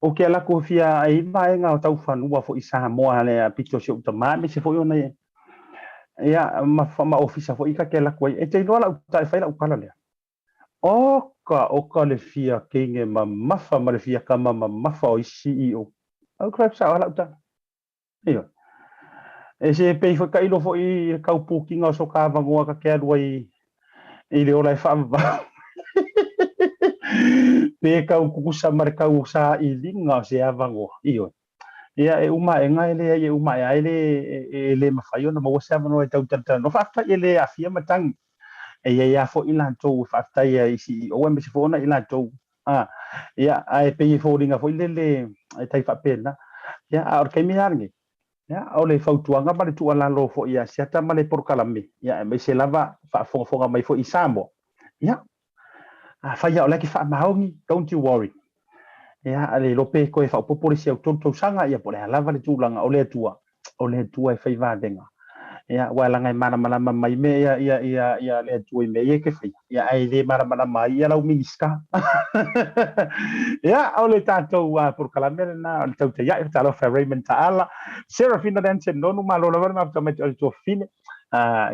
Speaker 3: Ou te alu atu e fia e i ai vaega o tau fanua foi i Samoa lea pito o si ou tama aemaise foi ona ia ma, ma ofisa foi ta te alu atu ai. E te iloa lau e fai lau tala lea. Oka, oka le fia teine mamafa ma le fia tama mamafa o isi CEO. Au crap sao a lau tala. Ioe. E se pei foi tailo foi i le tau pukiga o soka avanoa ta te alu ai i le ola e faavavau. Pe tau tutusa ma le tau sailiga o se avanoa. Ioe. Ia e uma aega e leai e uma ae a e le e le mafai ona maua se avanoa e tau talatalanoa. Faafetai e le aafia matagi. E i ai lava foi i latou e faafetai ai i CEO aemaise foi ona i latou a ia ae pei e foliga foi lele e tai faapena. Ia a o le taimi lava lenei, ia o le fautuaga ma le tuualalo foi ia Asiata ma le polokalame, ia aemaise lava faafogafoga mai foi i Samoa. Ia afai lava o la e te faamaoni, don't you worry. Ia le iloa pe toe faaopoopo le isi au 3 tausaga, ia po o le a lava le tulaga, o le Atua, o le Atua e fai vavega. Ia, aua leaga e malamalama mai mea ia, ia, ia, ia le Atua i mea ia e te faia, ia, ae le malamalama ai ia lau Minisita. Ia, o le tatou polokalame lena o le Tautai Ae, Talofa Raymond Taala, Serafina Danson Nonu, malo lava le mafuta mai te o le tuafafine,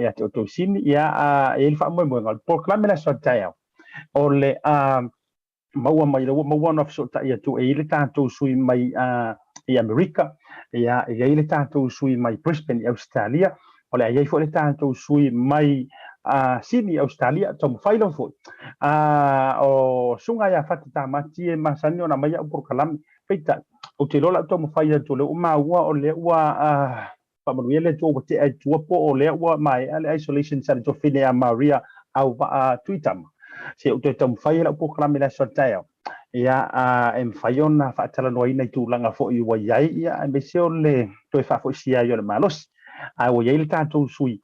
Speaker 3: ia te outou sini, ia, e i ai le faamoemoega o le polokalame le aso a taeao, o le maua mai ua maua ona fesootai atu e i ai le tatou sui mai i Amerika, ia, e i ai le tatou sui mai Brisbane i Ausetalia, o le a i ai foi le tatou sui mai Sydney i Ausetalia, taumafai lava foi. O Susuga ia Fati Tamati e masani ona aumai au polokalame, peitai, ou te iloa o le a ou taumafai atu o lea ua maua o lea ua faamanuia le Atua ua tea i tua po o lea ua maea le isolation sa le tofine ia Maria Auvaa Tuitama. Se i ou toe taumafai ai lau polokalame i le aso a le taeao, ia, e mafai ona faatalanoaina i tulaga foi ua i ai, ia, aemaise o le toe faafoisia ai o le malosi. Ae ua i ai le tatou sui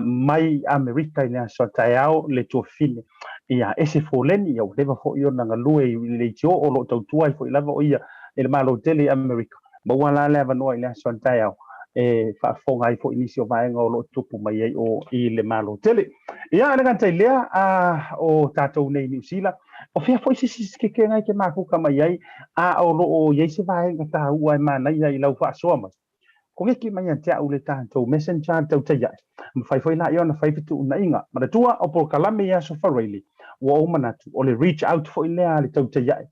Speaker 3: mai Amerika i le aso a taeao, le tuafafine ia Ese Foleni, ia ua leva foi ona galue i le leitio o lo o tautua ai foi lava o ia i le Malo tele i Amerika. Maua la le avanoa i le aso a le taeao e faafofoga ai foi nisi o vaega o lo o tupu mai ai o i le Malo tele. Ia, le gata i lea, a o tatou nei i Niu Sila, o fea foi se isi kekega e te mafuta mai ai, a o lo o i ai se vaega taua e manaia i lau faasoa mai? Koneki mai ia te au le tatou messenger le tautai ae, mafai foi laia ona fai fetuunaiga. Manatua, o polokalame i Aso Faraile, ua ou manatu, o le reach out foi lea a le tautai ae.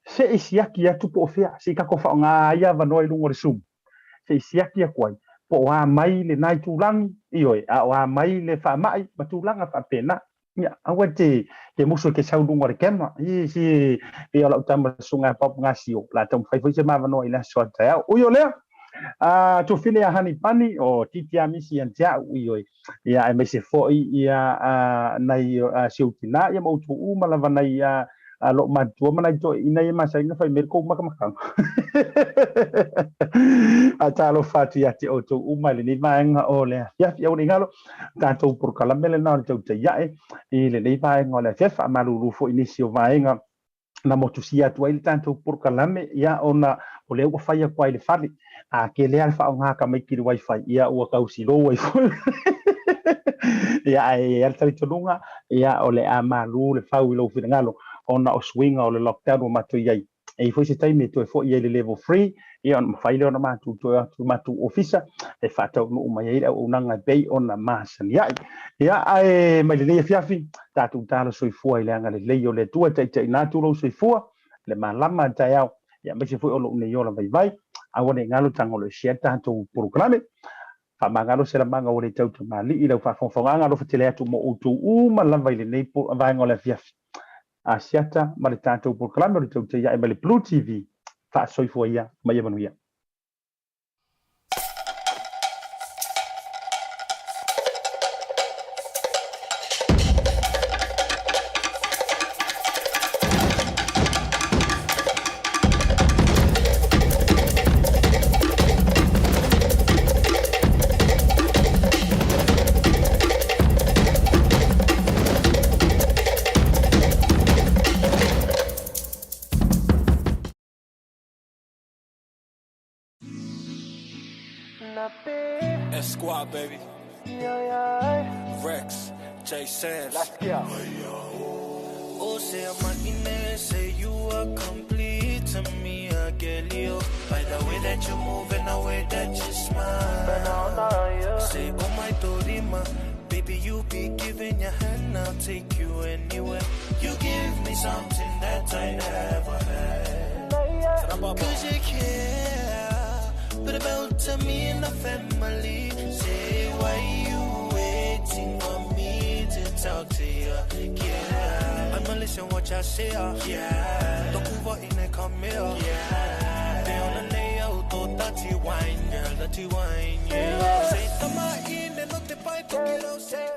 Speaker 3: Se i siaki atu po o fea, se i tatou faaaoga ai avanoa i luga o le Zoom, se i siaki atu ai, Po o a mai lenā itulagi? Ioe, a o a mai le faama'i ma tulaga faapena. Ia, aua e te musu e te sau i luga o le camera. I, si, pei o lau tama le susuga ia Bob Gasio, o le a taumafai foi se ma avanoa i le aso a taeao. Ui o lea, a, Tufile ia Hani Pani, o Titi Amisi ia te a'u, ioe, ia, aemaise foi ia, a, nai, a, si ou tinā, ia ma outou uma lava nai, a, a loo matutua ma nai toeaiina ia masani ona fai mai le kou makamakaga. A talofa atu ia te outou uma i lenei vaega o le afiafi. Aua ne i galo, tatou polokalame lena o le tautai ae i lenei vaega o le afiafi. Faamalulu foi i nisi o vaega na motusia atu ai le tatou polokalame, ia ona o lea ua fai atu ai le fale. A tele lava le faaaoga tamaiti i le wifi, ia ua tau silou ai foi. Ia ae i ai lava le talitonuga, ia o le a malu le fau i lou finagalo ona o suiga o le lockdown ua matou i ai. E i ai foi se taimi e toe foi ai i le level 3, ia ona mafai lea ona matou toe o atu i le matou ofisa e faataunuu mai ai le auaunaga e pei ona masani ai. Ia ae mai lenei afiafi, tatou tala soifua i le agalelei o le Atua e taitaiina atu lou soifua, le malama a taeao, ia aemaise foi o lou nei ola vaivai. Aua ne i galo tagoloesia le tatou polokalame. Faamagalo se lamaga ua le tau tamalii i lau faafogafogaga alofa tele atu mo outou uma lava i lenei vaega o le afiafi. Asiata ma le tatou polokalame o le tautai ae mai le Blue TV. Faasoifua ia ma ia manuia.
Speaker 1: S Squad, baby. Rex, J Samms. Let's go. Oh, say I'm say you are complete to me, I get you. By the way that you move and the way that you smile. Say, oh my Dorima, baby, you be giving your hand, I'll take you anywhere. You give me something that I never had. Cause you care, but about to me and the family. Say, why you waiting for me to talk to you? Yeah, I'ma listen what you say. Yeah, Don't in and come here. Yeah, they on the nail, dirty wine, girl, dirty wine. Yeah, say, tama in and not the pipe, say.